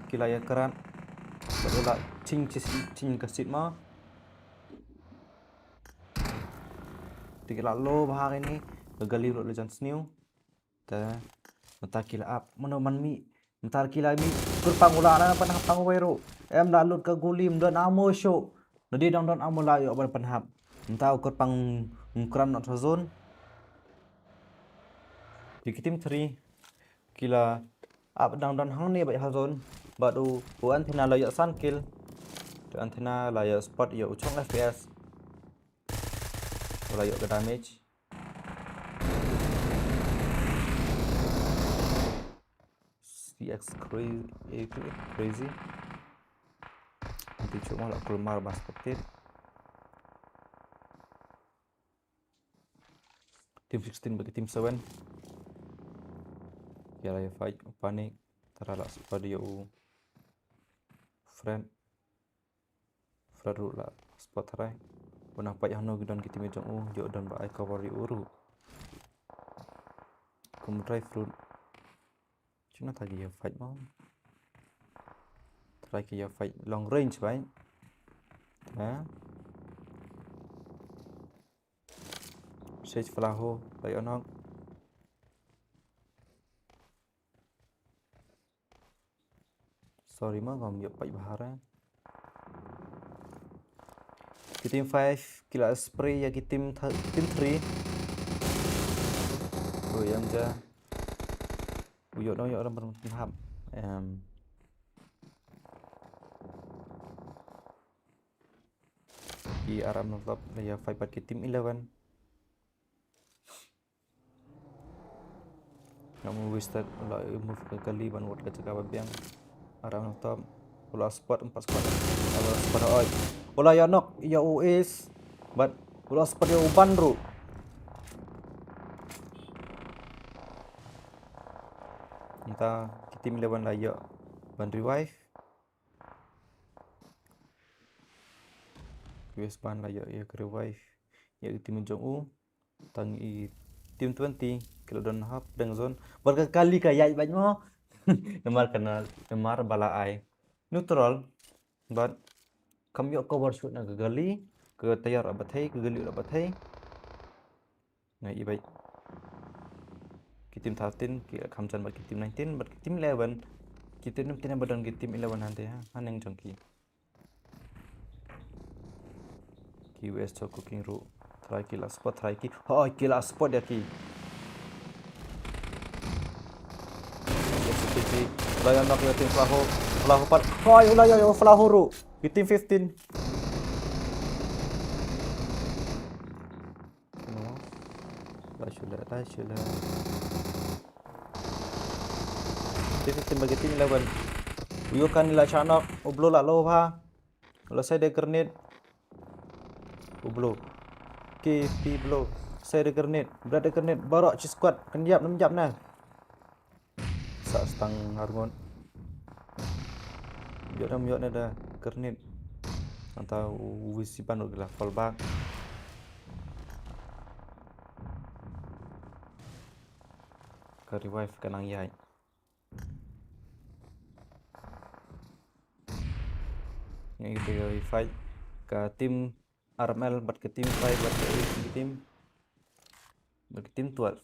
ki la ïa krat. Bad u la ching, ching, ching ka seat ma. Te ki la low bha kine, ka gali ruh la jan sniew. Te, mynta ki la ap, mano man mih, mynta ki la mih, kyrpang u la na pynhap tang wei ruh. Em la lut ka guli, ym don ammo shuh. Nadien dang don ammo la ïoh ban pynhap. Mynta u kyrpang u kren not ha zone. Te ki team three, ki la ap dang don hangne bad ha zone. Bad u, u Anthena la ïoh san kill. Te Anthena la ïoh spot ïa u Chong F P S. U la ïoh ka damage. C X crazy, eh, crazy. Nanti cuma lah keluar bas petit. Team sixteen bagi team seven. Ya lah, ya fight, panic. Tara lah spot dia u Fred. Fred ruh la spot tharai. Pynah pat ïa hano ki don ki team jong u, ïoh don ba ai cover ïa u ruh. Kum drive ruh. Chuna ta ki ïa fight mo. Tharai ki ïa fight long range bai. Ha? Sage Flaho, bai onok. Sorry ma, ngam ïoh pait bha re. Ki team five ki la spray ïa ki team th-, team three. Oi, em ja. U ïoh dong ïoh ram ram hap. Em. Ki aram nong top la ïa fight bad ki team eleven. Nga mu wasted, u la move ka kali ban wad ka jaka ba biang. Aram nong top. U la spot empat squad. U la spot oi. U la ïa knock ïa u Ace. Bad u la spot ïa u Ban ruh. Mynta ki team eleven la ïa ban revive. U Ace Ban la ïa, ïa ka revive. Ïa ka team jong u. Tang i team twenty, ki la don hap dang zone. Bad ka kali ka ïaid bad mo. Namar kana, namar ba la ai neutral. Bad kam ïoh cover shuh na ka kali, ka tayar la bathei, ka kali la bathei. Nga i bad ki team thirteen, ki kham jan bad ki team nineteen, bad ki team eleven, ki team nineteen ba don ki team eleven hante ha, haneng jong ki. Ki West Cooking ruh. Try ki la spot, try ki. Hoi, ki la spot ïa ki. Yes, P P. Ryan knock ïa team Flaho. Flaho pat. Hoi, u la ïa, ïa Flaho ruh. Ki team fifteen. No. La shu la, la shu la. Team ba ki team eleven. U Yokan la shah knock, u Blue la low bha. U la sai da grenade. U Blue. K P Blue. Sai da grenade. Bret da grenade. Baroh shi squad. Kan ïap nam ïap na. Sa stang harngon. Ïoh nam ïoh na da grenade. Anta u wisi ban u la fall back. Ka revive ka nang ïai. Ngi ïa fight ka team R M L bad ka team five bad ka team bad ka team twelve.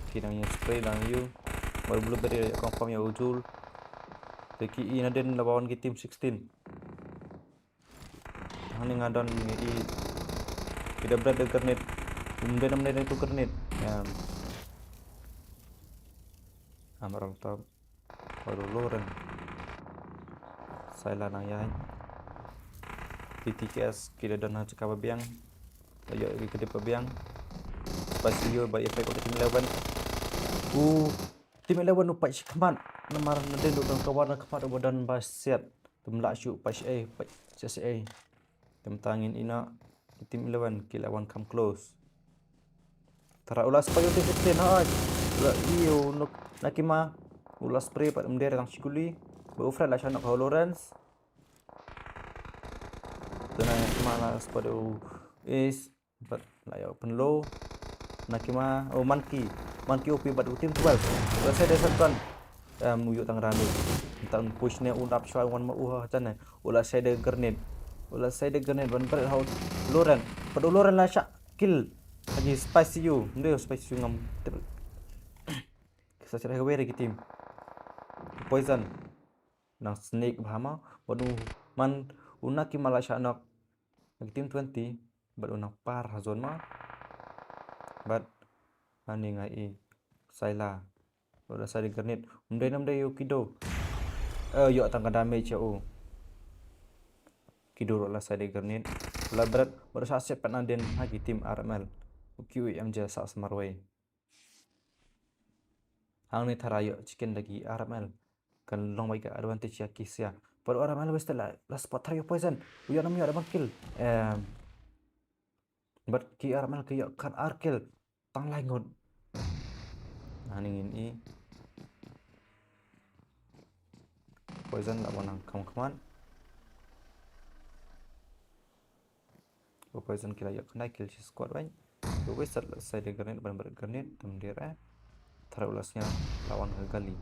Ki nang ïa spray nang ïa u. Bad Blueberry ïa confirm ïa u Jul. Te ki i na den la bawan ki team sixteen. Hangne nga don ngi i. Ki da bret da grenade. Um dei nam dei tu grenade. Em. Amaral top. Waduh, Loren. Saila nang ïaid. T T K S ki da don ha jaka ba biang. Ayo ki kedip ba biang. Spicy ïa ba effect of the team eleven. U team eleven u pait shi khmat. Namar na den u don cover na khmat u ba don ba siat. Tum lah shu pait shi ei, pait shi ei. Te mynta ngin ïoh na team eleven ki la wan come close. Tara u la spray u te fifteen hoi. U la ïoh u Nakima. U la spray pat ym dei tang shi kuli. Ba u Fred la shah knock ha u Lawrence. Te Nakima la spray u Ace. Bad la ïoh pynlong. Nakima, oh, Monkey. Monkey u pi bad u team twelve. U la sai da shotgun. Em, u ïoh tang ranu. Tang push ne u dap shwa wan ma u ha jan ne. U la sai da grenade. U la sai da grenade ban bret ha u Loren. Bad u Loren la shah kill. Lagi Spicy u. Nde Spicy u ngam tip. Ki sa shah ka wei ki team. Poison. Nang sneak bha ma. Bad u man u Nakima la shah knock. Lagi team twenty. Bad u nang par ha zone ma. Bad ani nga i Saila. Bad u la sai da grenade. Um dei nam dei u Kido. Eh, ïoh tang ka damage ïa u. Kido ruh la sai da grenade. La bret, bret sa sep pat na den ha ki team R M L. U Q M J sa smarwei. Hangne tara ïoh chicken da ki R M L. Kan long bai ka advantage ïa ki sia. Bad u R M L wes la, la spot tara ïoh poison. U ïoh nam ïoh da bang kill. Em. Bad ki R M L ki ïoh kan ar kill. Tang lai ngut. Ani ngin i. Poison la wan nang kham khmat. Ba poison ki la ïoh khyndai kill shi squad bad. Ba wei sat la sai da grenade ban bret grenade tam dir eh. Tara u la sñiaw la wan ka gali.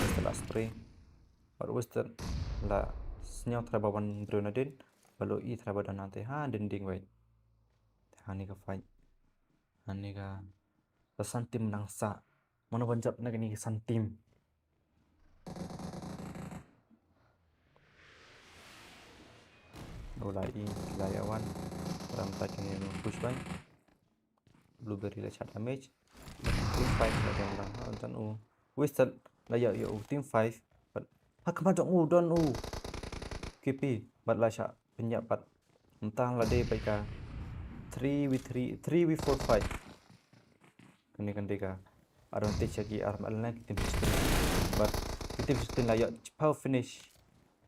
Western la spray. Bad Western la sñiaw tara ba wan briew nadien. Ba lo i tara ba don nangte ha dinding wei. Hani ka fight. Hani ka. Ba san team nang sa. Mano ban jop na kini ki san team. Ulai i, ulai awan. Ram ta kini push bang. Blueberry la chat damage. Team five la jam lang ha jan u. Wizard la ya ya u team five. But ha kama jong u don u. K P but la chat penyap pat. Entah la dei bai ka three v three, three v four five. Kani kan dei ka advantage ya ki R M L na ki team sixteen. But ki team sixteen la ya chipau finish.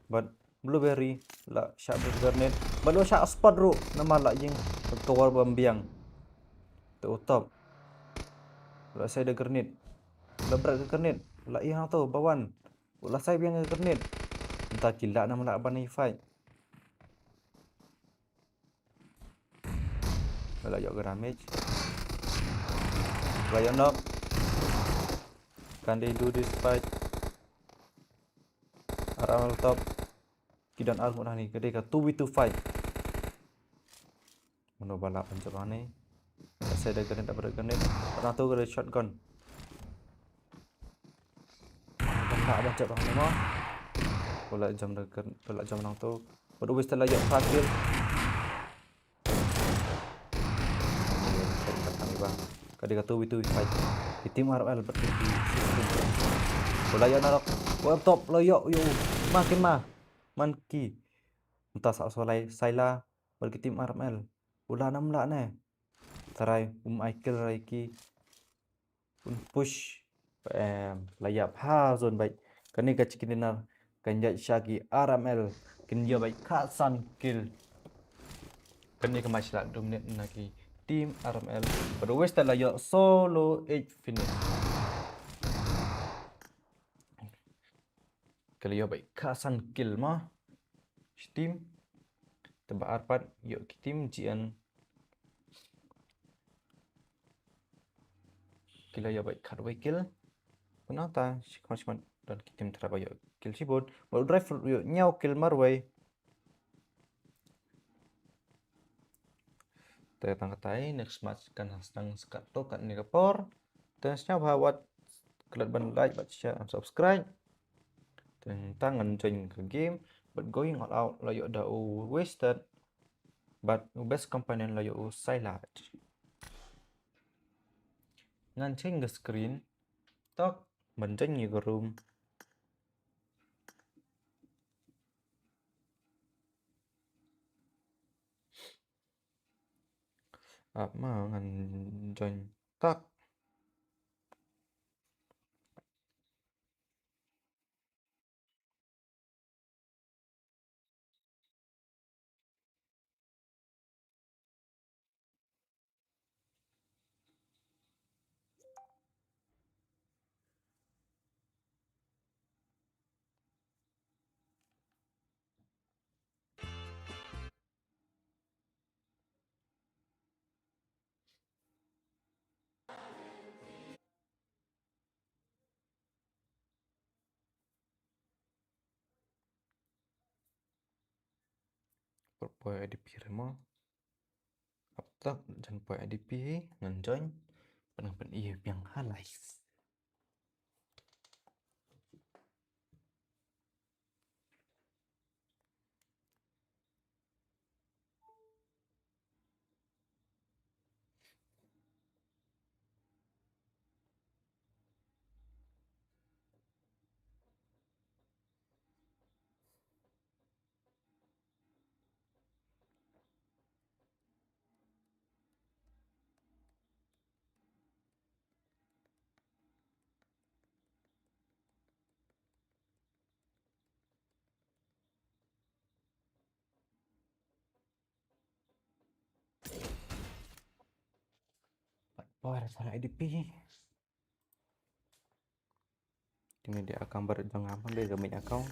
But Blueberry la shah bret grenade. But la shah spot ruh namar la ïing cover bam biang. Te u top. La sai da grenade. La bret grenade. La ïing to bawan. La sai biang grenade. Entah ki la namar la ban fight. Ba la ïoh ka damage. Ba la ïoh knock. Can they do this fight? Around top. Ki don ar ngut hani ka dei ka two v two fight. Mano ba la ban jop hani. Ba sai da grenade, da bret grenade. Ba na to ka dei shotgun. Ba na ban jop hani mo. Ba la jam da grenade, ba la jam nang to. Ba du wis la ïoh ka kill. Ka dei ka two v two fight. Ki team R M L bad ki team sixteen. Ba la ïoh narok. Ba top la ïoh ïoh. Makin ma. Man ki. Mynta sa u Saila bad ki team R M L. U la nam la ne. Tharai um ai kill rai ki. Un push. Em, la ïap ha zone bad kane ka chicken dinner kan ïaid sha ki R M L. Kin ïoh bad khatsan kill. Kane ka match la dominate na ki team R M L. Bad Wasted la ïoh solo eight finish. Ka la ïoh bad khatsan kill ma. Shi team. Te ba ar pat ïoh ki team G N. Ki la ïoh bad khatwei kill. Kumno ta shi khmat shi khmat don ki team Tara ba ïoh kill shibun. Bad u Driver ïoh hynñiew kill marwei. Te tang katai, next match kan hap sdang sa katto katne ka por. Te sngewbha wat klet ban like bad share and subscribe. Te tang ngan join ka game bad Going All Out la ïoh da u Wasted bad u Best Companion la ïoh u Saila. Ngan change ka screen. Tok ban join ïa ka room. Ap ma ngan join tak. Por poi I D P re mo. Ap tak jan poi I D P hi ngan join. Pynang pyn i biang halai. Pat por sa I D P. Kine dei account baru jong nga, dei ka main account.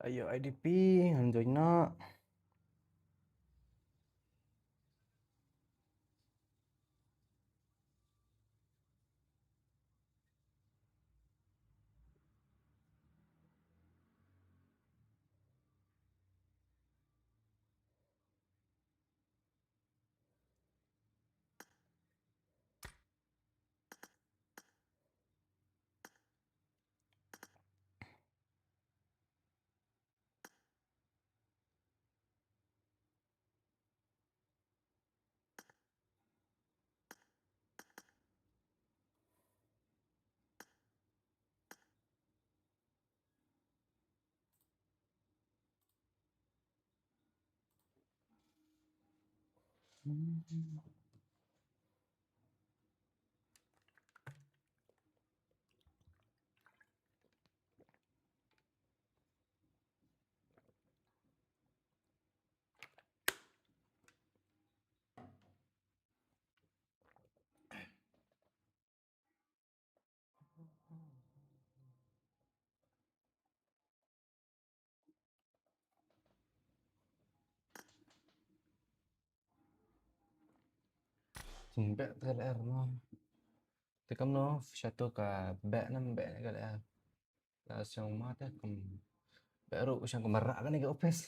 Ayo I D P, ngan join na. Jin beh te ka lyer mo. Te kumno, shato ka beh nam beh ne ka lyer. La song ma te kum beh ruh song kum rah kane ka office.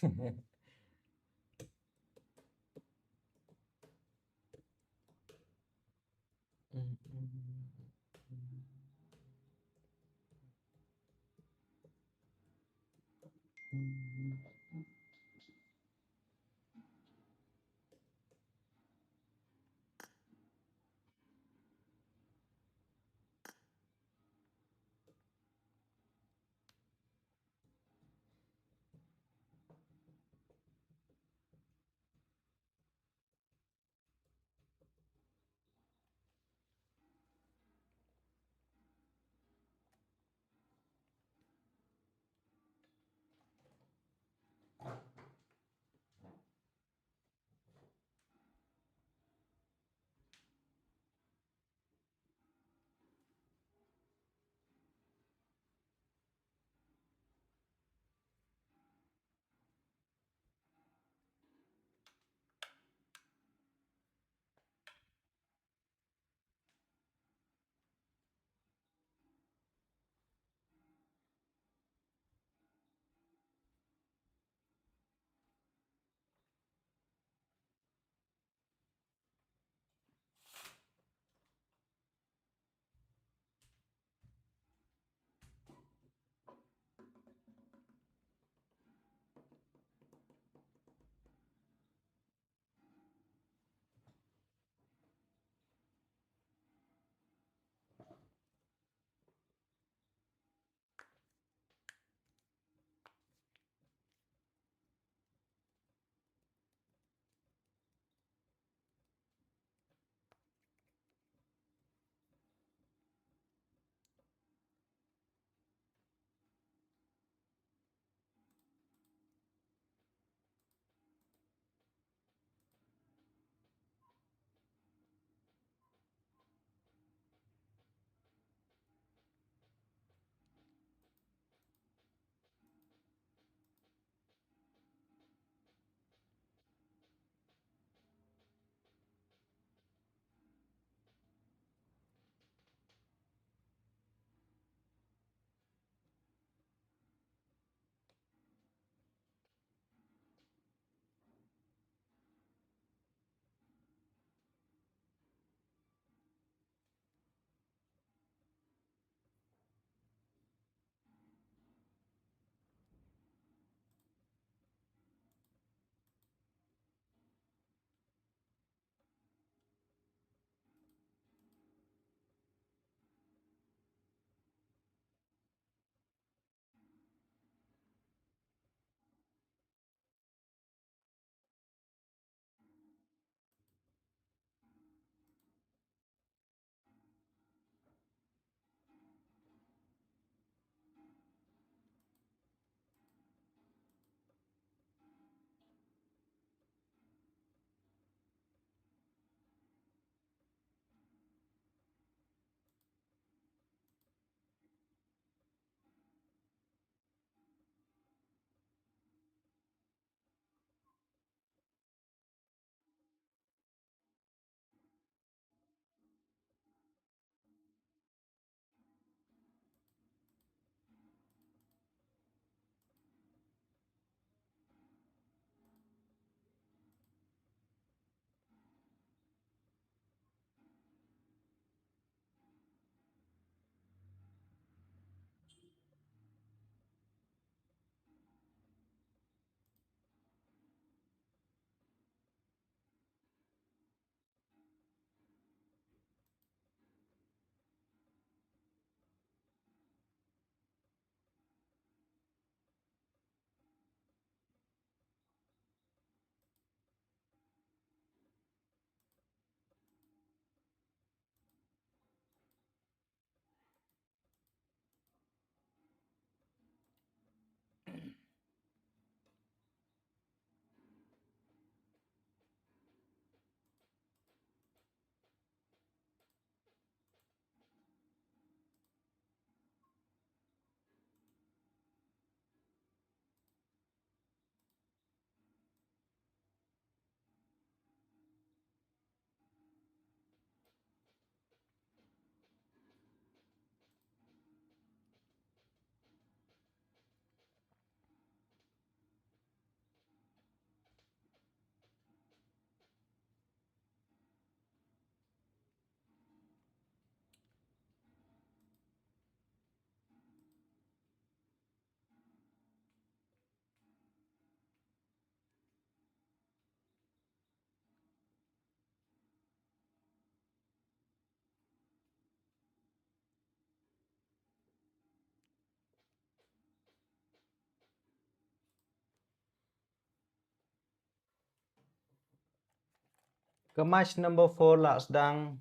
Ka match number four la sdang.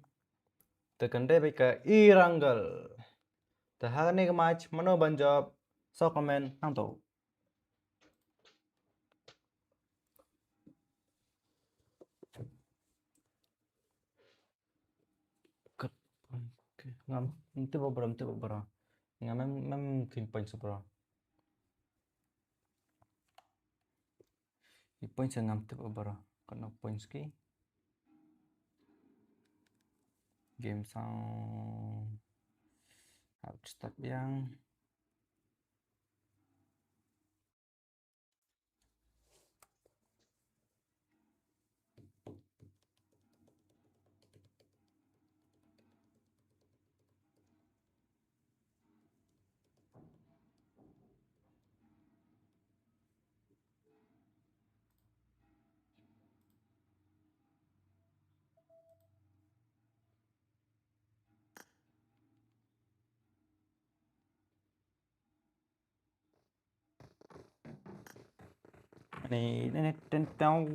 Te kan dei bad ka Erangel. Te ha kane ka match mano ban jop? Shu comment hangto. Kat, okay, ngam, ngam tip ba bro, ngam tip ba bro. Ngam, ngam, ngam kin point sa bro. I point sa ngam tip ba bro. Katno points ki? Game sound. Hap start biang. Ani, ni, ni, ten, tau.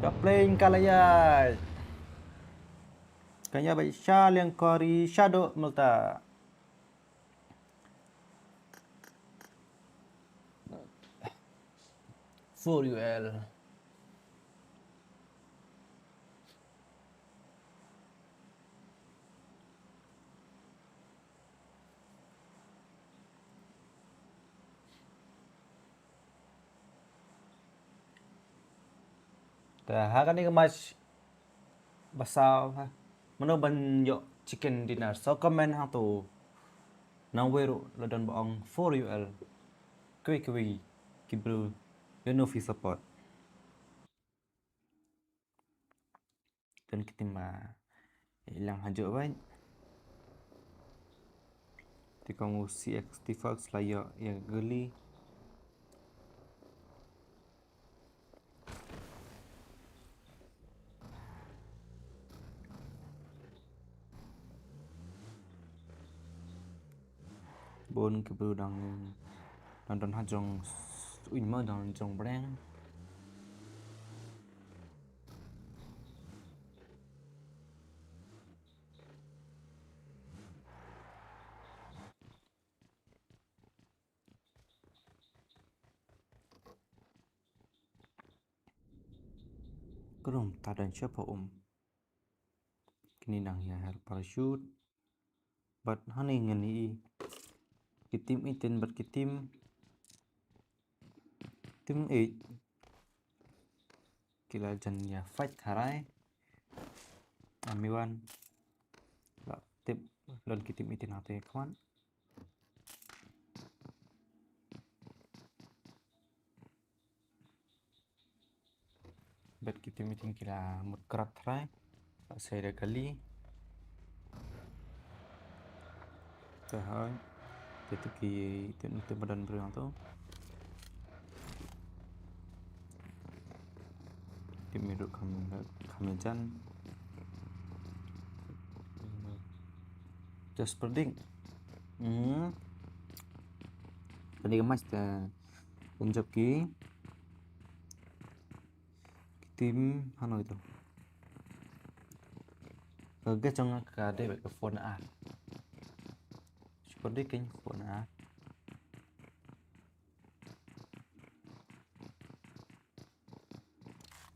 Ka plane ka la ïaid. Ka ïaid beit sha liang kori shaduh mynta. Four U L. Te ha kane ka match ba saw ha, mano ban ïoh chicken dinner? Shu comment hangto. Nangwei ruh la don ba ong four U L. Kiwei kiwei ki briew ïa no phi support. Don ki team ba ïalang hajuh beit. Te kong u C X T Fox la ïoh ïa ka gully. Bun ki briew dang, dang don ha jrong s-, uiñ mo dang jrong breng. Krum ta don sha pha um. Kini nang ïa her parachute. Bad hangne ngan ïohi ki team eighteen bad ki team, team eight ki la jan ïa fight tharai. Ami wan la tip lon ki team eighteen hangto ïa khmat. Bad ki team eighteen ki la mut krap tharai. Sa ïa da kali. Te hai. Te tu ki, te, te madan briew hangto. Team eight ruh kham, kham jan. Just predict. Hmm. Kane ka match te pynjop ki, ki team hano ito. Ka, ka jong nga ka dei beit ka phone ar. Shu predict kein phone ar.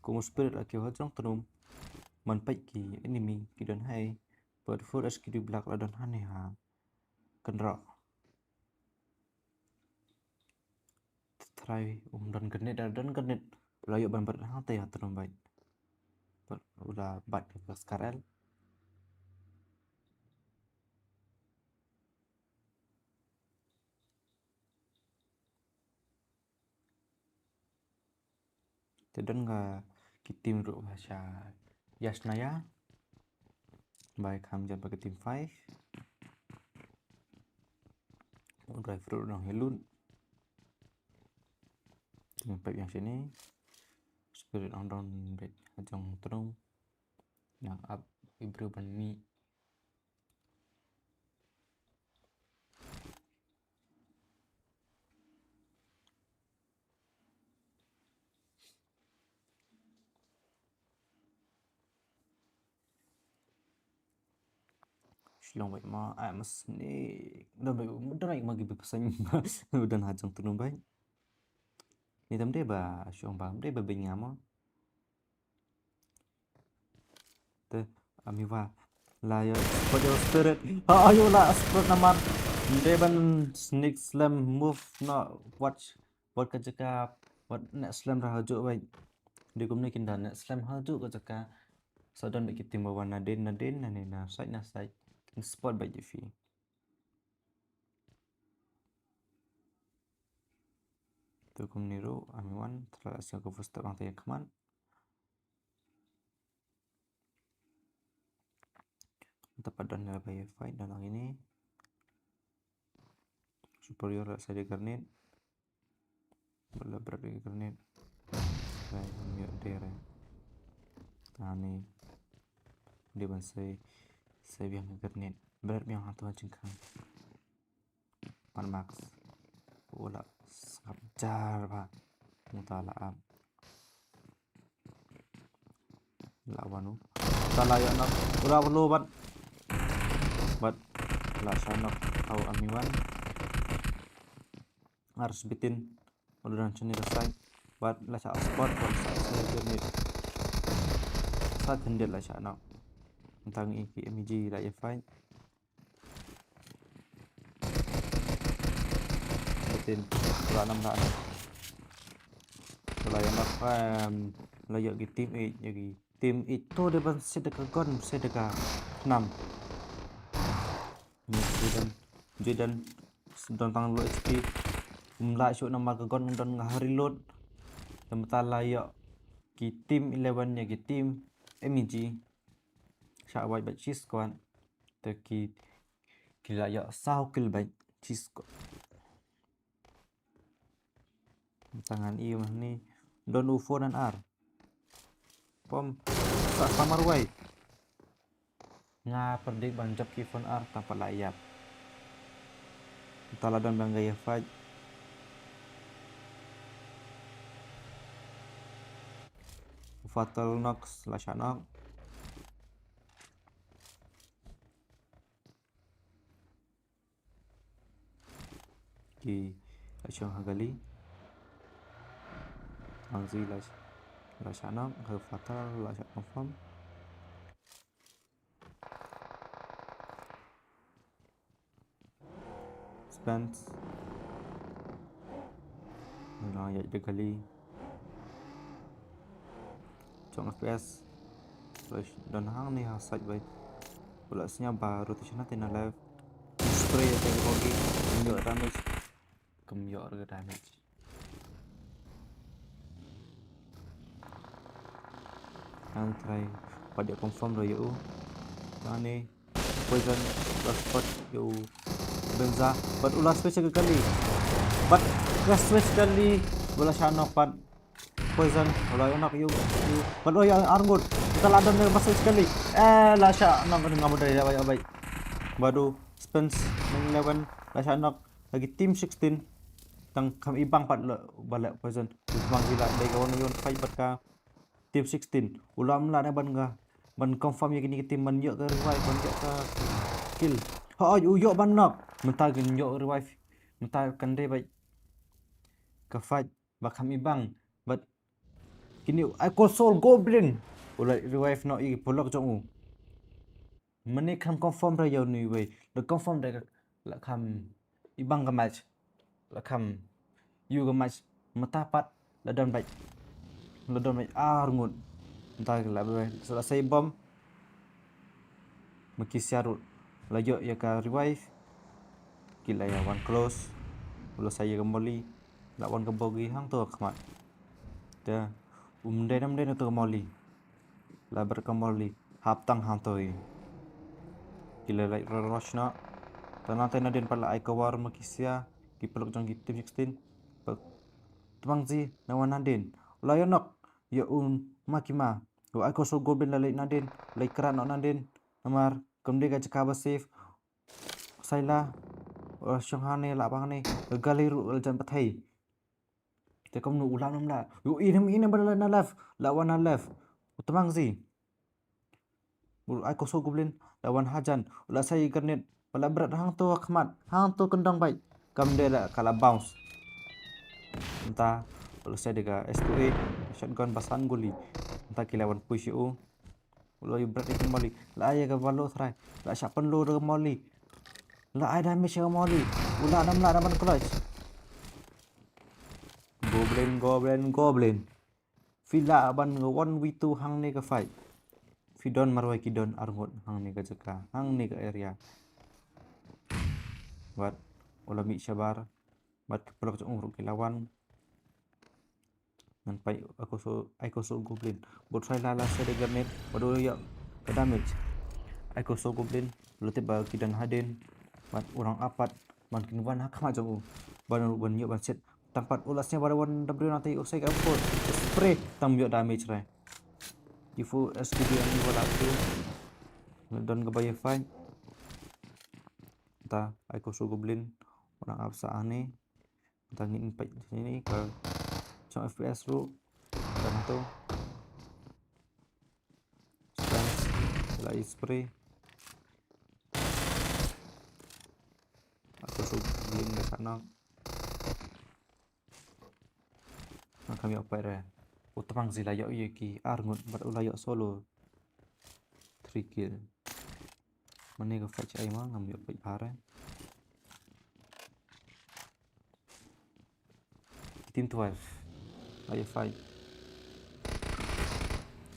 Kum u spirit la kiew ha jrong tnum. Man peit ki enemy ki don hai. Bad four S K D Black la don hangne ha kynroh. Tharai um don grenade, don grenade. U la ïoh ban bat hangtei ha tnum beit. Bad u la bat ka Scar L. Te don ka ki team ruh ba sha ïa sna ïa. Bai kham jan ba ka team five. U driver ruh nang hi lut. Te ngin peit ïa shane. Spirit ong don beit ha jrong tnum. Nang ap i briew ban mih. Shlong bad ma, I'm a snake. Don bad, don bad ma ki bad pesan. Don hajong tu bad. Ni tam dei ba, shlong ba, dei ba bad ngam. Te, ami wa. La ïa, what your spirit? Ha, ayo la spirit namar. Dei ban sneak slam move no, watch. Wat ka jaka, wat next slam ra hajuh bad. Dei kumne kin da next slam hajuh ka jaka. Sa don bad ki team ba wan nadien, nadien, na ne na side, na side. Kin spot bad ji fi. Tu kumne ru, ami wan, tra la sia ka first step ang te khmat. Te pat don la ba ïa fight, don ang ini. Superior la sa de grenade. Bala bret de grenade. Rai, ym ïoh de rai. Tani. Dei ban sei, sei biang ka grenade. Bret biang ha tu ha jingkhang. Pan max. Ula sngap jar ba. Muta la ap. La wan u. Ta la ïa nok. Ura perlu bat. Bat. La sha nok. Au ami wan. Harus bitin. Udah dan sini selesai. Bat la sha spot. Bat la sha sini. Sat jendit la sha nok. Tang iki M G la ïa fight. Bitin, la nam la nam. La ïa nak, em, la ïa ki team eight, ïa ki team eight to dei ban set da ka gun, set da ka nam. Ni Jaden, Jaden, don tang low H P. Um la shu namar ka gun don nga ha reload. Te mynta la ïa ki team eleven, ïa ki team M E G. Sha wai ba cheese squad. Te ki, ki la ïoh saw kill bad cheese squad. Tangan i mah ni. Don u phone an ar. Pom. Sa samar wai. Nga predict ban jop ki phone ar tang pat la ïap. Tang la don ban ga ïa fight. Fatal Knox la sha nok. Ki la shong ha gali. Angzi la, la sha nok, ha Fatal la sha confirm. Spence. Nang ïa de gali. Jong F P S. Terus don hang ni ha side bai. Pula snya ba rotation na tina left. Spray ïa te bogi. Kum ïoh damage. Kum ïoh re damage. Nang try pat ïa confirm re ïa u. Nang ni. Poison, last spot, ïa u Benza, bad u la switch ka kali. Bad ka switch kali, u la shah knock pat. Poison, u la knock ïa u, ïa u. Bad u ïa arngut. Ka la don ba switch kali. Eh, la shah knock, ngam dei, bai, bai. Bad u Spence, nine eleven, la shah knock. Lagi team sixteen. Tang kham ibang pat la, ba la Poison. Bang sila, dei ka wan ïa u fight bad ka. Team sixteen. U la mlah ne ban nga, ban confirm ïa kine ki team ban ïoh ka revive, ban ïoh ka kill. Ha, u ïoh ban knock. Mynta kin ïoh revive. Mynta kan dei bad ka fight ba kham ibang. Bad kine, I call Soul Goblin. U la revive noh ïa ki paralok jong u. Mane kham confirm re ïa u ni wei. Da confirm da la kham ibang ka match. La kham ïa ka match. Mynta pat la don bad, la don bad arngut. Mynta la, la sei bom. Ma ki siarut la ïoh ïa ka revive. Ki la ïa wan close. La sei ïa ka molly. La wan ka bogi hangto khmat. Te um dei nam dei na to ka molly. La ber ka molly hap tang hangto i. Ki la lait rush noh. Te nangta nadien pat la ai cover ma ki sia, ki paralok jong ki team sixteen. Bad tymmen zi na wan nadien u la ïoh knock ïa u Makima. U Aiko Soul Goblin la leit nadien, leit krat noh nadien. Namar kam dei ka jaka ba safe. Saila, u la shong hangne, la bang hangne, ka gali ruh la jan pathai. Te kumno u lah, nam lah. U inem, inem ba la na left, la wan na left. U tmang zi. U Aiko Soul Goblin la wan hajan, u la sei grenade, u la bret hangto ha khmat, hangto kyndong bike. Kam dei la, ka la bounce. Mynta u la sei da ka S two A, shotgun ba san guli. Mynta ki la wan push ïa u. U la ïa bret ïa ka molly. La ai ïa ka ba low try. La shah pynlow da ka molly. La ai damage ïa ka molly. U lah nam lah, nam ban clutch. Goblin, goblin, goblin. Phi lah ban nga one v two hangne ka fight. Phi don marwei ki don arngut hangne ka jaka, hangne ka area. Bad u la mih shabar. Bad ki paralok jong u ruh ki la wan. Ngan peit Aiko Soul, Aiko Soul Goblin. Bad u try la, la sei da grenade. Bad u ïoh ka damage. Aiko Soul Goblin, u la tip ba ki don hadien. Bad u rang apat. Ban kin wan ha khmat jong u. Ban, ban ïoh ban set. Tang pat u la sniper, wan da briew na te, u sei ka M four. Spray tang ym ïoh damage re. U four S K D M u la tu. Don kaba ïa fight. Ta Aiko Soul Goblin. U nang ap sa hangne. Ta ngin peit sini ka jong F P S ruh. Kan tu. Spray. La spray. Aiko Soul Goblin ka sa knock. Nga kam ïoh peit re. U tmang zi la ïoh ïa ki arngut bad u la ïoh solo three kill. Mane ka fight shaei ma ngam ïoh peit bha re. Team twelve. La ïa fight.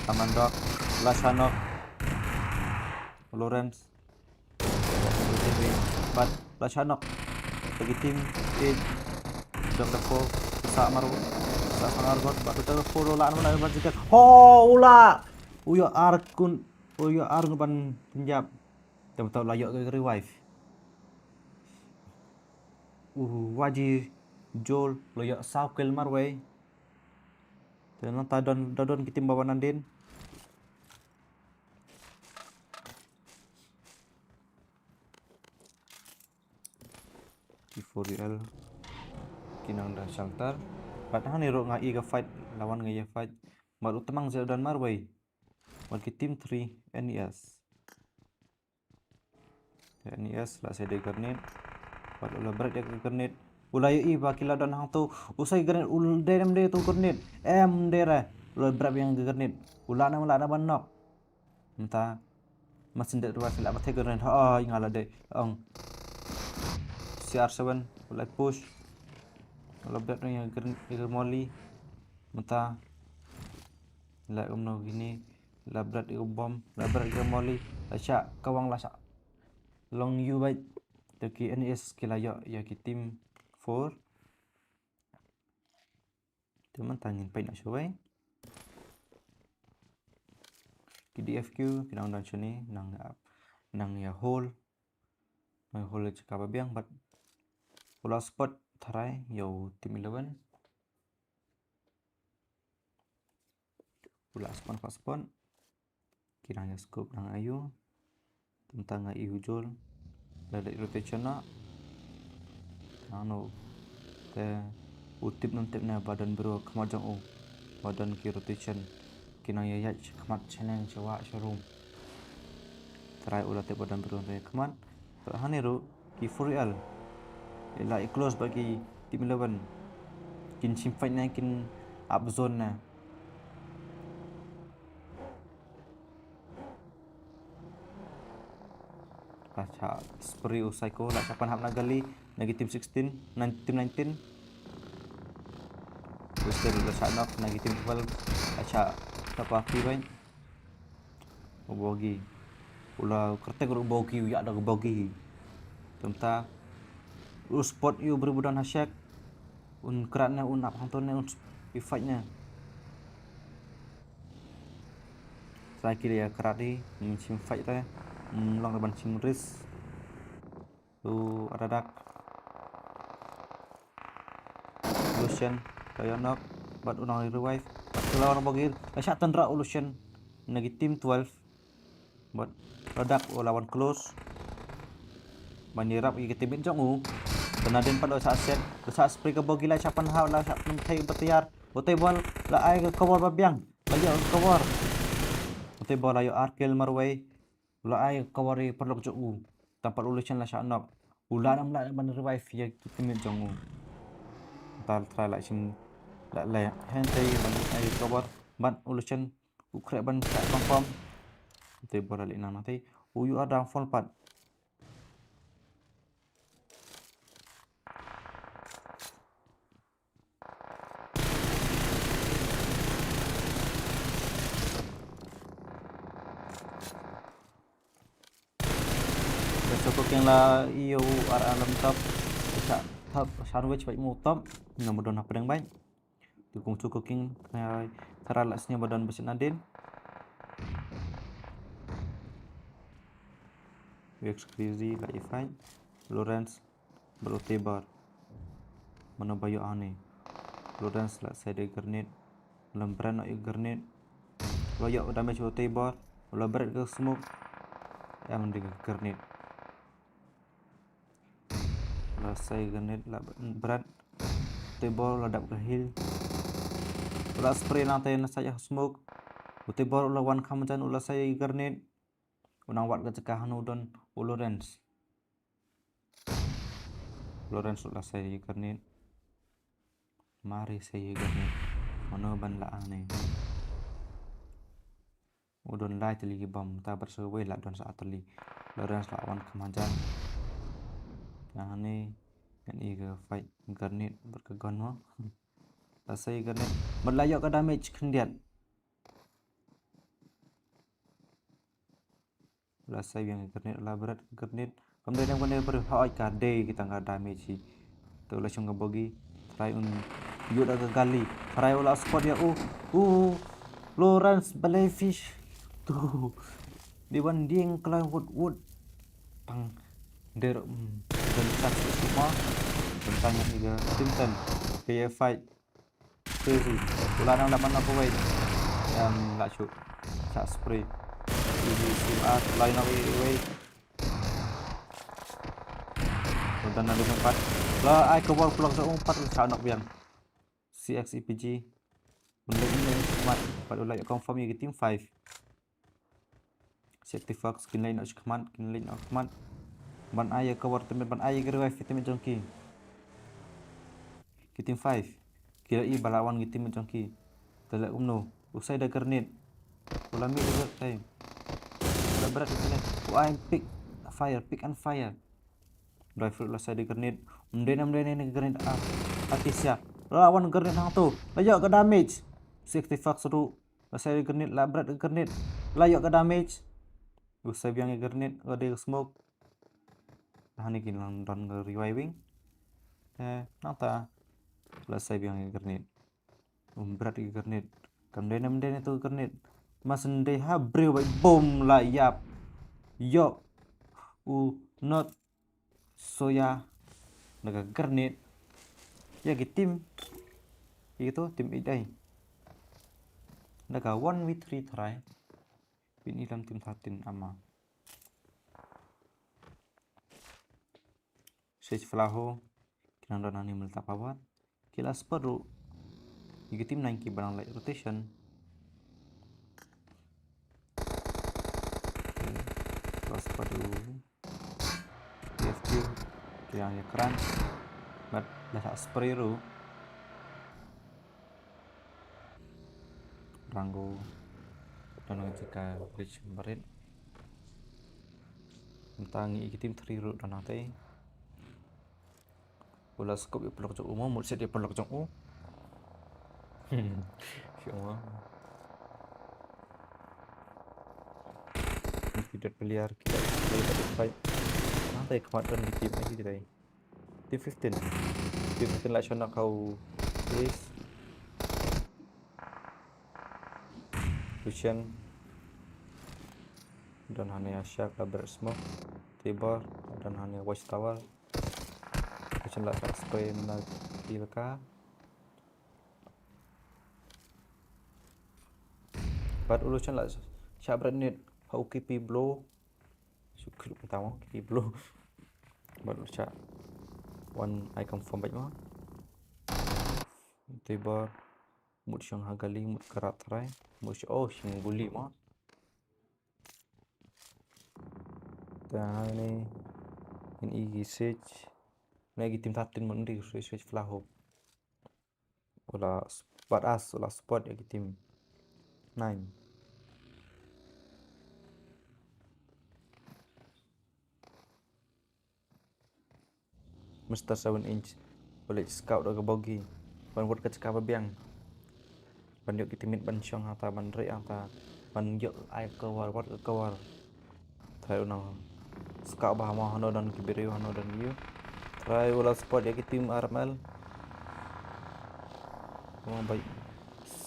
Amandok. La shah knock. Lawrence. Bad la shah knock. Bad la shah knock. Bagi team eight. Dok da four. Sa maru. Sa sangar got. Bad dok da four la an la ban jikat. Ho, u la. U ïoh ar kun. U ïoh ar kun ban pynjap. Te mynta u la ïoh ka revive. U Waji Joel u la ïoh saw kill marwei. Te nangta don, don, don ki team ba wan nadien. Ki four U L ki nang da shelter. Bad hangne ruh nga i ka fight, la wan nga ïa fight. Bad u tmang zi u don marwei. Bad ki team three N E S. N E S la sei da grenade. Bad u la bret ïa ka grenade. U la ïohi ba ki la don hangto. U sei grenade, u dei ne em dei tu grenade. Em dei re. U la bret ïa ka grenade. U la na, u la na ban knock. Mynta. Masin det ruh la ba thek grenade. Ha, nga la dei. Ong. C R seven. U la push. U la bret ïa ka grenade, ïa ka molly. Mynta. La kumno kine. La bret ïa ka bom, la bret ïa ka molly, la shah kawang, la shah long ïu bad. Te ki N E S ki la ïoh ïa ki team four. Te mynta ngin peit noh shawei. Ki D F Q ki nang don shane, nang ap, nang ïa hole. Nang ïa hole jaka ba biang bad u la spot tharai ïa u team eleven. U la spawn, pa spawn. Ki nang ïa scope nang aiu. Te mynta nga i u Joel. La leit rotation noh. Nangno. Te u tip, nym tip ne ba don bru khmat jong u. Ba don ki rotation. Ki nang ïa ïaid khmat shaneng sha wah sha room. Trai u la tip ba don bru khmat. Te hangne ruh ki four L. Ïa la i close bad ki team eleven. Kin shim fight ne kin ap zone ne. La shah spray u Psycho, la shah pan hap na gali, na ki team sixteen, na team nineteen. Booster la shah knock, na ki team twelve, la shah tapa pi bai. U bogi. U la kyrteng ruh u bogi, u ïa da u bogi. Te mynta u spot ïa u briew ba don ha shack. Un krat ne, un ap hangto ne, un sp-, ïa fight ne. Trai ki la ïa krat hi, ym shim fight re, ym long re ban shim risk. U Aradak. Lucian, la ïa knock, bad u nang revive. Bad u la wan bogi, la shah tynrah u Lucian. na ki team twelve. Bad la dak u la wan close ban ïarap ïa ki teammate jong u. Te Nadin pat u la sah set, u la sah spray ka bogey, la sah pynhap, la sah pynthei ba tiar. Utei bor la ai ka cover ba biang, la ïoh ka cover. Utei bor la ïoh ar kill marwei. U la ai ka cover ïa ki paralok jong u. Tang pat u Lushen la sah knock. U la nam la ban revive ïa ki teammate jong u. Te u trai la shim la leh hangtei ban ai cover bad u Lushen u khreh ban shah confirm. Utei bor la leit nang nangtei. U ïoh ar downfall pat. Te Soh Cooking la ïoh ar alarm top. Shah top sandwich bad mo top. Nga mudon hapdeng bad. Te kum Soh Cooking, eh, Tara la sñiaw ba don ba sñiaw Nadin. Wex Crazy la ïa fight. Lawrence bad u Tebor. Mano ba ïoh hangne? Lawrence la sei da grenade. Lam Brad noh ïa grenade. La ïoh damage u Tebor. La Brad ka smoke. Em da ka grenade. La sei grenade la Brad. Tebor la dap ka heal. La spray nangta na side smoke. U Tebor la wan kham jan u la sei grenade. U nang wad ka jaka hanu don u Lawrence. Lawrence u la sei grenade. Mari sei grenade. Mano ban la hangne? U don lai tylli ki bom, ta bar sa wei la don sa tylli. Lawrence la wan kham hajan. Nga hangne ngan ïa ka fight grenade bad ka gun mo. La sei grenade. Bad la ïoh ka damage khyndiat. La sei biang grenade, la Brad grenade. Kam dei dem kane bar hoi ka dei kita nga damage hi. Te u la shong ka bogey. Trai un ïoh da ka gali. Trai u la spot ïa u. U Lawrence Ballet Fish. Tu. Di ban ding klan wut wut. Tang der, mm, dan sat semua. Tentang ni ga Clinton. K F fight. Crazy. U la nang da man na kawei. Em, la shu. Sa spray. Ini sim ar, la ina wei wei. Udah nang da pat. La ai cover pulang sa umpat, sa nak biang. C X E P G. Benda ini mat. Pat u la confirm ïa ki team five. Safety Fox, kin leit noh shakhmat, kin leit noh shakhmat. Ban ai ïa cover teammate, ban ai ïa ka revive teammate jong ki. Ki team five. Ki la i ba la wan ki teammate jong ki. Te leh kumno? U sei da grenade. U la mih da grenade. U la bret da grenade. U ai pick fire, pick and fire. Rifle la sei da grenade. Ym dei, ym dei ne grenade. Ah, Artisia. La wan grenade hangto. La ïoh ka damage. Safety Fox ruh. La sei grenade, la bret grenade. La ïoh ka damage. U sei biang ïa grenade, ka dei ka smoke. Hangne kin nang don ka reviving. Eh, nangta. La sei biang ïa grenade. Um bret ïa grenade. Kam dei ne ym dei ne tu grenade. Mas ndei ha briew bai bom la ïap. Ïoh. U not Soya na ka grenade. Ïa ki team. Ïa kito team eight ai. Na ka one v three try. Pyn i lam team thirteen ama. Sage Flaho. Ki nang don hangne mynta power. Ki la spot ruh ïa ki team nine kiba nang leit rotation. Ki la spot ruh T F Q ki nang ïakren bad la sah spray ruh. Rango don ha jaka bridge barit. Mynta ngi ïa ki team three ruh don hangtei. U la scope ïa paralok jong u mo, mut set ïa paralok jong u. Shu mo. Ki dot player, ki dot player, ki dot fight. Nangta ïa khmat don ki team ai ki dei. Team fifteen. Team fifteen la shon na kau Ace. Lucian. Don hangne ïa Shark la bret smoke. Tibor. Don hangne Watchtower. Lucian la sah spray na ki laka. Bad u Lucian la Shah bret net ha u K P Blow. Shu klik mynta mo, K P Blow. Bad u shah wan ai confirm bad mo. Te bad mut shong ha gali, mut krat trai, mut shong, oh, shong guli mo. Te hangne ngin ïohi ki Sage. Ne ki team thirteen mut ngi Sage, Sage Flaho. U la badass, u la spot ïa ki team nine. Mister Seven Inch u leit scout da ka bogey ban wad ka jaka ba biang, ban ïoh ki teammate ban shong hangta, ban rieh hangta, ban ïoh ai cover, wad ka cover. Trai u nang scout ba hano hano don ki briew, hano don ïa u. Trai u la spot ïa ki team R M L. Mo bai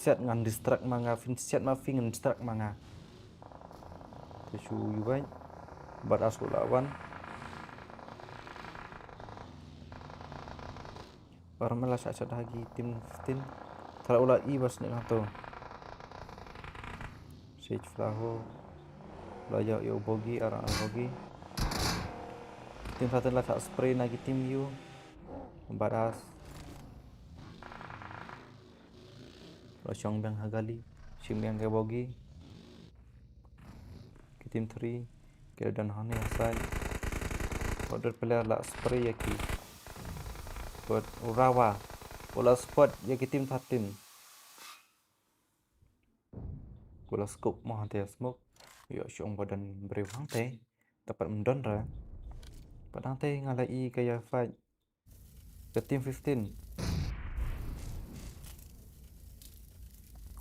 siat ngan distract ma nga, phin siat ma phi ngan distract ma nga. Te shu ïohi bad badass u la wan. Baroh ma la shah shah ha ki team fifteen. Trai u la i ba snieng hato. Sage Flaho. La ïoh ïa u bogey, arang bogey. Team thirteen la shah spray na ki team U. Badass. La shong biang ha gali, shim biang ka bogey. Ki team three ki la don hangne ha side. Bad u player la spray ïa ki. Bad u Rawa u la spot ïa ki team thirteen. U la scope mo hangtei ha smoke. Ïoh shong ba don briew hangtei. Te pat ym don re. Pat hangtei nga la i ka ïa fight. Ka team fifteen.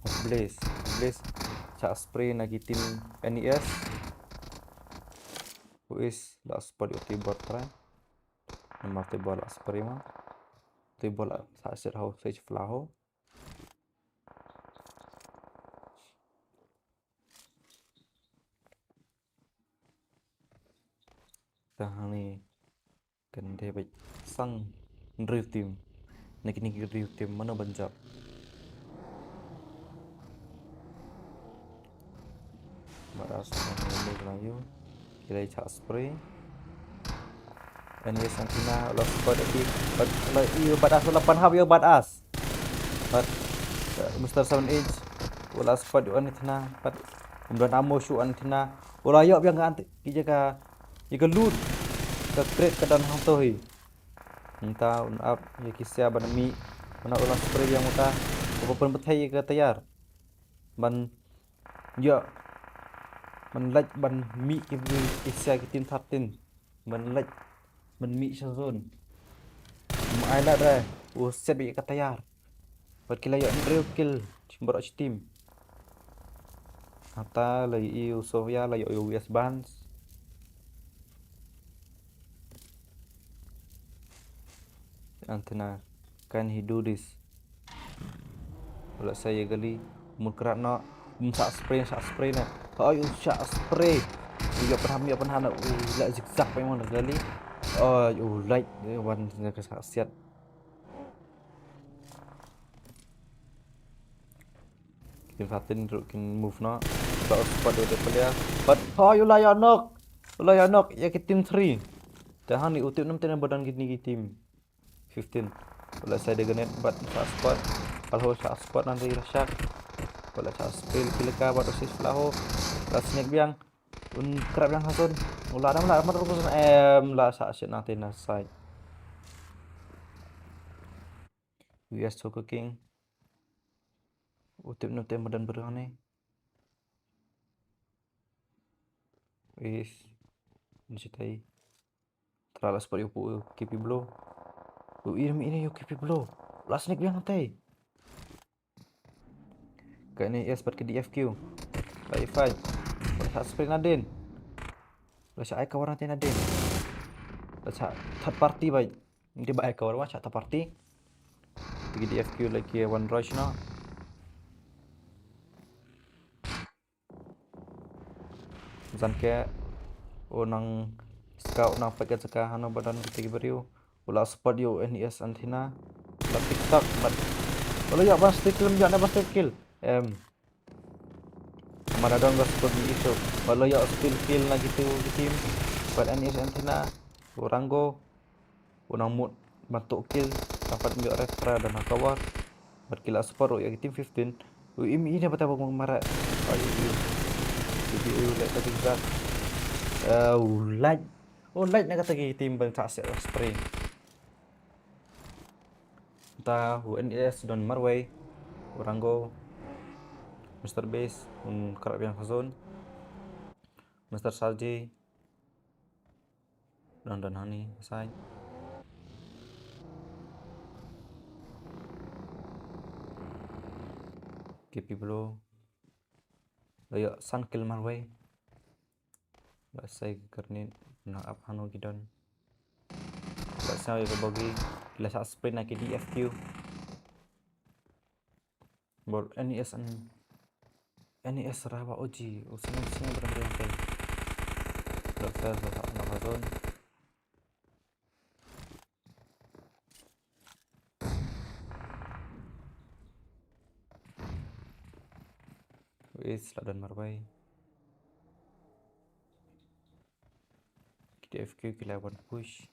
Oh, Blaze. Blaze shah spray na ki team N E S. U Is la spot ïa u Tibor trai. Namar Tibor la spray ma. Tibor la shah set ho, Sage Flaho. Te hangne kan dei beit san hynriew team. Na kine ki hynriew team mano ban jop? Badass, mano ban jop? Ki la shah spray. N E S Antenna la spot ïa ki. Bad la ïa u Badass la pan hap ïa u Badass. Bad, eh, Mister Seven Inch u la spot ïa u Antenna. Bad ym don ammo shuh Antenna. U la ïoh biang ka ante-, ki jaka, ïa ka loot. Ka crate ka don hangto hi. Mynta un ap ïa ki sia ban mih. Mynta u la spray biang mynta. U ba pynbthei ïa ka tayar. Ban ïoh, ban leit ban mih ki, ki sia ki team thirteen. Ban leit ban mih sha zone. Ym ai lad re, u set beit ïa ka tayar. Bad ki la ïoh hynriew kill baroh shi team. Hangta la ïoh ïa u Sofia, la ïoh ïa u West Barnes. Antenna, can he do this? U la sei ïa gali, mut krat noh, um shah spray, shah spray na. Hoi, u shah spray. U ïoh pynhap, ïoh pynhap na, u la zigzag pa ïa wan gali. Hoi, u lait, wan ka shah siat. Ki team thirteen ruh kin move noh. Ba u spot ïa u player. Bad hoi, u la ïoh knock. U la ïoh knock ïa ki team three. Te hangne u tip nam te na ba don kine ki team fifteen. U la sei da grenade bad shah spot. Flaho shah spot nanti la shah. U la shah spray ki leka bad u Sage Flaho. La sneak biang. Un krap biang ha zone. U la dam la mat ruh em la shah shit nanti na side. U S Choco King. U tip nam te madan briew hangne. Is. Ni sitai. Trai la spot ïa u K P Blow. U im ine ïa u K P Blow. La sneak biang hangtei. Ka N E S bad ka D F Q. La ïa fight. La shah spray nadien. La shah ai cover nadien nadien. La shah third party beit. Ym dei ba ai cover, ba shah third party. Te ka D F Q la ki wan rush noh. Zan ke u nang scout, u nang peit ka jaka hano ba don kita ki briew. U la spot ïa u N E S Antenna. La pick up bad u la ïoh ban steal kill, ym ïoh ne ban steal kill. Em. Maradon ba score ïa u. Ba la ïoh steal kill na kitu ki team. Bad N S Antenna, u Rango, u nang mut ban tuh kill, tang pat ym ïoh ref trai don ha cover. Bad ki la spot ruh ïa ki team fifteen. U im ine bata ba mareh. Ai u. Ki bi u leh ka zigzag. Eh, u lait. U lait na kata ki team ban sa seh spray. Ta u N S don marwei. U Rango. Mister Base, un krap biang ha zone. Mister Sarji. Don don hani, sai. K P Blow. La ïoh san kill marwei. La sai grenade, nang ap hano ki don. La sai ka bogi, la sa sprint na ki D F Q. Bor N E S an, N E S rawa O G, u sneng sneng ber ber yang kai. Dok sa sa sa na zone. Wis la don marwei. Ki D F Q ki la wan push.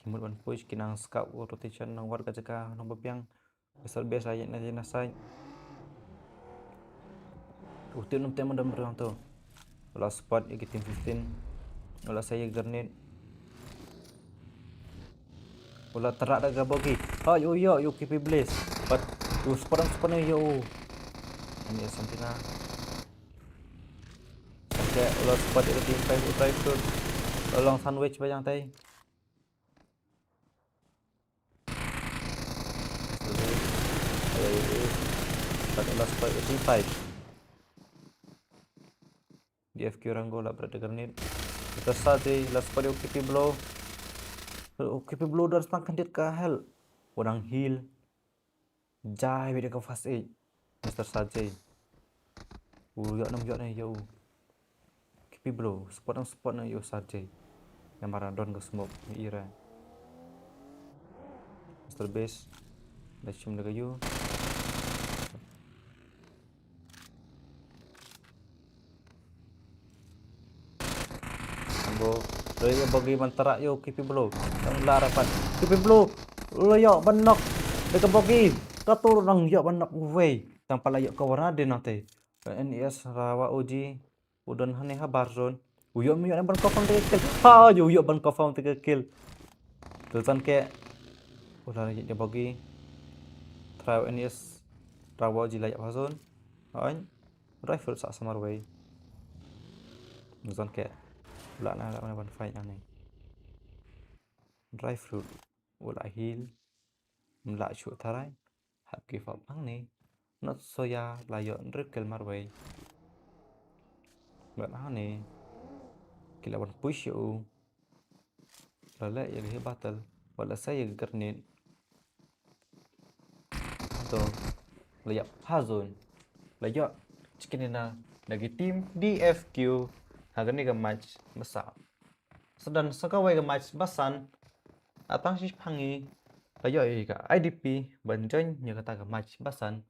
Ki mut wan push, ki nang skap u rotation, nang wad ka jaka, nang ba biang. Mister Base la ïa na ïa na side. U tip num tem dam ruang tu. U la spot ïa ki team fifteen. U la sai ïa grenade. U la trak da ka bogi. Ha, ïo, ïo, ïo, K P Blaze. But u spot, u spot ïa u. Ani Santina. Sangke, u la spot ïa ki team five, u try shoot. U long sandwich ba jang tai. Sandwich. Ai, ai, ai. But u la spot ïa ki team five. D F Q Rango la bret da grenade. Mister Sajay la spot ïa u K P Blow. U K P Blow don tang khyndiat ka health. U dang heal. Jai beit da ka first aid. Mister Sajay. U ïoh nam ïoh ne ïa u. K P Blow. Spot nam spot ne ïa u Sajay. Namar don ka smoke ne ira. Mister Base. Da shim da ka ïu. Bo, lo ïa bogi ban trak ïa u K P Blow. Tang la rapat. K P Blow. Lo ïa ban knock. Da ka bogi. Ka tu nang ïa ban knock wei. Tang pala ïa ka warna de nang te. N E S rawa O G. U don hane ha bar zone. U ïoh, u ïoh ban confirm te ka kill. Ha, u ïoh ban confirm te ka kill. Tu tan ke. U la ïa bogi. Try N E S. Rawa O G la ïa ha zone. Ain. Rifle sa samar wei. Zon ke. La na la na ban fight ani. Rifle. U la heal. Mla shu tharai. Hap give up ani. Not so ya la ïoh nrip kill marwei. But ani. Ki la ban push u. La leh ïa ka battle. Wat la sa ïa ka grenade. Hato la ïap ha zone. La ïoh chicken dinner na ki team D F Q ha kane ka match ba saw. Sa don sa kawei ka match ba san. Tang shi phangi la ïoh ïa ka I D P ban join ïa kata ka match ba san.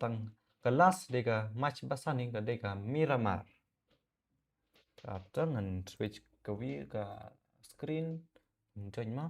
Tang ka last de ka match ba san ni ka de ka Miramar. After ngan switch ka wi ka screen. Join ma.